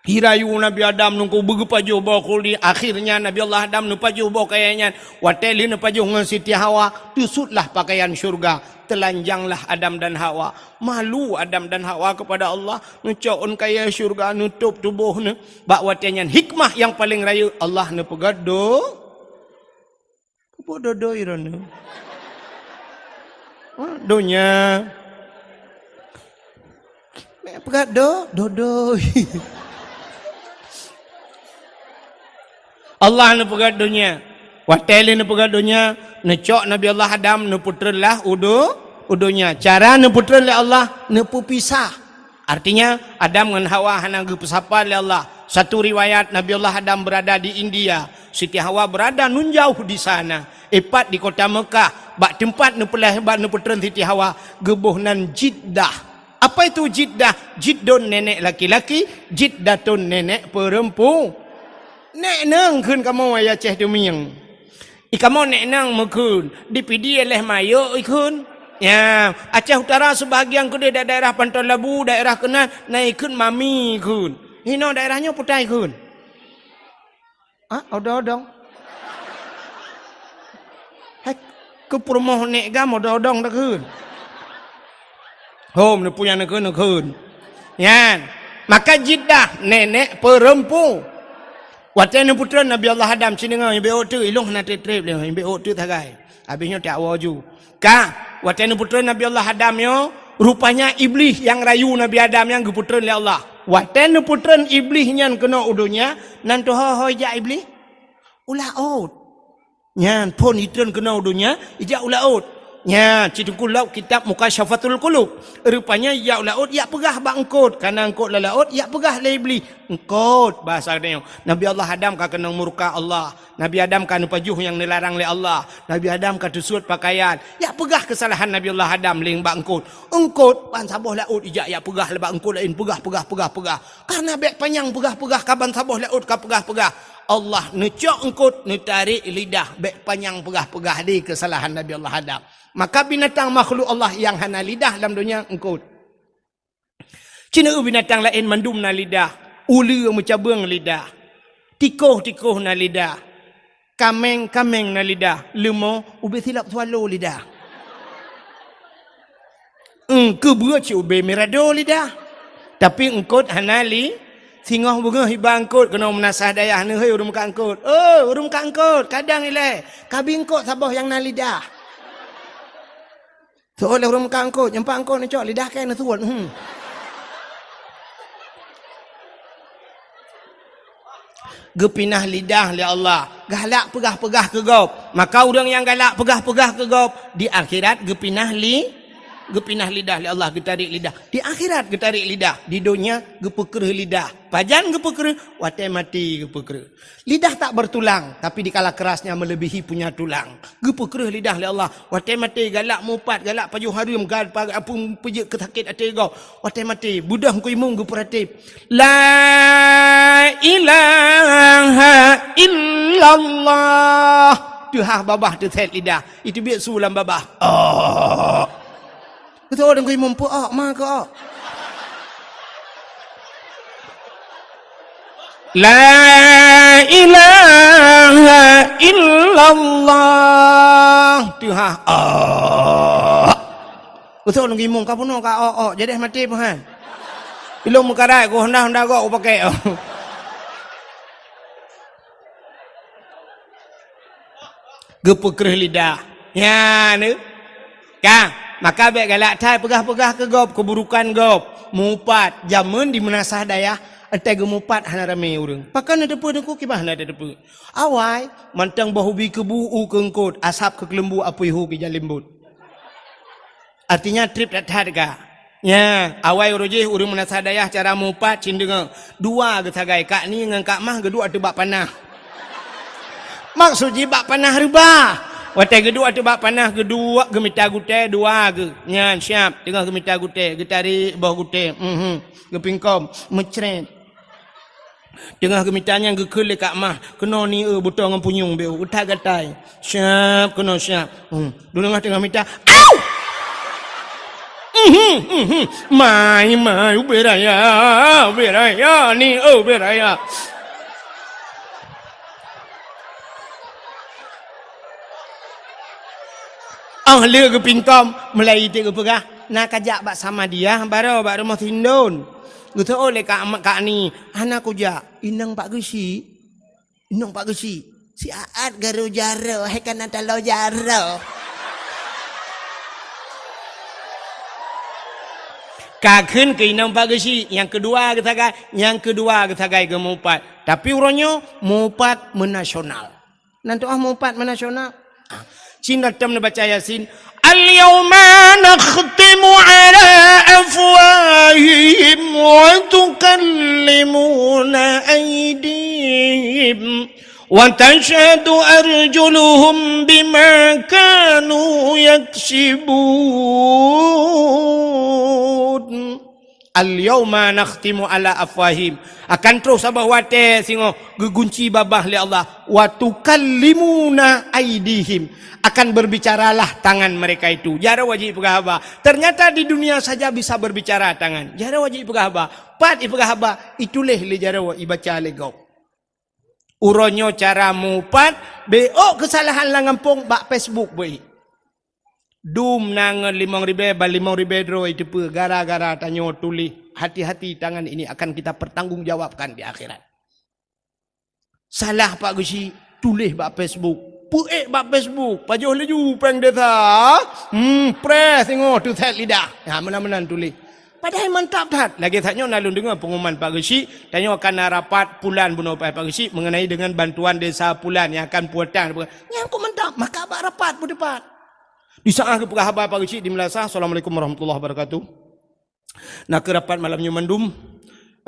Hirayu Nabi Adam nungku beugeupajoh boh khuldi, akhirnya Nabi Allah Adam neupajoh boh kayée nyan. Watée lheueh neupajoh ngon Siti Hawa, teusutlah pakaian syurga, teulanjanglah Adam dan Hawa. Malu Adam dan Hawa kepada Allah, neucok ôn kayée syurga, neutôb tuboh neuh. Bak watée nyan hikmah nyang paleng rayeuk, Allah neupeugét do-, Peue dodoi droeneuh? Ha, donya. Mek peugah do-, dodoi. Allah neupeugét donya. Watée lé neupeugét donya, neucok Nabi Allah Adam, neupeutreun lah u do-, u donya. Cara neupeutreun lé Allah, neupeupisah. Artinya, Adam ngon Hawa hana geupeusapat lé Allah. Satu riwayat, Nabi Allah Adam berada di India, Siti Hawa berada nun jauh di sana, ipat di kota Mekah, bak teumpat neupeulahé, bak neupeutreun Siti Hawa, geuboh nan Jiddah. Apa itu Jiddah? Jiddun nenek laki-laki, Jiddatun nenek perempu-, Nek nang kheun kamoe, ya Aceh Tumieng. I kamoe nek nang meukheun, di Pidie leh mayok ikheun. Ya, Aceh Utara sebahagian keudeh da-, daerah Panton Labu, daerah keunan, na ikheun mami ikheun. Hinoe daerah nyoe peue ta ikheun? Ah, odong-odong. Hai, keu peurumoh nek gam odong-odong takheun. Hom, neupue nyang neukheun, neukheun. Nyan. Maka Jiddah, nenek perempu. Watée neupeutreun Nabi Allah Adam, ci deungoe, ibe ôk teuk, ilong hana treb-treb lé, ibe ôk teuk sagai. Habéh nyoe tak woe ju. Ka, watée neupeutreun Nabi Allah Adam nyoe, rupanya Iblih nyang rayu Nabi Adam nyan geupeutreun lé Allah. Watée neupeutreun Iblih nyan keunoe u donya, nan teuho-ho ijak Iblih? U laôt. Nyan phon itreun keunoe u donya, ijak u laôt. Nyan, ci teungku lok kitab Mukasyafatul Qulub. Rupanya ijak u laôt, ijak peugah bak eungkôt. Kana eungkôt lam laôt, ijak peugah lé Iblih. Eungkôt, bahasa geutanyoe. Nabi Allah Adam ka keunong murka Allah. Nabi Adam ka neupajoh nyang neularang lé Allah. Nabi Adam ka teusuet pakaian. Ijak peugah keusalahan Nabi Allah Adam lé bak eungkôt. Eungkôt, ban saboh laôt ijak, ijak peugah lé bak eungkôt laén. Peugah, peugah, peugah, peugah. Karena bék panyang peugah-peugah ka ban saboh laôt ka peugah-peugah. Allah neucok eungkôt, neutarek lidah, bék panyang peugah-peugah di keusalahan Nabi Allah Adam. Maka binatang makhluk Allah nyang hana lidah lam donya eungkôt. Ci neue binatang laén mandum na lidah, uleue meucabeueng lidah, tikoh-tikoh na lidah, kaméng-kaméng na lidah, leumo ubé silop swallow lidah. Eungkôt beureuet cit ubé mirado lidah. Tapi eungkôt hana li, singoh beungoh iba eungkôt keunoe meunasah dayah neuhôi ureuëng meukat eungkôt. Oh, ureuëng meukat eungkôt, kadang ilée, kabi eungkôt saboh nyang na lidah. Seuôt lé ureuëng meukat eungkôt, nyang pat eungkôt neucok lidah kée neusuet. Hmm. Geupinah lidah lé Allah, galak peugah-peugah keu gob. Maka ureuëng nyang galak peugah-peugah keu gob, di akhirat geupinah li-, geupinah lidah lé Allah, geutarek lidah. Di akhirat geutarek lidah, di donya geupeukreueh lidah. Pajan geupeukreueh? Watée maté geupeukreueh. Lidah tak bertulang, tapi dikala kerasnya melebihi punya tulang. Geupeukreueh lidah lé Allah. Watée maté galak mupat, galak pajoh hareuem, galak pa-, apui peujeuet keu sakét até gob. Watée maté, beudôh kuimueng geupeuratéb. La ilaha illallah. Teuhah babah teuset lidah. Itu biet su lam babah. Oh. Beutôi deungon imum peuok ma keuok. La ilaha illallah. Teuhah. Oh. Beutôi deungon imum ka bunoe ka ok-ok. Jadi maté peuhan. Ilong meukarat ku honda-honda gok ku pakai. Geupeukreuh lidah. Nyan, eh. Ka, maka bék galak that peugah-peugah keu gob keuburukan gob. Mupat, jameun di meunasah dayah, entai geumupat hana ramé ureuëng. Pakon na teupeu teungku kiban hana teupeu. Awai, mantong boh ubi keubu u keungkot, asab keu keuleumbu apui hu keu jalembot. Artinya treb that-that ka. Nya, awai uroe jih ureuëng meunasah dayah cara mupat cin deungoe. Dua geusagai, Kak Ni ngon Kak Mah geuduek ateueh bak panah. Maksud jih bak panah reubah. Watée geuduek ateueh bak panah geuduek geumita gutée dua geu. Nyan siap, teungoh geumita gutée, geutarék boh gutée. Mhm. Geupingkom, meucret. Teungoh geumita nyan geukheun lé Kak Mah, keunoe ni eu butong ngon punyueng beu, utak gatai. Siap keunoe siap. Hmm. Dulu teungoh mita, au! Mhm, mhm. Mai, mai, ubé raya, ubé raya, ni eu ubé raya. Oh, lé geupingkom, mulai iték geupeugah, na kajak bak Samadiyah, baroe bak rumoh Sindon. Geuseuôt lé Kak, Kak Ni, hana kujak. Inong Pak Geuchik. Inong Pak Geuchik. Si Aat garo jaro, hai kana talo jaro. Ka kheun keu inong Pak Geuchik, nyang keudua geusagai, nyang keudua geusagai geumupat. Tapi uroe nyoe mupat meunasional. Nan teu'oh mupat meunasional. Ah, cina tem neubaca Yasin. Al-yauma nakhtimu ala afwahihim wa tukallimuna aydihim wa tashhadu arjuluhum bima kanu yaksibun. Al-yauma nakhtimu ala afwahim. Akan troh saboh watée singoh geugunci babah lé Allah. Wa tukallimuna aidihim. Akan berbicaralah tangan mereka itu. Jaroe jih peugah haba. Ternyata di dunia saja bisa berbicara tangan. Jaroe jih peugah haba. Pat ipeugah haba, ituléh lé jaroe ibaca lé gob. Uroe nyoe cara mupat, bék keusalahan lam gampông bak Facebook beuék. Dum na ngon limong ribée, ban limong ribée droe iteupeue gara-gara tanyoe tuléh. Hati-hati, tangan ini akan kita pertanggungjawabkan di akhirat. Salah Pak Geuchik, tuléh bak Facebook. Peuék bak Facebook, pajoh laju péng desa. Hmm, preh singoh teuset lidah. Ha, meunan-meunan tuléh. Padahai mantap that. Lagée that nyoe na lôn deungoe pengumuman Pak Geuchik, tanyoe akan na rapat pulan bunoe Pak Geuchik mengenai dengan bantuan desa pulan yang akan pulang. Nyang kok mantap, maka bak rapat beuteupat. Di saat geupeugah haba Pak Geuchik di Meulasah, Assalamualaikum warahmatullahi wabarakatuh. Na keu rapat malam nyoe mandum,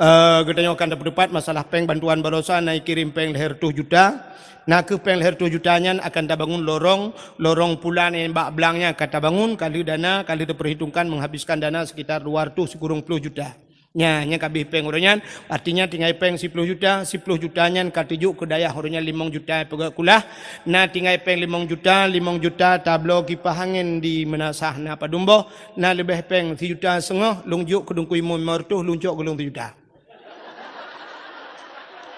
eh, geutanyoe akan tapeuteupat masalah péng bantuan baroesa na kirém péng lhée reutôh juta. Na keu péng lhée reutôh juta nyan akan tabangun lorong, lorong pulan nyang bak blang nyan akan tabangun, ka lheueh dana, ka lheueh taperhitungkan menghabiskan dana sekitar dua reutôh sikureueng ploh juta. Nya, nyang ka abéh péng uroe nyan, artinya tinggai péng siploh juta, siploh juta nyan ka teujok keu dayah uroe nyan limong juta peugét kulah. Na tinggai péng limong juta, limong juta tabloe kipah angén di Meunasah na padum boh, na leubeh péng sijuta seungoh, lôn jok keu Teungku Imum limong reutôh, lôn cok keu lôn sijuta.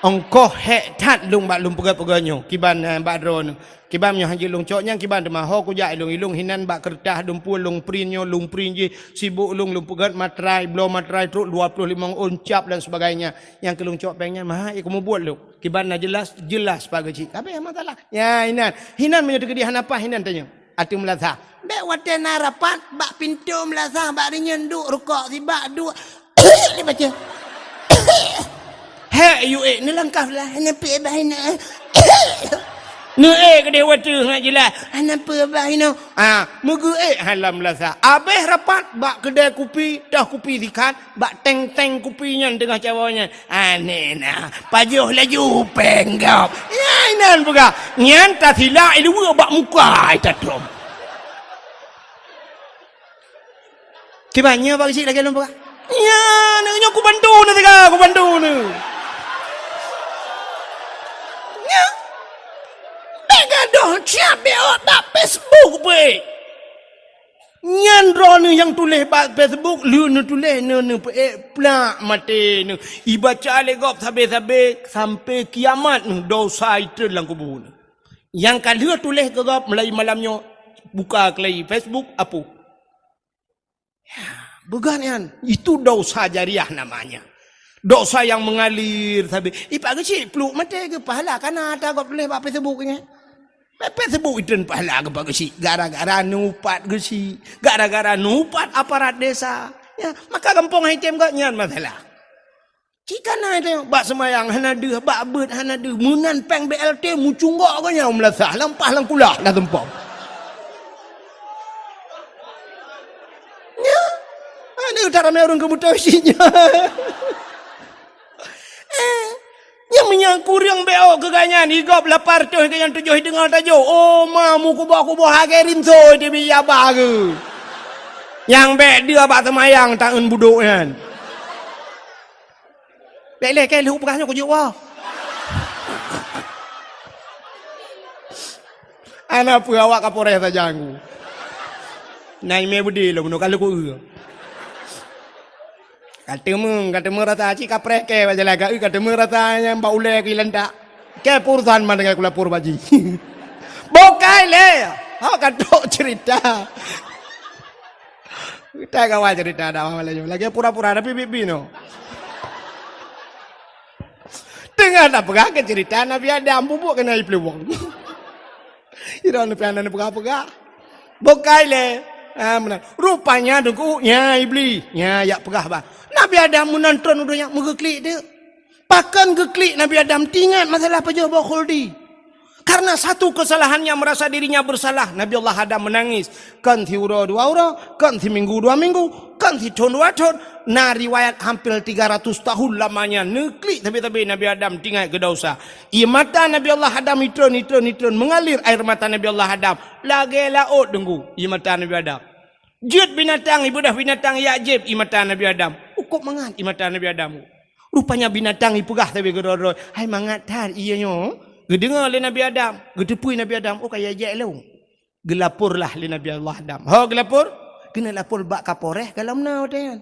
Ongkoh hék that lôn bak lôn peugét-peugét nyoe, kiban, eh, bak droeneuh. Kiban meunyoe hana jeuet lôn cok nyan, kiban teuma ho kujak ilong-ilong hinan bak keureutah dumpue lôn print nyoe, lôn print jih, sibok lôn, lôn peugét matrai, bloe matrai trok dua ploh limong ôn cap dan sebagainya. Nyang keu lôn cok péng nyan, maha, eh, kumubuet lôn. Kiban na jeulaih, jeulaih Pak Geuchik. Ka abéh masalah. Ya, hinan. Hinan meunyoe teukeudi hana paih hinan tanyoe. Ateueh Meulasah. Bék watée na rapat, bak pintoe Meulasah, bak rinyeun duek rukok sibak duek. Dibaca. Hék, yue ék, neulangkah lah, hana peue bah inoe. Neuék keudeh watée ngat jeulaih, hana peue bah inoe. Ah, meugeuék halam Meulasah. Abéh rapat bak keudée kupi, toh kupi sikat, bak teng-teng kupi nyan teungoh cawoe nyan. Aneh na, pajoh laju péng gob. Ya, inan peugah. Nyan tasilak iluwa bak muka ita tom. Kiban nyoe Pak Geuchik lagée lôn peugah. Ya, nyoe kubantu neuh teuka, kubantu neuh. Facebook peuék. Nyan droeneuh nyang tuléh bak Facebook, lheueh neutuléh, neu-, neupeuék, plak maté neuh. Ibaca lé gob sabé-sabé sampoe kiamat neuh, dosa itreun lam kubu neuh. Nyang ka lheueh tuléh keu gob mulai malam nyoe, buka keulai Facebook, apui. Ya, beugat nyan. Itu dosa jariah namanya. Dosa yang mengalir sabé. Ipak geuchik pluek maté geupahala kana ata gob tuléh bak Facebook nyan. Bak Facebook itreun pahala geupak geuchik gara-gara neuupat geuchik, gara-gara neuupat aparat desa. Ya, maka gampông hai tem geuh nyan masalah. Cit kana teuh, bak seumayang hana deuh, bak beuet hana deuh, meunan péng B L T meucunggok geuh nyan meulasah, lampah lam kulah na tumpom. Nyan, aneuk that ramé ureueng keu beutôi sit nyan. Eh, nyang meunyoe kureueng B O keu gobnyan, i gob lapan reutôh keu nyang tujoh i teungoh tajok. Oh, ma, meukuboh-kuboh hagée rinso teubiet yaba geuh. Nyang bék deuh bak seumayang taeun budok nyan. Bék lé, kée lheueh peugah nyoe kujok woe. Ana peue awak Kapolres sajan ku. Na imé beudé lom, ka lheueh ku eu. Ka teumé, ka teumé rasa cit kapreh kée bak jalan ka eu, ka teumé rasa nyang bak ulée keu ilantak. Kée peurusan man dengan kulapor bak jih. Bukai lé. Ha, ka trok cerita. Kita kawan cerita dakwah malam nyoe. Lagée pura-pura tapi bibi no. Teungoh tapeugah keu cerita Nabi Adam, bubuk keunan ipluwong. Sidroe neupian neupeugah-peugah. Bukai lé. Ha, meunan. Rupanya teungku, nya Iblis. Nya jak peugah bah. Nabi Adam meunan tron u donya meugeuklik teuk. Pakon geuklik Nabi Adam teuingat masalah pajoh boh khuldi. Karena satu kesalahannya merasa dirinya bersalah, Nabi Allah Adam menangis. Kon siuroe dua uroe, kon siminggu dua minggu, kon sithon dua thon. Na riwayat hampir tiga ratus tahun lamanya neuklik sabe-sabe Nabi Adam teuingat keu dosa. Ie mata Nabi Allah Adam itron, itron, itron mengalir air mata Nabi Allah Adam. Lagée laôt teungku ie mata Nabi Adam. Jeuet binatang, ibeudôh binatang yak jieb ie mata Nabi Adam. Ukôb mangat ie mata Nabi Adam. Rupanya binatang ipeugah sabe keudroe-droe, "Hai mangat that ie nyoe." Geudeungoe lé Nabi Adam, geuteupeue Nabi Adam, "Oh, ka yak jieb lôn." Geulaporlah lé Nabi Allah Adam. Ho geulapor? Keuneuk lapor bak Kapolres ka lom na watée nyan.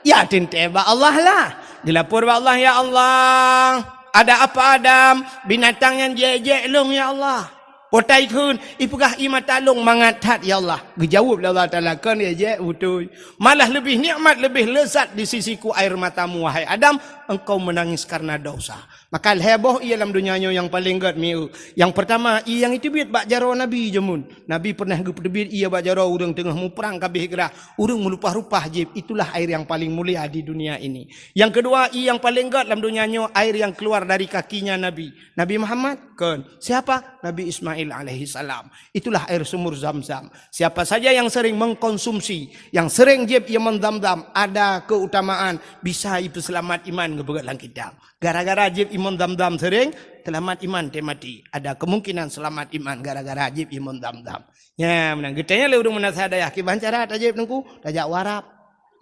Ya teuntée bak Allah lah. Geulapor bak Allah, "Ya Allah, ada apa Adam? Binatang nyan jieb-jieb lôn ya Allah." Potai kheun, ipeugah ie mata lôn mangat that ya Allah. Geujaweueb lé Allah Taala, "Kon jieb-jieb beutôi. Malah lebih nikmat, lebih lezat di sisiku air matamu, wahai Adam, engkau menangis karena dosa." Maka lhée boh ie lam donya nyoe nyang paleng gét mieu. Nyang peurtama, ie nyang iteubiet bak jaroe Nabi jameun. Nabi peureunah geupeuteubiet ie bak jaroe ureuëng teungoh muprang ka abéh grah, ureuëng meulupah-rupah jieb, itulah air nyang paleng mulia di dunia ini. Nyang keudua, ie nyang paleng gét lam donya nyoe air nyang keuluar dari kakinya Nabi. Nabi Muhammad? Kon. Siapa? Nabi Ismail alaihissalam. Itulah air sumur Zam-Zam. Siapa saja yang sering mengkonsumsi, yang sering jieb ie mon Zam-Zam, ada keutamaan bisa ipeuseulamat iman geupeugah lam kitab. Gara-gara jieb ie mon Zam-Zam sering, seulamat iman teumaté. Ada kemungkinan seulamat iman gara-gara jieb ie mon Zam-Zam. Nya, meunan geutanyong lé ureuëng meunasah dayah, "Kiban cara tajieb teungku?" "Tajak u Arab."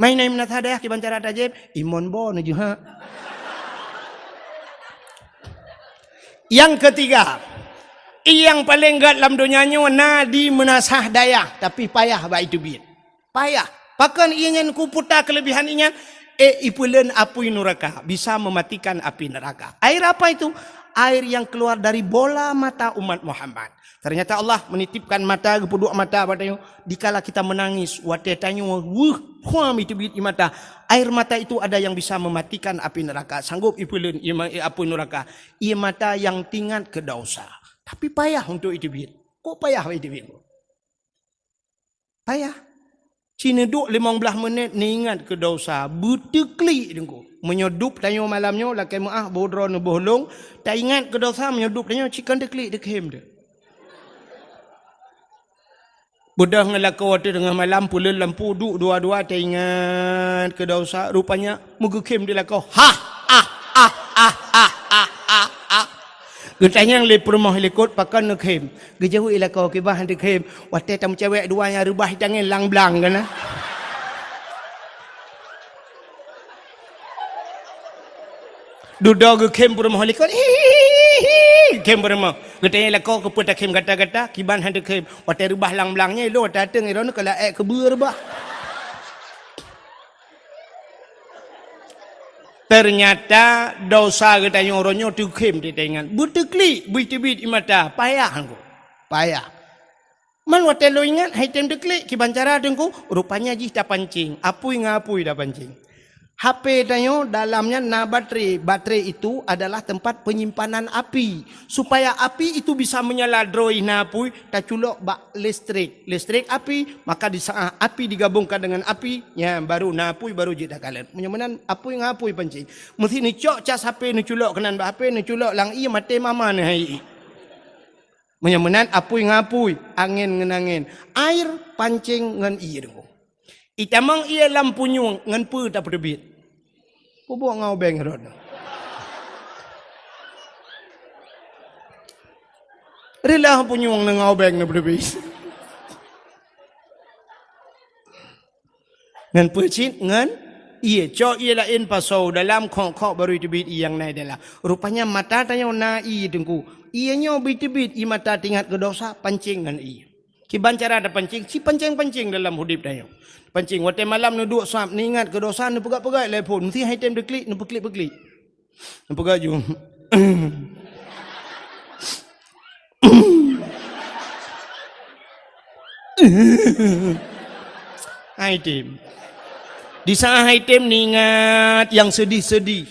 "Mai na meunasah dayah, kiban cara tajieb?" "Ie mon bo neujeuhak." Nyang keutiga, ie nyang paleng gét lam donya nyoe na di meunasah dayah, tapi payah bak iteubiet. Payah. Pakon ie nyan kuputa keulebihan ie nyan? Eh, ipeuleuen apui nuraka, bisa mematikan api neraka. Air apa itu? Air yang keluar dari bola mata umat Muhammad. Ternyata Allah menitipkan mata, geupeuduek mata bak tanyoe. Dikala kita menangis, watée tanyoe weueh, phuam iteubiet ie mata. Air mata itu ada yang bisa mematikan api neraka. Sanggup ipeuleuen ie ma-, apui nuraka. Ie mata yang teuingat keu dosa. Tapi payah untuk iteubiet. Kok payah iteubiet? Payah. Ci neuduek limong blaih menit neuingat keu dosa, beuteuklik teungku. Meunyoe dub tanyoe malam nyoe lakée meuáh boh droe neuboh lông, taingat keu dosa meunyoe dub tanyoe ci kon teuklik teukhem teuh. Beudôh ngon lakoe teuh teungoh malam peuleuen lampu duek dua-dua taingat keu dosa, rupanya meugeukhem di lakoe. Hah, ah, ah, ah, ah, ah, ah, ah. Geutanyong lé peurumoh likot pakon neukhem. Geujaweueb lakoe kiban han teukhem. Watée tameucewek dua nyang reubah tangieng lang blang kana. Dudoe geukhem peurumoh likot. Hihihi. Khém beureumoh. Geutanyoe lakoe keupeue takhém gata-gata, kiban hana takhém. Watée reubah lam blang nyoe, ilôn watée ateueng, droeneuh ka laék keubeue reubah. Teunyata dosa geutanyoe uroe nyoe teukhém teuingat. Beuteuklik, beuteubiet ie mata, payah ngon. Payah. Man watée lôn ingat, hai tem teuklik, kiban cara Teungku, rupanya jih tapancing, apui ngon apui tapancing. H P tanyoe dalam nyan na baterai. Baterai itu adalah tempat penyimpanan api. Supaya api itu bisa menyala droe na apui, taculok bak listrik. Listrik api, maka di saat api digabungkan dengan api, nyan baru na apui, baru jeuet takalon. Meunyoe meunan apui ngon apui pancing. Meusti neucok cas H P, neuculok keunan bak H P, neuculok lam ié, maté mama neuh hai ié. Meunyoe meunan apui ngon apui, angén ngon angén, air pancing ngon ié Teungku. Itamong ié lam punyueng ngon peue tapeuteubiet? Peubuet ngon ubeng rot. Reulah punyueng ngon ubeng neupeuteubiet. Ngon peue cit? Ngon ié. Cok ié laén pasoe dalam, khok-khok baru iteubiet ié nyang na dalam. Rupanya mata tanyoe na ié Teungku. Ié nyoe beuteubiet ie mata teuingat keu dosa, pancing ngon ié. Kiban cara tapancing, ci pancing-pancing dalam udeb tanyoe. Pancing, watée malam neuduek sab, neuingat keu dosa, neupeugah-peugah lé phon, meusti hai tem teuklik, neupeuklik-peuklik. Neupeugah ju. Hai tem. Di saat hai tem neuingat nyang seudih-seudih.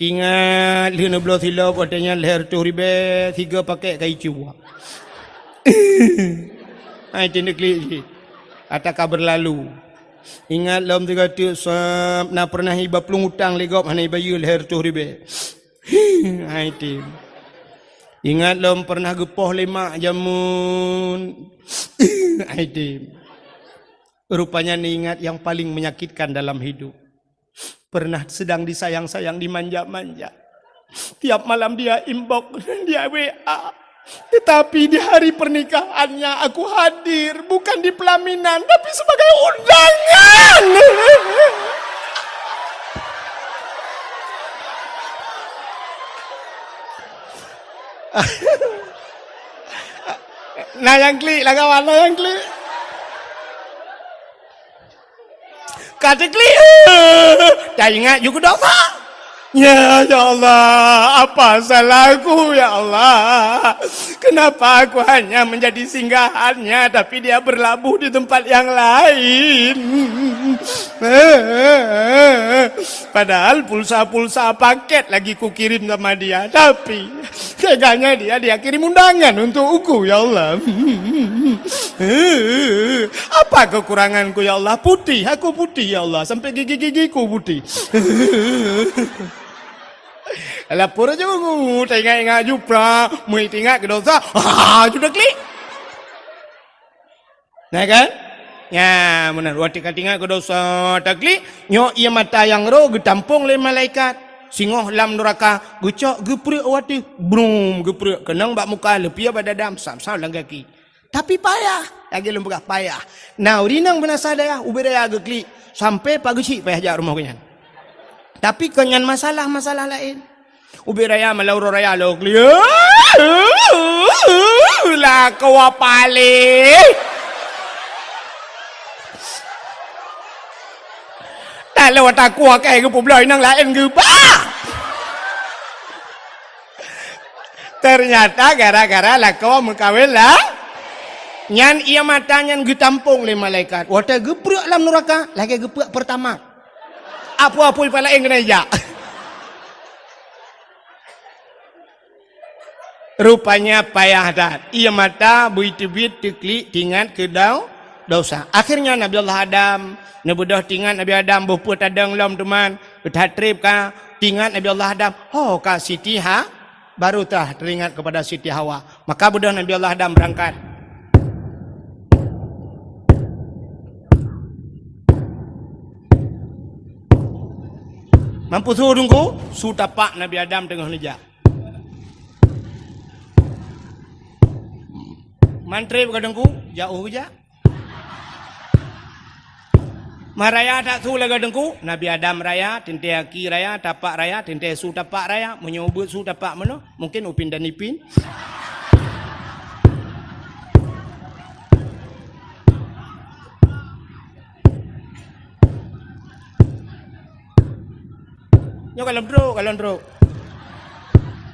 Teuingat lheueh neubloe silop watée nyan lhée reutôh ribée, sigoe pakét kayée cue. Hai tem neuklik cit. Ata ka beurlalu. Ingat lom sigoe teuk sab, na peureunah iba plueng utang lé gob hana ibayeue lhée reutôh ribée. Hai tem. Ingat lom peureunah geupoh lé mak jameun. Hai tem. Rupanya neuingat nyang paleng menyakitkan dalam hidup. Pernah sedang disayang-sayang, dimanja-manja. Tiap malam dia inbox, dia W A. Tetapi di hari pernikahannya aku hadir, bukan di pelaminan, tapi sebagai undangan. Nah, nyang klik lah kawan, nah, nyang klik. Ka teuklik, taingat ju keu dosa. Ya, ya Allah, apa salahku, ya Allah? Kenapa aku hanya menjadi singgahannya, tapi dia berlabuh di tempat yang lain? Padahal pulsa-pulsa paket lagi kukirim sama dia, tapi teganya dia, dia kirim undangan untuk aku, ya Allah. Apa kekuranganku, ya Allah? Putih, aku putih, ya Allah. Sampai gigi-gigiku putih. Lapor aja, taingat-ingat ju pra, meuingat keu dosa. Ha, ju teuklik. Nah kan? Nya, meunan. Watée ka teuingat keu dosa, teuklik, nyoe ié mata nyang roh geutampong lé malaikat. Singoh lam nuraka, geucok geupreuek watée, brum, geupreuek keunong bak muka, leupie bak dada, sam-sam lam gaki. Tapi payah, lagée lôn peugah payah. Nah, ureueng inong beunasa dayah, ubit raya geuklik, sampai pak geuchik payah jak rumoh geuhnyan. Tapi kon nyan masalah-masalah laén. Ubit raya malam uroe raya lôn klik. Lakoe paléh. Tak lewat aku akai geupeubloe inong laén geuba. Ternyata gara-gara lakoe meukawen lah. Nyan ié mata nyan geutampong lé malaikat. Watée geupreuek lam nuraka, lagée geupreuek Pertamax. Apui-apui pih laén keuneuk jak. Rupanya payah that. Ié mata beuteubiet teuklik teuingat keu dau-, dosa. Akhirnya Nabi Allah Adam, neubeudôh teuingat Nabi Adam boh peue tadong lom teuma, that treb ka teuingat Nabi Allah Adam, ho ka Siti Ha-, baru tah teuingat kepada Siti Hawa. Maka beudôh Nabi Allah Adam beurangkat. Mampu su Teungku, su tapak Nabi Adam teungoh neujak. Man treb ka Teungku, jak u jak. Meuraya that su lagèe Teungku, Nabi Adam raya, teuntèe aki raya, tapak raya, teuntèe su tapak raya, meunyoe ubeuet su tapak meunoe, mungken Upin dan Ipin. Nyoe kalon trok, kalon trok.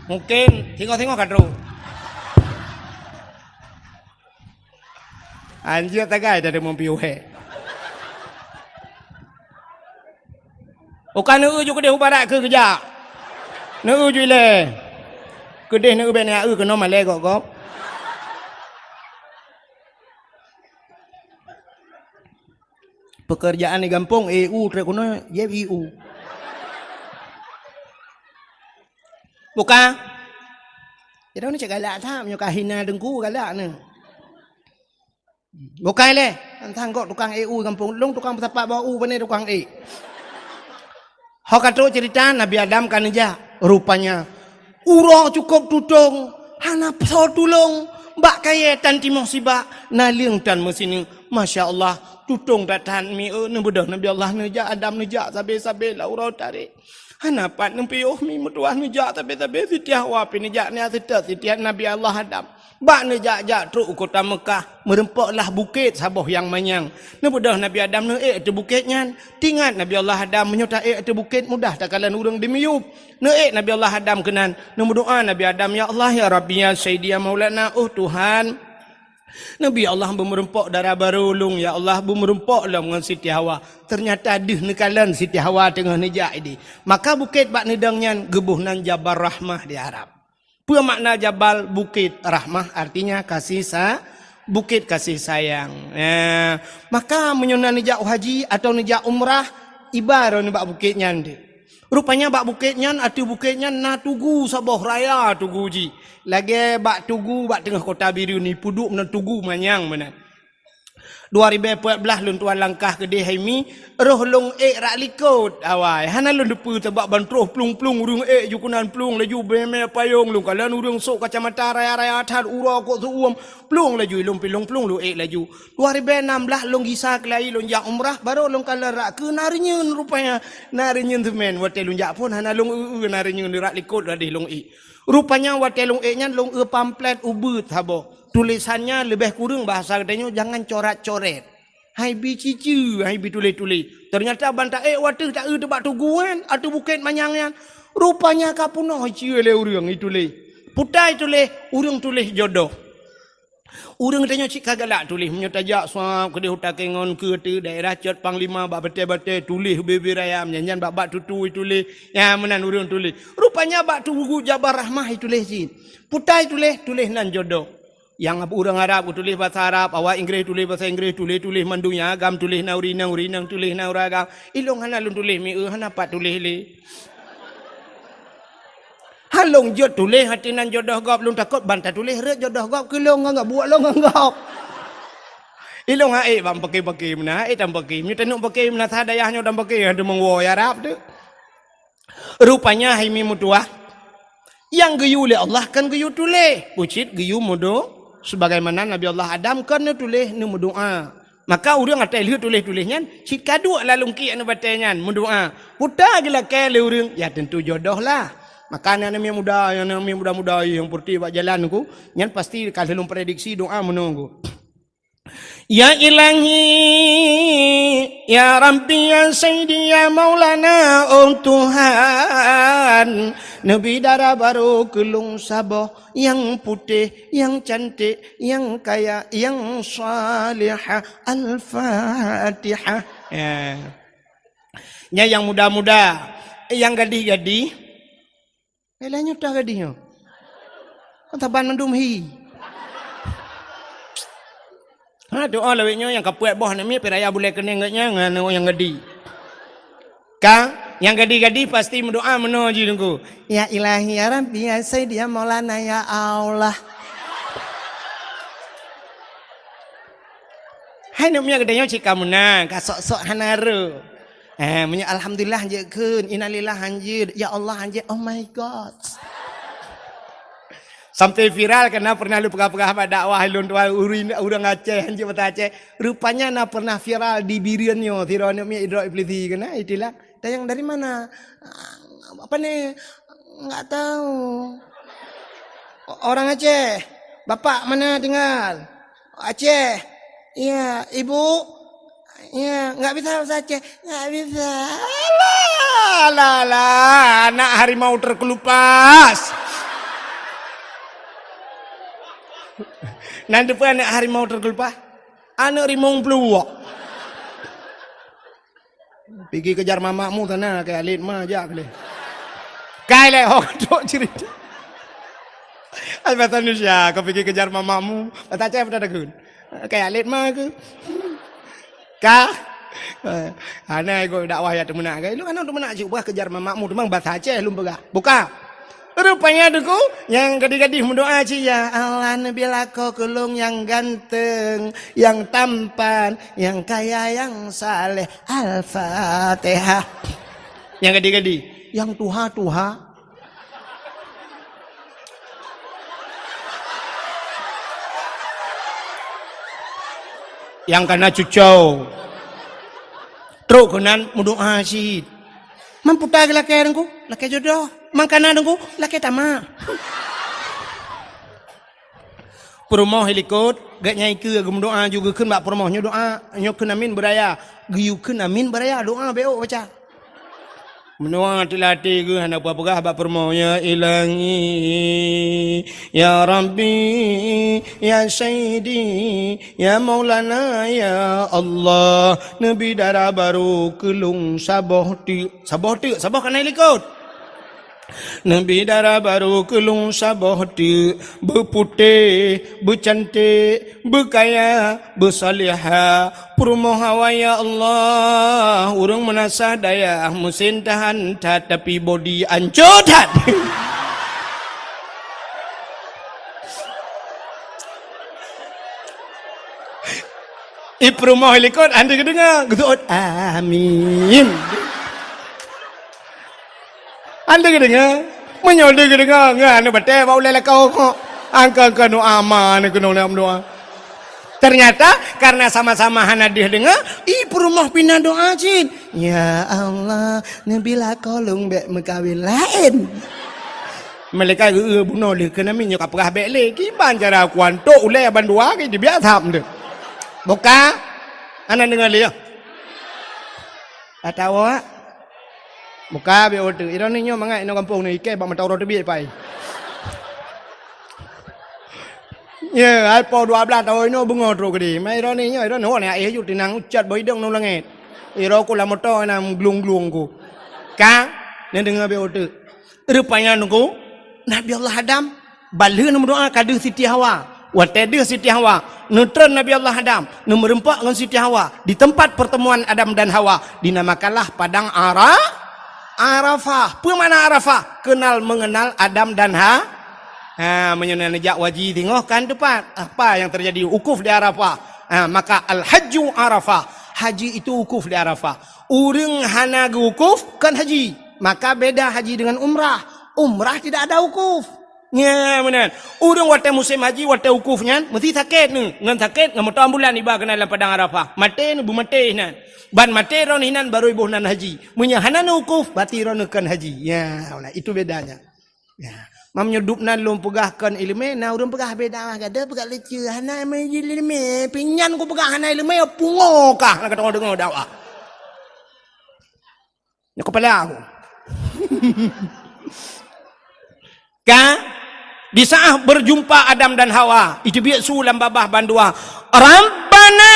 Mungken singoh-singoh ka trok. Anjir tagai dari mumpi uhé. Uka neu ju keudeh u barat keu geujak. Neu ju ilèe. Keudeh neu bèk neu keunoe malèe gop-gop. Pekerjaan di gampông, E U trép keunoe, jép I U. Buka. Jadi ni cak galak that, meunyoe ka hina Teungku galak ni. Bukai lé, tantang gok tukang E U gampông. Lôn tukang peusapat bak u, pane tukang ék. Ho ka trok cerita Nabi Adam ka neujak. Rupanya, uroe cukôp tutong, hana soe tulông. Bak kayèe tan timoh sibak, naleueng tan meusineuk. Masya Allah, tutong that-that mi, eh, neubeudôh Nabi Allah neujak, Adam neujak, sabe-sabe lam uroe tarek. Hana pat neupiôh mi meutuah neujak sabe-sabe, Siti Hawa pih neujak nyan seutôt Siti Nabi Allah Adam. Bak neujak-jak trok u kota Meukah, meurumpok lah bukét saboh nyang manyang. Neubeudôh Nabi Adam neuék ateueh bukét nyan. Teuingat Nabi Allah Adam, meunyoe taék ateueh bukét mudah takalon ureueng dimiyueb. Neuék Nabi Allah Adam keunan, neumeudoa Nabi Adam, "Ya Allah, ya Rabbi, ya Sayyidi, ya Maulana, oh Tuhan." Nabi Allah beumeurumpok dara barô lôn, ya Allah, beumeurumpok lom ngon Siti Hawa. Teunyata deuh neukalon Siti Hawa teungoh neujak idéh. Maka bukét bak neudong nyan geuboh nan Jabal Rahmah di Arab. Peue makna jabal? Bukét. Rahmah artinya kasih sa-, bukét kasih sayang. Eh, maka meunyoe na neujak u haji atawa neujak umrah, iba droeneuh bak bukét nyan deuh. Rupanya bak bukét nyan, ateueh bukét nyan na tugu saboh raya tugu jih. Lagèe bak tugu bak teungoh kota Bireuen ni, peuduek meunan tugu manyang meunan. Dua ribèe peuet blah lôn tuan langkah keudéh hai mi, roh lôn ék rak likôt awai. Hana lôn teupeue sabab ban troh plueng-plueng ureueng ék ju keunan plueng laju beumè payông lôn kalon ureueng sôk kacamata raya-raya that uroe kok seuuem. Plueng laju ilôn pilông plueng lôn ék laju. Dua ribèe nam blah lôn gisa keulayi lôn jak umrah, barô lôn kalon rak keu na reunyeun rupanya. Na reunyeun seumén, watèe lôn jak phôn hana lôn eu-eu na reunyeun rak likôt ladeh lôn ék. Rupanya watèe lôn ék nyan lôn eu pamflet ubeuet saboh. Tulésan nyan leubeh kureueng bahasa geutanyoe jangan corat-corét. Hai bi ciceue, hai bi tuléh-tuléh. Teunyata ban taék watèe taeu teubak tugu nyan, ateueh bukét manyang nyan. Rupanya ka peunoh iceue lé ureueng ituléh. Putai tuléh, ureueng tuléh jodoh. Ureueng tanyoe cit ka galak tuléh, meunyoe tajak suab keudéh u Takengon keu ateueh daerah Cot Panglima bak batèe-batèe tuléh bibir ayam, nyan-nyan bak-bak tutui tuléh, nyan meunan ureueng tuléh. Rupanya bak tugu Jabal Rahmah tuléh cit. Putai tuléh, tuléh nan jodoh. Nyang ureueng Arab tuléh basa Arab, awak Inggréh tuléh basa Inggréh, tuléh-tuléh mandum nyang agam tuléh nan ureueng inong, ureueng inong tuléh nan ureueng agam. Ilôn hana lôn tuléh mi eu, hana pat tuléh lé. Han lôn jeuet tuléh ateueh nan jodoh gob, lôn takot ban tatuléh rhot jodoh gob keu lôn ngon gob, buet lôn ngon gob. Ilôn han ék ban paké-paké meunan, han ék tan paké. Meunyoe taneuk paké meunan sa dayah nyoe tan paké, han teumeuwoe ya Rab teuh. Rupanya hai mi meutuah, nyang geuyue lé Allah kan geuyue tuléh, bucit geuyue meudo-, sebagaimana Nabi Allah Adam kan neutuléh neumeudoa. Maka ureueng watèe lheueh tuléh-tuléh nyan, cit ka duek lam lungkiek nibak batèe nyan, meudoa. Puta geulakèe lé ureueng, ya teuntu jodoh lah. Maka aneuk-aneuk muda, aneuk-aneuk muda-muda nyang peureutih bak jalan ku, nyan pasti ka lheueh lôn prediksi doa meunoe ku. Ya Ilahi, ya Rabbi, ya Sayyidi, ya Maulana, oh Tuhan, neubi dara barô keu lôn saboh, nyang putéh, nyang cantik, nyang kaya, nyang salihah. Al-Fatihah. Ya. Nyan nyang muda-muda, nyang gadih-gadih. Eh, lagèe nyoe teuh gadih nyoe. Kan saban mandum hi. Ha, doa lawét nyoe nyang ka peuet boh aneuk miet, pih raya bulèe keuneung geuh nyan ngon nyang gadih. Ka, nyang gadih-gadih pasti meudoa meunoe jih Teungku. Ya Ilahi, ya Rabbi, ya Sayyidi, ya Maulana, ya Allah. Hai aneuk miet geutanyoe cit ka meunan, ka sok-sok hana rhot. Eh, meunyoe alhamdulillah jeuet kheun, innalillah hanjeuet, ya Allah hanjeuet, oh my God. Sampai viral karena pernah lôn peugah-peugah bak dakwah lôn tuan ureueng, ureueng Aceh, hanjeuet basa Aceh. Rupanya na pernah viral di Bireuen nyoe, sidroe aneuk miet idrop iblisi keunan, itilang. Tanyong dari mana? Apa ni? Enggak tahu. O-, orang Aceh. Bapak mana tinggal? Aceh. Iya, ibu? Ya, enggak bisa bahasa Aceh. Enggak bisa. Alah, alah, alah, anak harimau terkelupas. Nan teupeu anak harimau terkelupas? Anak rimong peluwok. Pigi kejar mamakmu sana, kayak alit ma jak leh. Kai leh, ho, trok cerita. Ai bahasa Indonesia, kau pigi kejar mamakmu. Bahasa Aceh apa dah takut? Kayak alit ma ke? Ka? Eh, hana ikut dakwah ya teumeunak ke? Lu kan teumeunak cuk bah kejar mamakmu teumang bahasa Aceh lum peugah. Buka. Rupanya Teungku, nyang gadih-gadih meudoa cit, "Ya Allah, neubi lakoe keu lôn nyang ganteng, nyang tampan, nyang kaya, nyang saleh." Al-Fatihah. Nyang gadih-gadih, nyang tuha-tuha. Nyang kana cucau. Trok keunan meudoa cit. Man puta geulakée Teungku, lakée jodoh. Man kana Teungku, lakée tamak. Peurumoh ilikot, gét nyang ikeue geumeudoa ju geukheun bak peurumoh nyoe doa, nyoe kheun amin beuraya. Geuyue kheun amin beuraya, doa bék baca. Meunoe teulatih geuh hana peugah bak peurumoh, "Ya Ilahi, ya Rabbi, ya Sayyidi, ya Maulana, ya Allah, neubi dara barô keu lôn saboh teuk." Saboh teuk, saboh kana ilikot. "Neubi dara barô keu lôn saboh teuk, beuputéh, beucanték, beukaya, beusalihah, peurumoh awai ya Allah, ureueng meunasah dayah, meusin tahan that, tapi bodi ancô that." I peurumoh ilikot, hana geudeungoe, geuseuôt, "Amin." Hana geudeungoe. Meunyoe lé geudeungoe, ngon aneuk batée bak ulée lakoe kok. Angka-angka doa ma aneuk keunoe lé meudoa. Ternyata karena sama-sama hana deuh deungoe, i peurumoh pih na doa cit. "Ya Allah, neubi lakoe lôn bék meukawen laén." Malaikat geu-, bunoe lé keunan nyoe ka peugah bék lé. Kiban cara kuantok ulée bandua ke dibiak tham tu. Buka. Hana deungoe lé. Atawa Muka biôh teuk. Iroh ni nyoe mangat inoe gampông ni, ikée bak mata uroe teubiet pai. Ye, ai po dua blaih taun inoe beungoh trok keudeh. Ma iroh ni nyoe, iroh ni, oh, ni aéh ju tinang ucat bak idong ngon langét. Iroh ku lam moto na glung-glung ku. Ka? Neudeungoe biôh teuk. Rupanya nunggu Nabi Allah Adam Ban lheueh neumeudoa ka deuh Siti Hawa. Watée deuh Siti Hawa, neutreun Nabi Allah Adam, neumeurumpok ngon Siti Hawa di tempat pertemuan Adam dan Hawa, dinamakanlah Padang Ara-, Arafah. Peue makna Arafah? Kenal mengenal Adam dan Ha-, ha, meunyoe na neujak waji singoh kan teupat. Apa yang terjadi? Wukuf di Arafah. Ha, maka al-hajju Arafah. Haji itu wukuf di Arafah. Ureuëng hana geuwukuf kan haji. Maka beda haji dengan umrah. Umrah tidak ada wukuf. Nya meunan. Ureuëng watée musém haji, watée wukuf nyan, meusti sakét nyoe. Ngon sakét, ngon moto ambulan iba keunan lam padang Arafah. Maté nyoe, beumaté inan. Ban maté droeneuh inan, barô iboh nan haji. Meunyoe hana neuwukuf, berarti droeneuh kon haji. Ya, itu bedanya. Ya. Mam nyoe dub nan lôn peugah kon iéleumé, na ureuëng peugah beda mah, gata peugah leucue, hana iéleumé, pinyan kupeugah hana iéleumé, pungo kah, na ka deungoe dakwah. Nyoe kepala aku. Ka? Di saat berjumpa Adam dan Hawa, iteubiet su lam babah bandua. Rabbana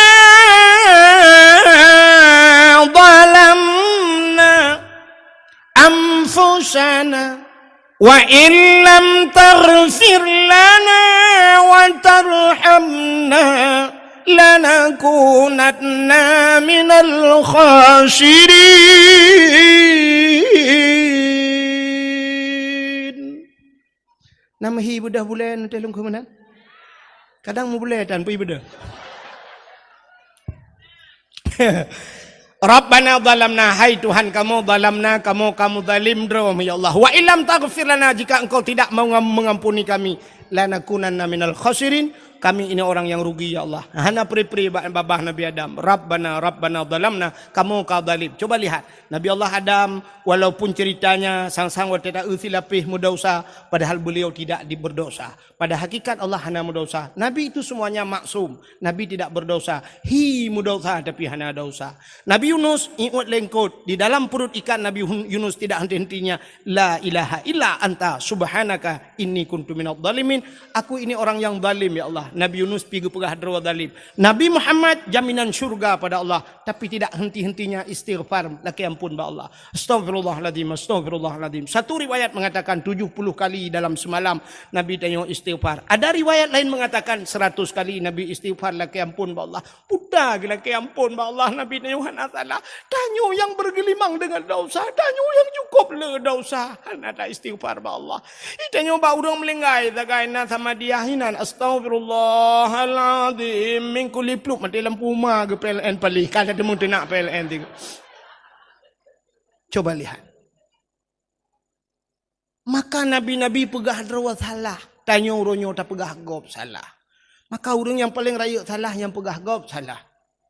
zalamna anfusana wa in lam taghfir lana wa tarhamna lanakunanna minal khasirin. Na meuhi beudôh bulée neutéh lungkhu meunan? Kadang meubulée tan pih beudôh. Rabbana zalamna, hai Tuhan kamoe, zalamna, kamoe, kamoe zalim droe, ya Allah. Wa illam taghfir lana, jika Engkau tidak mengam-, mengampuni kami, lanakunanna minal khasirin, kami ini orang yang rugi, ya Allah. Hana pri-pri ba-, babah Nabi Adam. Rabbana, Rabbana zalamna, kamoe ka zalim. Coba lihat, Nabi Allah Adam, walaupun ceritanya sang-sang watée ta-eu silapéh meudausa, padahal beliau tidak di-, berdosa. Pada hakikat Allah hana meudausa. Nabi itu semuanya maksum. Nabi tidak berdosa. Hi meudausa tapi hana dosa. Nabi Yunus iut lengkot. Di dalam perut ikan Nabi Hun-, Yunus tidak henti-hentinya, "La ilaha illa anta subhanaka inni kuntu minadh dhalimin." Aku ini orang yang zalim, ya Allah. Nabi Yunus pi geupeugah droe zalim. Nabi Muhammad jaminan syurga pada Allah. Tapi tidak henti-hentinya istighfar, lakée ampôn bak Allah. Astaghfirullahaladzim, astaghfirullahaladzim. Satu riwayat mengatakan tujuh puluh kali dalam semalam Nabi tanyoe istighfar. Ada riwayat lain mengatakan seratus kali Nabi istighfar, lakée ampôn bak Allah. Puta geu lakée ampôn bak Allah, Nabi tanyoe hana salah. Tanyoe nyang bergelimang dengan dosa, tanyoe nyang cukup le dosa, hana ta istighfar bak Allah. Ih, tanyoe bak ureuëng meulinggai sagai na sama dia hinan, "Astaghfirullahaladzim," minggu lipluk mati lampu uma geu P L N paléh, ka teumeung teunak P L N tiga. Coba lihat. Maka nabi-nabi peugah droe salah, tanyoe uroe nyoe tapeugah gob salah. Maka ureuëng nyang paleng rayeuk salah nyang peugah gob salah.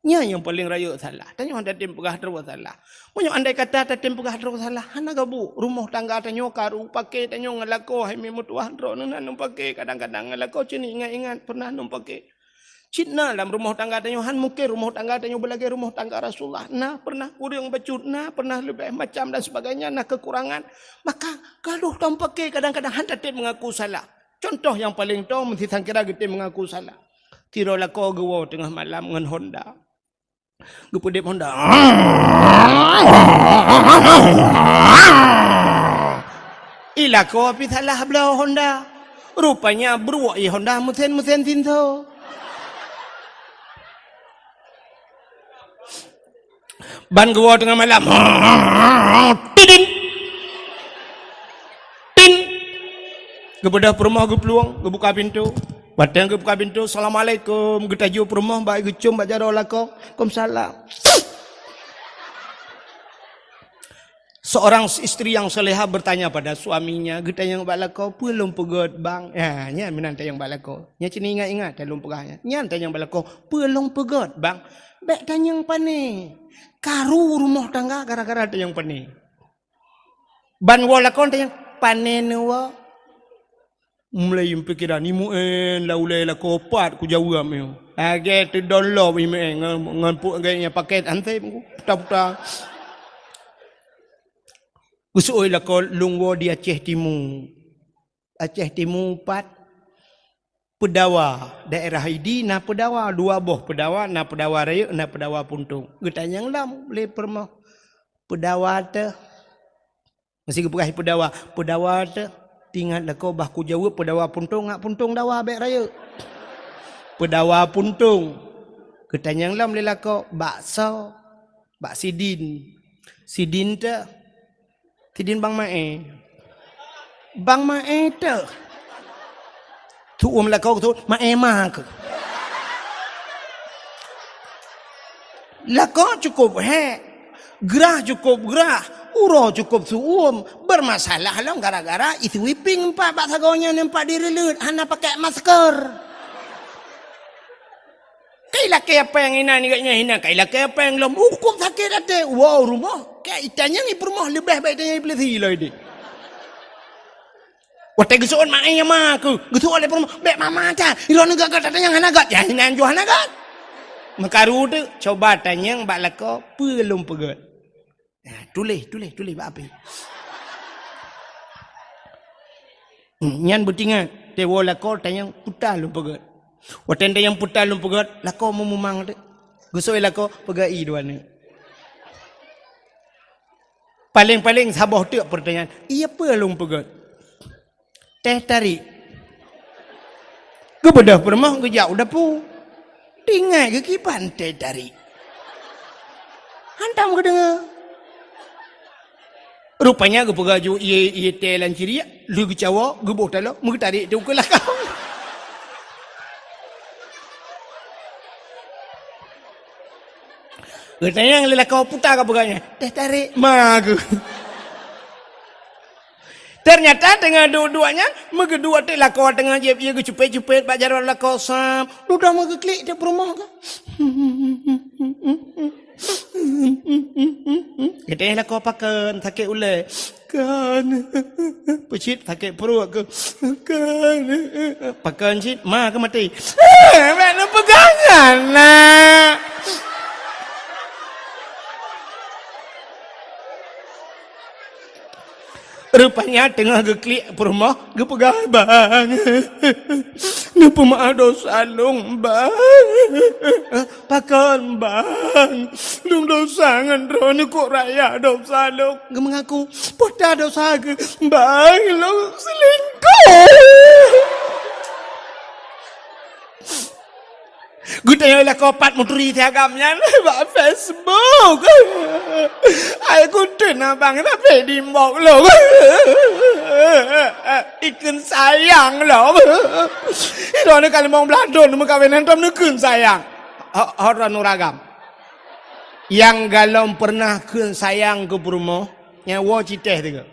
Nyan nyang paleng rayeuk salah. Tanyoe tatem peugah droe salah. Meunyoe andai kata tatem peugah droe salah, hana gabu. Rumoh tangga tanyoe karu, paké tanyoe ngon lakoe, hai mi meutuwah droeneuh na lôn paké, kadang-kadang ngon lakoe cit ingat-ingat pernah lôn paké. Cit na lam rumoh tangga tanyoe, han mungken rumoh tangga tanyoe beulagée rumoh tangga Rasulullah. Na pernah kureueng bacut, na pernah leubeh macam dan sebagainya, na kekurangan. Maka gadoh tatem paké kadang-kadang han tatem mengaku salah. Contoh nyang paleng toe, meusisangkira geutem mengaku salah. Sidroe lakoe geuwoe teungoh malam ngon Honda. Geupeudeb Honda. Ih, lakoe pih salah bloe Honda. Rupanya bruek ih Honda meusen-meusen sinso. Ban geuwoe teungoh malam. Tidin. Tin. Geubeudôh peurumoh geuplueng, geubuka pintoe. Watée geubuka pintoe, "Assalamualaikum." Geutaju peurumoh bak geucom bak jaroe lakoe. "Waalaikumsalam." Seorang istri yang salehah bertanya pada suaminya, geutanyong bak lakoe, "Peue lôn peugét, Bang?" Ya, nyan meunan tanyong bak lakoe. Nyan cit ingat-ingat, lôn peugah nyan. Nyan tanyong bak lakoe, "Peue lôn peugét, Bang?" Bék tanyong pane. Karu rumoh tangga gara-gara tanyong pane. Ban woe lakoe tanyong, "Pane neuwoe?" Mulai pikiran, "Imeuen lam ulée lakoe pat kujaweueb nyoe." Lagée teudong lom imeuen ngon, ngon puk gét nyang paket anseb puta-puta. Geuseuôt lakoe, "Lôn woe di Aceh Timu." Aceh Timu pat Peudawa, daerah Idi na Peudawa, dua boh Peudawa, na Peudawa Rayeuk, na Peudawa Puntông. Geutanyong lom lé peurumoh, "Peudawa teuh?" Meusé geupeugah Peudawa, "Peudawa teuh?" Teuingat lakoe bah kujaweueb Peudawa Puntông, ngat Puntông dawa bék rayeuk. "Peudawa Puntông." Geutanyong lom lé lakoe, "Bak soe?" "Bak Sidin." "Sidin teuh?" "Sidin Bang Mae." "Bang Mae teuh?" Tu'uem lakoe keu tu'uem, "Mae ma keuh." Lakoe cukôp hék, grah cukôp grah, uroe cukôp su'uem. Beureumasalah lom gara-gara isui pieng empat bak sagoe nyan, empat direuleuet, hana pakai masker. Kai lakée péng inan, ingat nyan hina, kai lakée péng lom. Cukôp sakét até. Woe u rumoh, kai itanyong i peurumoh leubeh baik itanyong i peulisi lom idéh. Watée geuseuôt "Mae ma keuh", geuseuôt lé peurumoh, "Bék mama that, droeneuh gét-gét tatanyong hana gét." Ya, inan jua hana gét. Meukaru teuk, coba tanyong bak lakoe, "Peue lôn peugét?" Nah, tuléh, tuléh, tuléh bak api. Hmm, nyan beutingat, watée woe lakoe tanyong "Peue lôn peugét?" Watée tanyong "Peue lôn peugét?", lakoe meumumang teuk. Geuseuôt lakoe, "Peugét ie dua nyoe." Paléng-paléng saboh teuk peurtanyaan, "Ie peue lôn peugét?" "Teh tarik." Geubeudôh peurumoh geujak u dapu. Teuingat geukiban teh tarik. Hantom geudeungoe. Rupanya geupeugah ju ie, ie teh lam ciriek, lheueh geucawoe, geuboh taloe, meugeutarék teuk u keulakang. Geutanyong lé lakoe, "Peue ka peugah nyan?" "Teh tarék ma geuh." Teunyata teungoh duek-duek nyan, meugeuduek teuk lakoe teungoh jieb ié geucupet-cupet bak jaroe lakoe, sab. Dudoe meugeuklik teuk peurumoh ka. Geutanyong lakoe, "Pakon, sakét ulée?" "Kon." "Peue cit, sakét pruet keuh?" "Kon." "Pakon cit, ma keuh maté?" "Eh, bèk neupeugah nyan, nak." Rupanya teungoh geuklik peurumoh, geupeugah, "Bang, neupeumaaf dosa lôn, Bang." "Pakon, Bang? Lôn dosa ngon droeneuh, kok raya dosa lôn." Geumeungaku, "Peue dosa keuh?" "Bang, lôn seulingkoh." Geutanyong lakoe, "Pat meuturi si agam nyan?" "Bak Facebook." "Hai kuteun abang, tapi dimbok lôn. Ikheun sayang lôn. Droeneuh ka limong blaih thon meukawen, hantom neukheun sayang." Ho-, ho droeneuh ureueng agam. Nyang galom peureunah kheun sayang keu peurumoh, nyan woe cit teh teuka.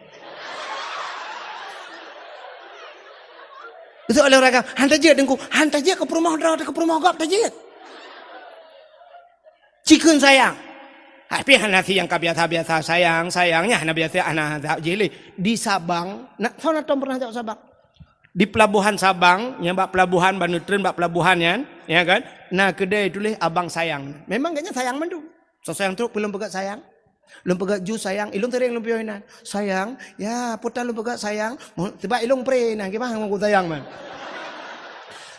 Beutôi lé ureueng agam, "Han tajeuet, Teungku, han tajeuet keu peurumoh droe, keu peurumoh gob tajeuet." Ci kheun sayang. Tapi hana si nyang ka biasa-biasa sayang, sayang nyan hana biasa, hana jak jih lé. Di Sabang, na, soe na tom peureunah jak Sabang? Di pelabuhan Sabang, nyang bak pelabuhan, bandum treun bak pelabuhan nyan, ya kan? Na keudè tuléh abang sayang. Memang gobnyan sayang mandum. Soe sayang trok, peue lôn peugah sayang? Lôn peugah jus sayang, ilôn sering lôn piôh inan. "Sayang, ya, peue tan lôn peugah sayang?" Mo-, sebab ilôn pre inan, kiban ngon sayang man.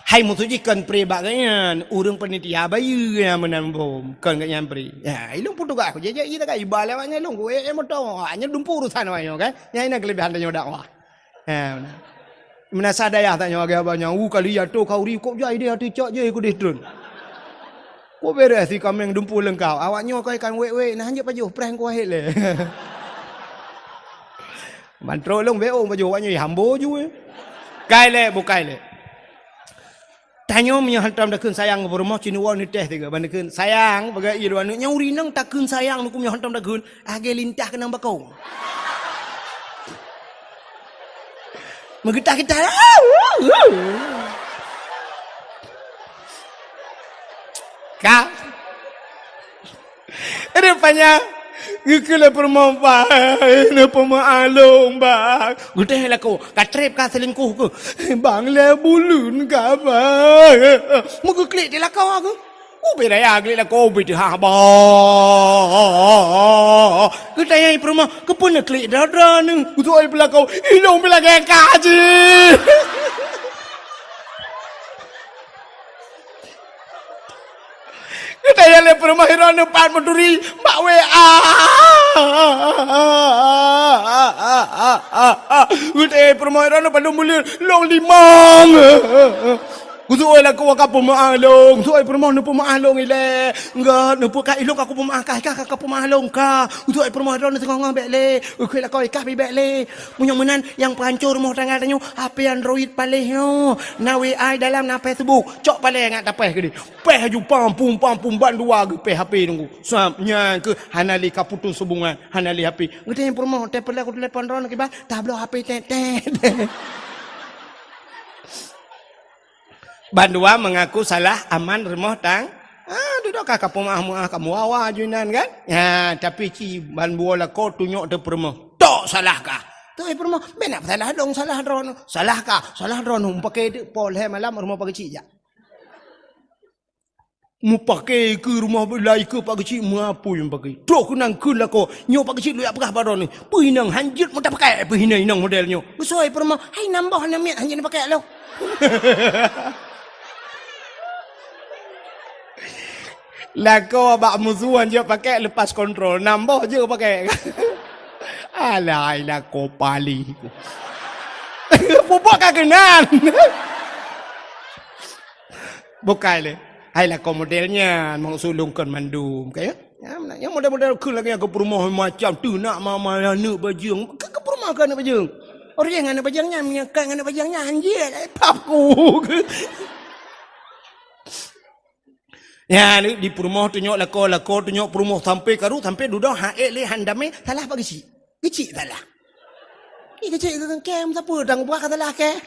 Hai, maksud jih kon pre bak gobnyan, ureueng panitia bayeue nyang meunan bom, kon gobnyan pre. Ya, ilôn peue tugaih ku, jijak ié tagai iba lé awak nyan, ilôn ku, eh, eh, moto, awak nyan dumpeue urusan awak nyoe kan. Nyan inan keulebihan tanyoe dakwah. Ha, meunan. Meunasah dayah tanyoe lagèe abang nyan, "Uh, kali atô khauri kok jai deh, ateueh cok jai kudeh treun." Kok beres si kaméng dumpeue leungkap. Awak nyoe koi kan wék-wék, nah hanjeuet pajoh, preh ku wahét lé. Ban trok lôn bék ôn pajoh, awak nyoe hambo ju, eh. Kai lé, bukai lé. Tanyoe meunyoe hantom takheun sayang keu peurumoh, ci neuwoe neuteh teuka ban takheun, "Sayang," peugah ié lôn, "nyoe ureueng inong takheun sayang, neukheun meunyoe hantom takheun, lagèe lintah keunong bakong." Meugeutah-geutah. Ka. Rupanya, geukheun lé peurumoh, "Bang, neupeumaaf lôn, Bang." Geutanyong lakoe, "Ka trép ka seulingkoh keuh?" "Bang, lhèe buleuen ka, Bang." Meugeuklik di lakoe keuh. Ubé raya glik lakoe, ubé teuhah, "Bang." Geutanyong peurumoh, "Keupeue neuklik droe-droe neuh?" Geutanyong peurumoh, "Ilôn pih lagèe ka jih." Geutanyong lé peurumoh, "Droeneuh pat meuturi bak W A?" Geutanyong peurumoh, "Droeneuh padum buleuen?" "Lôn limong." Geuseuôt lakoe, "Ka peumeu'ah lôn." Geuseuôt peurumoh, "Neupeumaaf lôn ilèe." "Enggak, neupeu-, ka ilôn ka kupeumeu'ah, ka, ka, ka, ka peumeu'ah lôn ka." Geuseuôt peurumoh, "Droeneuh teungoh-ngoh bèk lé." Geukheun lakoe, "Kah pih bèk lé." Meunyoe meunan, nyang peuhancô rumoh tangga tanyoe, H P Android paléh nyoe. Na W A dalam, na Facebook. Cok paléh ngat tapèh keudéh. Pèh aju pam pum, pam pum, bandua geupèh H P nunggu. Sabab nyan keuh hana lé ka putus hubungan, hana lé H P. Geutanyong peurumoh, "Teupeuleueh kutelepon droeneuh kiban, tabloe H P tét-tét." Bandua mengaku salah aman rumoh tang-, ah, dudoe ka, ka peumeu'ah-meu'ah, ka meuawa-awa ju inan kan? Ya, tapi ci bandua lakoe tunyok teuh peurumoh. "Tok salah kah?" "Teuh peurumoh, bèk na salah lôn, salah droeneuh." "Salah kah?" "Salah droeneuh, meupaké teuk po lhèe malam rumoh Pak Geuchik jak." Meupaké keu rumoh bela ikeue Pak Geuchik, meuapui meupaké. Troh keunan kheun lakoe, nyoe Pak Geuchik lôn jak peugah bak droeneuh. Peuinong hanjeuet meuteupakèk, peuinong-inong model nyoe. Geuseuôt peurumoh, "Hai nam boh, nam miet hanjeuet neupaké lôn." Lakoe bak musoh hanjeuet pakék lepas kontrol, nam boh jeuet pakék. Alai lakoe paléh. Pupuk ka keunan. Bukai lé. Hai lakoe model nyan, maksud lôn kon mandum, ka ya? Ya, nyang model-model kheun lagèe nyang keu peurumoh macam teunak mama aneuk bajeueng. Keu, keu peurumoh keu aneuk bajeueng. Orang aneuk bajeueng nyan, meunyoe ka aneuk bajeueng nyan, anjir, eh, pap ku. Ya, ni di peurumoh tunyok lakoe, lakoe tunyok peurumoh sampai karu, sampai dudoe han ék lé han damé, salah Pak Geuchik. Geuchik salah. Ih, Geuchik keu kém sapeue dang buah ka salah keh.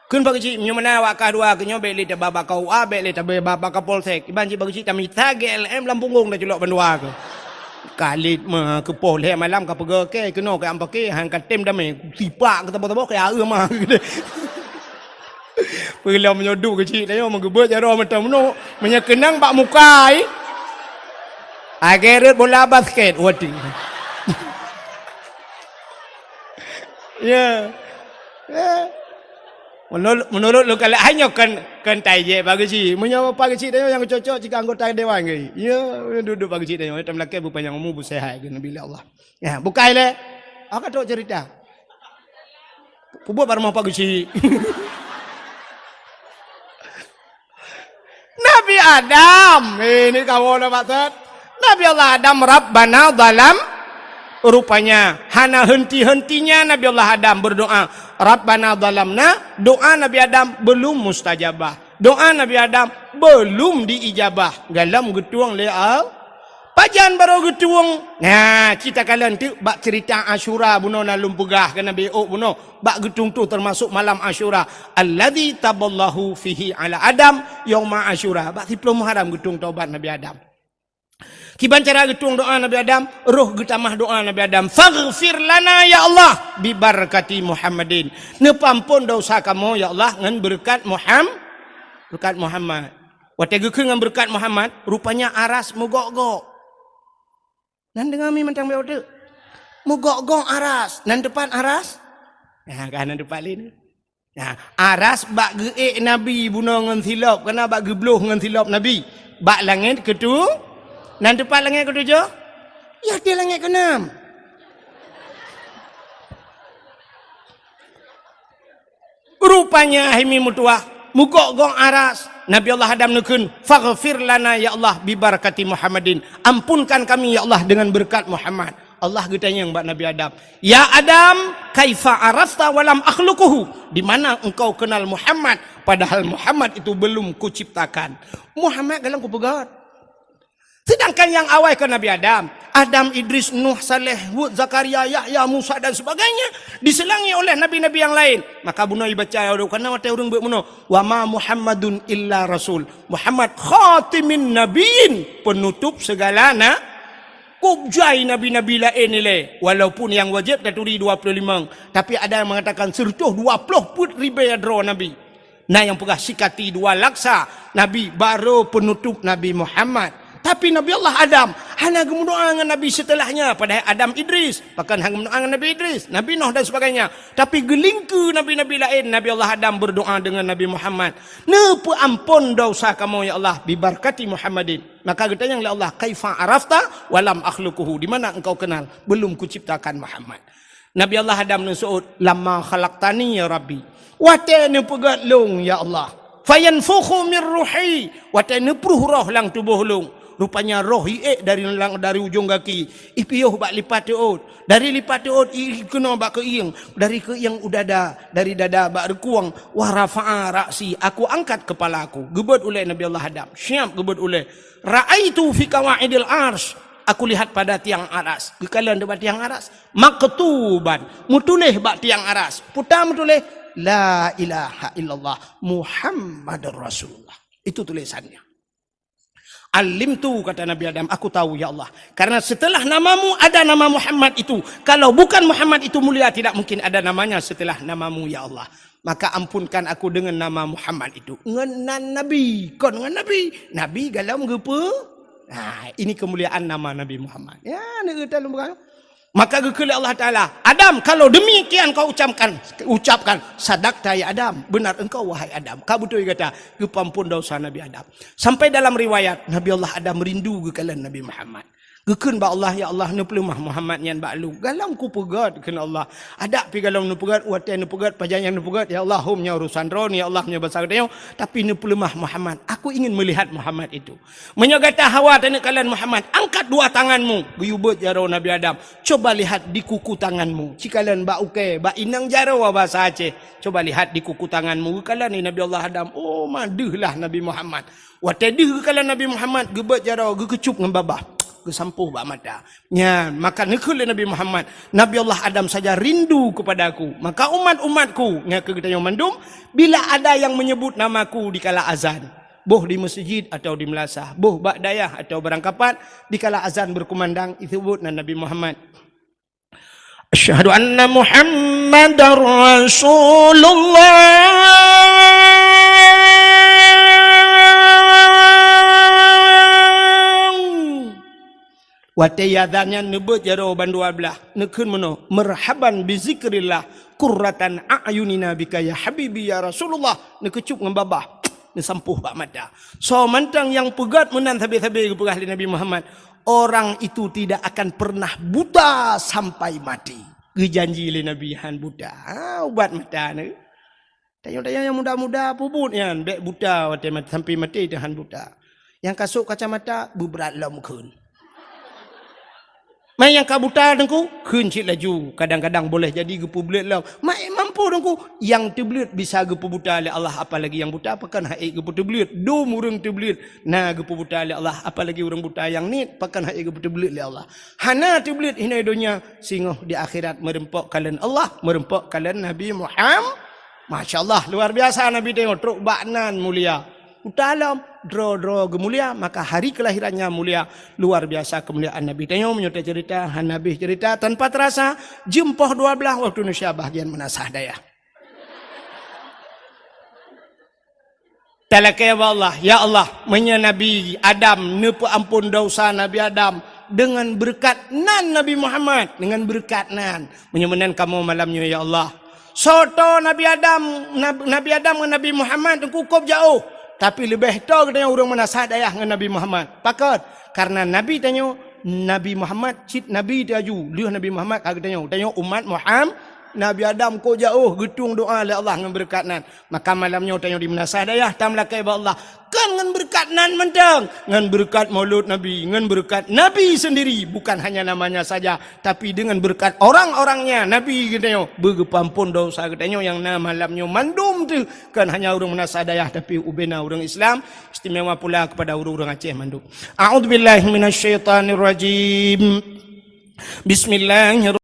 Kheun Pak Geuchik, meunyoe meunan awak kah dua, keu nyoe bék lé taba bak K U A, bék lé taba bak Kapolsek. Iban cit Pak Geuchik tamita G L M lam punggong taculok bandua keuh. Kalit mah keu poh lhèe malam ka peugah keh, keunoe keu am paké, han ka tem damé. Sipak keu saboh-saboh keu aeu mah. Peulom nyoe duek Geuchik tanyoe meugeubeuet jaroe mantong meunoe. Meunyoe keunong bak muka ai. Agée rot bola basket, waduh. Ya. Ya. Menurut, menurut lôn kalon, hai nyoe kon, kon tajek Pak Geuchik. Meunyoe Pak Geuchik tanyoe nyang cocok cit keu anggota dewan keuh. Ya, duek-duek Pak Geuchik tanyoe, tam lakée beupanyang umu, beuseuhat keuh Nabi Allah. Ya, bukai lé. Aku trok cerita. Peubuet bak rumoh Pak Geuchik. Nabi Adam, eh, ini kawan maksud. Nabi Allah Adam, Rabbana zalam, rupanya hana henti-hentinya Nabi Allah Adam berdoa, Rabbana zalamna, doa Nabi Adam belum mustajabah. Doa Nabi Adam belum diijabah. Galam geutueng lé Allah. Pajan barô geutueng? Nah, cit takalon teuk bak cerita Asyura bunoe na lôn peugah keu Nabi ôk bunoe. Bak geutueng tu teumasok malam Asyura. Alladzi taballahu fihi ala Adam yauma Asyura. Bak siplôh Muharram geutueng taubat Nabi Adam. Kiban cara geutueng doa Nabi Adam, roh geutamah doa Nabi Adam. Faghfir lana ya Allah bibarakati Muhammadin. Neupeuampon dosa kamoe ya Allah ngon beureukat Muham-, beureukat Muhammad. Watée geukheun ngon beureukat Muhammad, rupanya aras meugok-gok. Nan deungoe mi mantong beu teuk. Meugok-gok aras. Nan teupat aras? Nah, ka nan teupat lé ni. Nah, aras bak geuék Nabi bunoe ngon silop, kana bak geubloh ngon silop Nabi. Bak langét keutu-, nan teupat langét keutujoh? Ya, di langét keunam. Rupanya hai mi meutuwah, meugok-gok aras. Nabi Allah Adam neukheun, "Faghfir lana ya Allah bibarakati Muhammadin." Ampunkan kami ya Allah dengan berkat Muhammad. Allah geutanyong bak Nabi Adam, "Ya Adam, kaifa arafta walam akhluquhu? Di mana engkau kenal Muhammad padahal Muhammad itu belum kuciptakan?" Muhammad galom kupeugét. Sedangkan nyang awai kon Nabi Adam, Adam, Idris, Nuh, Saleh, Hud, Zakaria, Yahya, Musa dan sebagainya diseulangi oleh nabi-nabi nyang laén. Maka bunoe ibaca, kana watée ureuëng beuet bunoe, "Wa ma Muhammadun illa rasul." Muhammad khatimin nabiyyin, penutup segala na-, kôb jai nabi-nabi laén ilée. Walaupun nyang wajéb taturi dua ploh limong, tapi ada nyang mengatakan sireutoh dua ploh peuet ribée droe nabi. Na nyang peugah sikati dua laksa nabi barô penutup Nabi Muhammad. Tapi Nabi Allah Adam hana geumeudoá ngon nabi setelahnya, padahai Adam, Idris, pakon hana geumeudoá ngon Nabi Idris, Nabi Nuh dan sebagainya. Tapi geulingkeue nabi-nabi laén, Nabi Allah Adam berdoa dengan Nabi Muhammad, "Neupeuampon dosa kamoe ya Allah bibarakati Muhammadin." Maka geutanyong lé Allah, "Kaifa arafta walam akhluquhu? Di mana engkau kenal belum kuciptakan Muhammad?" Nabi Allah Adam neuseuôt, "Lamma khalaqtani ya Rabbi." Watée neupeugét lôn ya Allah. "Fayanfukhu mir ruhi." Watée neupruh roh lam tuboh lôn. Rupanya roh iék dari lang-, dari ujong gaki, ipiôh bak lipat teuôt. Dari lipat teuôt ikeunoe bak keuieng, dari keuieng u dada, dari dada bak reukueng. "Wa rafa'a ra'si." Aku angkat kepala aku. Geubeuet ulée Nabi Allah Adam. Siap geubeuet ulée. "Ra'aitu fi qawaidil arsy." Aku lihat pada tiang aras. Geukalon di bak tiang aras. Maktuban. Meutuléh bak tiang aras. Peue meutuléh, "La ilaha illallah Muhammadur Rasulullah." Itu tulisannya. "Alimtu," kata Nabi Adam, "aku tahu, ya Allah. Karena setelah namamu ada nama Muhammad itu. Kalau bukan Muhammad itu mulia, tidak mungkin ada namanya setelah namamu, ya Allah. Maka ampunkan aku dengan nama Muhammad itu." Ngon nan Nabi, kon ngon Nabi. Nabi galom geupeu-, nah, ini kemuliaan nama Nabi Muhammad. Ya, ni kita lupa. Maka geukheun lé Allah Taala, "Adam, kalau demikian kau ucapkan, ucapkan, sadakta ya Adam, benar engkau wahai Adam." Ka beutôi gata, geupeuampon dosa Nabi Adam. Sampai dalam riwayat, Nabi Allah Adam rindu geukalon Nabi Muhammad. Geukheun bak Allah, "Ya Allah, neupeuleumah Muhammad nyan bak lôn. Galom kupeugét," kheun Allah. Adak pih galom neupeugét, watée neupeugét, pajan nyang neupeugét, "Ya Allah, hom nyoe urusan droeneuh, ya Allah, nyoe basa geutanyoe," tapi neupeuleumah Muhammad. "Aku ingin melihat Muhammad itu." "Meunyoe gata hawa taneuk kalon Muhammad, angkat dua tanganmu." Geuyue beuet jaroe Nabi Adam. "Coba lihat di kuku tanganmu." Cikalon bak ukée, bak inong jaroe basa Aceh. "Coba lihat di kuku tanganmu." Geukalon lé Nabi Allah Adam. Oh, ma deuh lah Nabi Muhammad. Watée deuh geukalon Nabi Muhammad, geubeuet jaroe, geukeucup ngon babah, geusampôh bak mata. Nyan, maka neukheun lé Nabi Muhammad, "Nabi Allah Adam saja rindu kepada aku, maka umat-umatku," nyan keu geutanyoe mandum, "bila ada yang menyebut namaku di kala azan, boh di meuseujid atau di meulasah, boh bak dayah atau barangkapat, di kala azan berkumandang, isebut nan Nabi Muhammad." Asyhadu anna Muhammadar Rasulullah. Watée azan nyan neubeuet jaroe bandua blaih, neukheun meunoe, "Marhaban bi zikrillah, qurratan a'yunina bika ya habibi ya Rasulullah." Neukeucup ngon babah, neusampôh bak mata. Soe mantong nyang peugét meunan sabe-sabe geupeugah lé Nabi Muhammad, orang itu tidak akan pernah buta sampai mati. Geujanji lé Nabi han buta. Ha, ubat mata ni. Tanyoe-tanyoe nyang muda-muda peubuet nyan, bék buta watée mat-, sampai maté teuh han buta. Nyang ka sôk kacamata, beubrat lom kheun. Mai nyang ka buta teungku, kheun cit laju. Kadang-kadang boleh jadi geupeubleuet lom. Mai mampu teungku, nyang teubleuet bisa geupeubuta lé Allah, apalagi nyang buta, pakon han ék geupeuteubleut. Dum ureuëng teubleuet na geupeubuta lé Allah, apalagi ureuëng buta nyang niet, pakon han ék geupeuteubleut lé Allah. Hana teubleuet hinoe donya, singoh di akhirat meureumpok kalon Allah, meureumpok kalon Nabi Muhammad. Masya Allah, luar biasa Nabi tanyoe trok bak nan mulia. Uta lom, droe-droe geumulia, maka hari kelahirannya mulia. Luar biasa kemuliaan Nabi tanyoe, meunyoe tacerita hana habéh cerita tanpa terasa, jeuem poh dua blaih waktu Indonesia bahagian meunasah dayah. Talakée bak Allah, "Ya Allah, meunyoe Nabi Adam neupeuamphon desya Nabi Adam deungon beureukat nan Nabi Muhammad, deungon beureukat nan. Meunyoe meunan kamoe malam nyoe, ya Allah." Soe toe Nabi Adam, Nab-, Nabi Adam ngon Nabi Muhammad teungku kôb jaôh, tapi leubeh toe geutanyoe ureuëng meunasah dayah ngon Nabi Muhammad. Pakon? Karena Nabi tanyoe, Nabi Muhammad cit Nabi teuh aju, lheueh Nabi Muhammad ka geutanyoe. Tanyoe umat Muhammad, Nabi Adam kôb jaôh geutueng doa lé Allah ngon beureukat nan. Maka malam nyoe tanyoe di meunasah dayah, tameulakée bak Allah. Kon ngon beureukat nan mantong, ngon beureukat Maulud Nabi, ngon beureukat Nabi sendiri, bukan hanya namanya saja, tapi dengan beureukat orang-orangnya, Nabi geutanyoe, beugeupeuamphon desya geutanyoe nyang na malam nyoe mandum teuh, kon hanya ureuëng meunasah dayah, tapi ubena ureuëng Islam, istimewa pula kepada ureuëng-ureuëng Aceh mandum. A'udzubillahi minasyaitonirrajim. Bismillahirrahmanirrahim.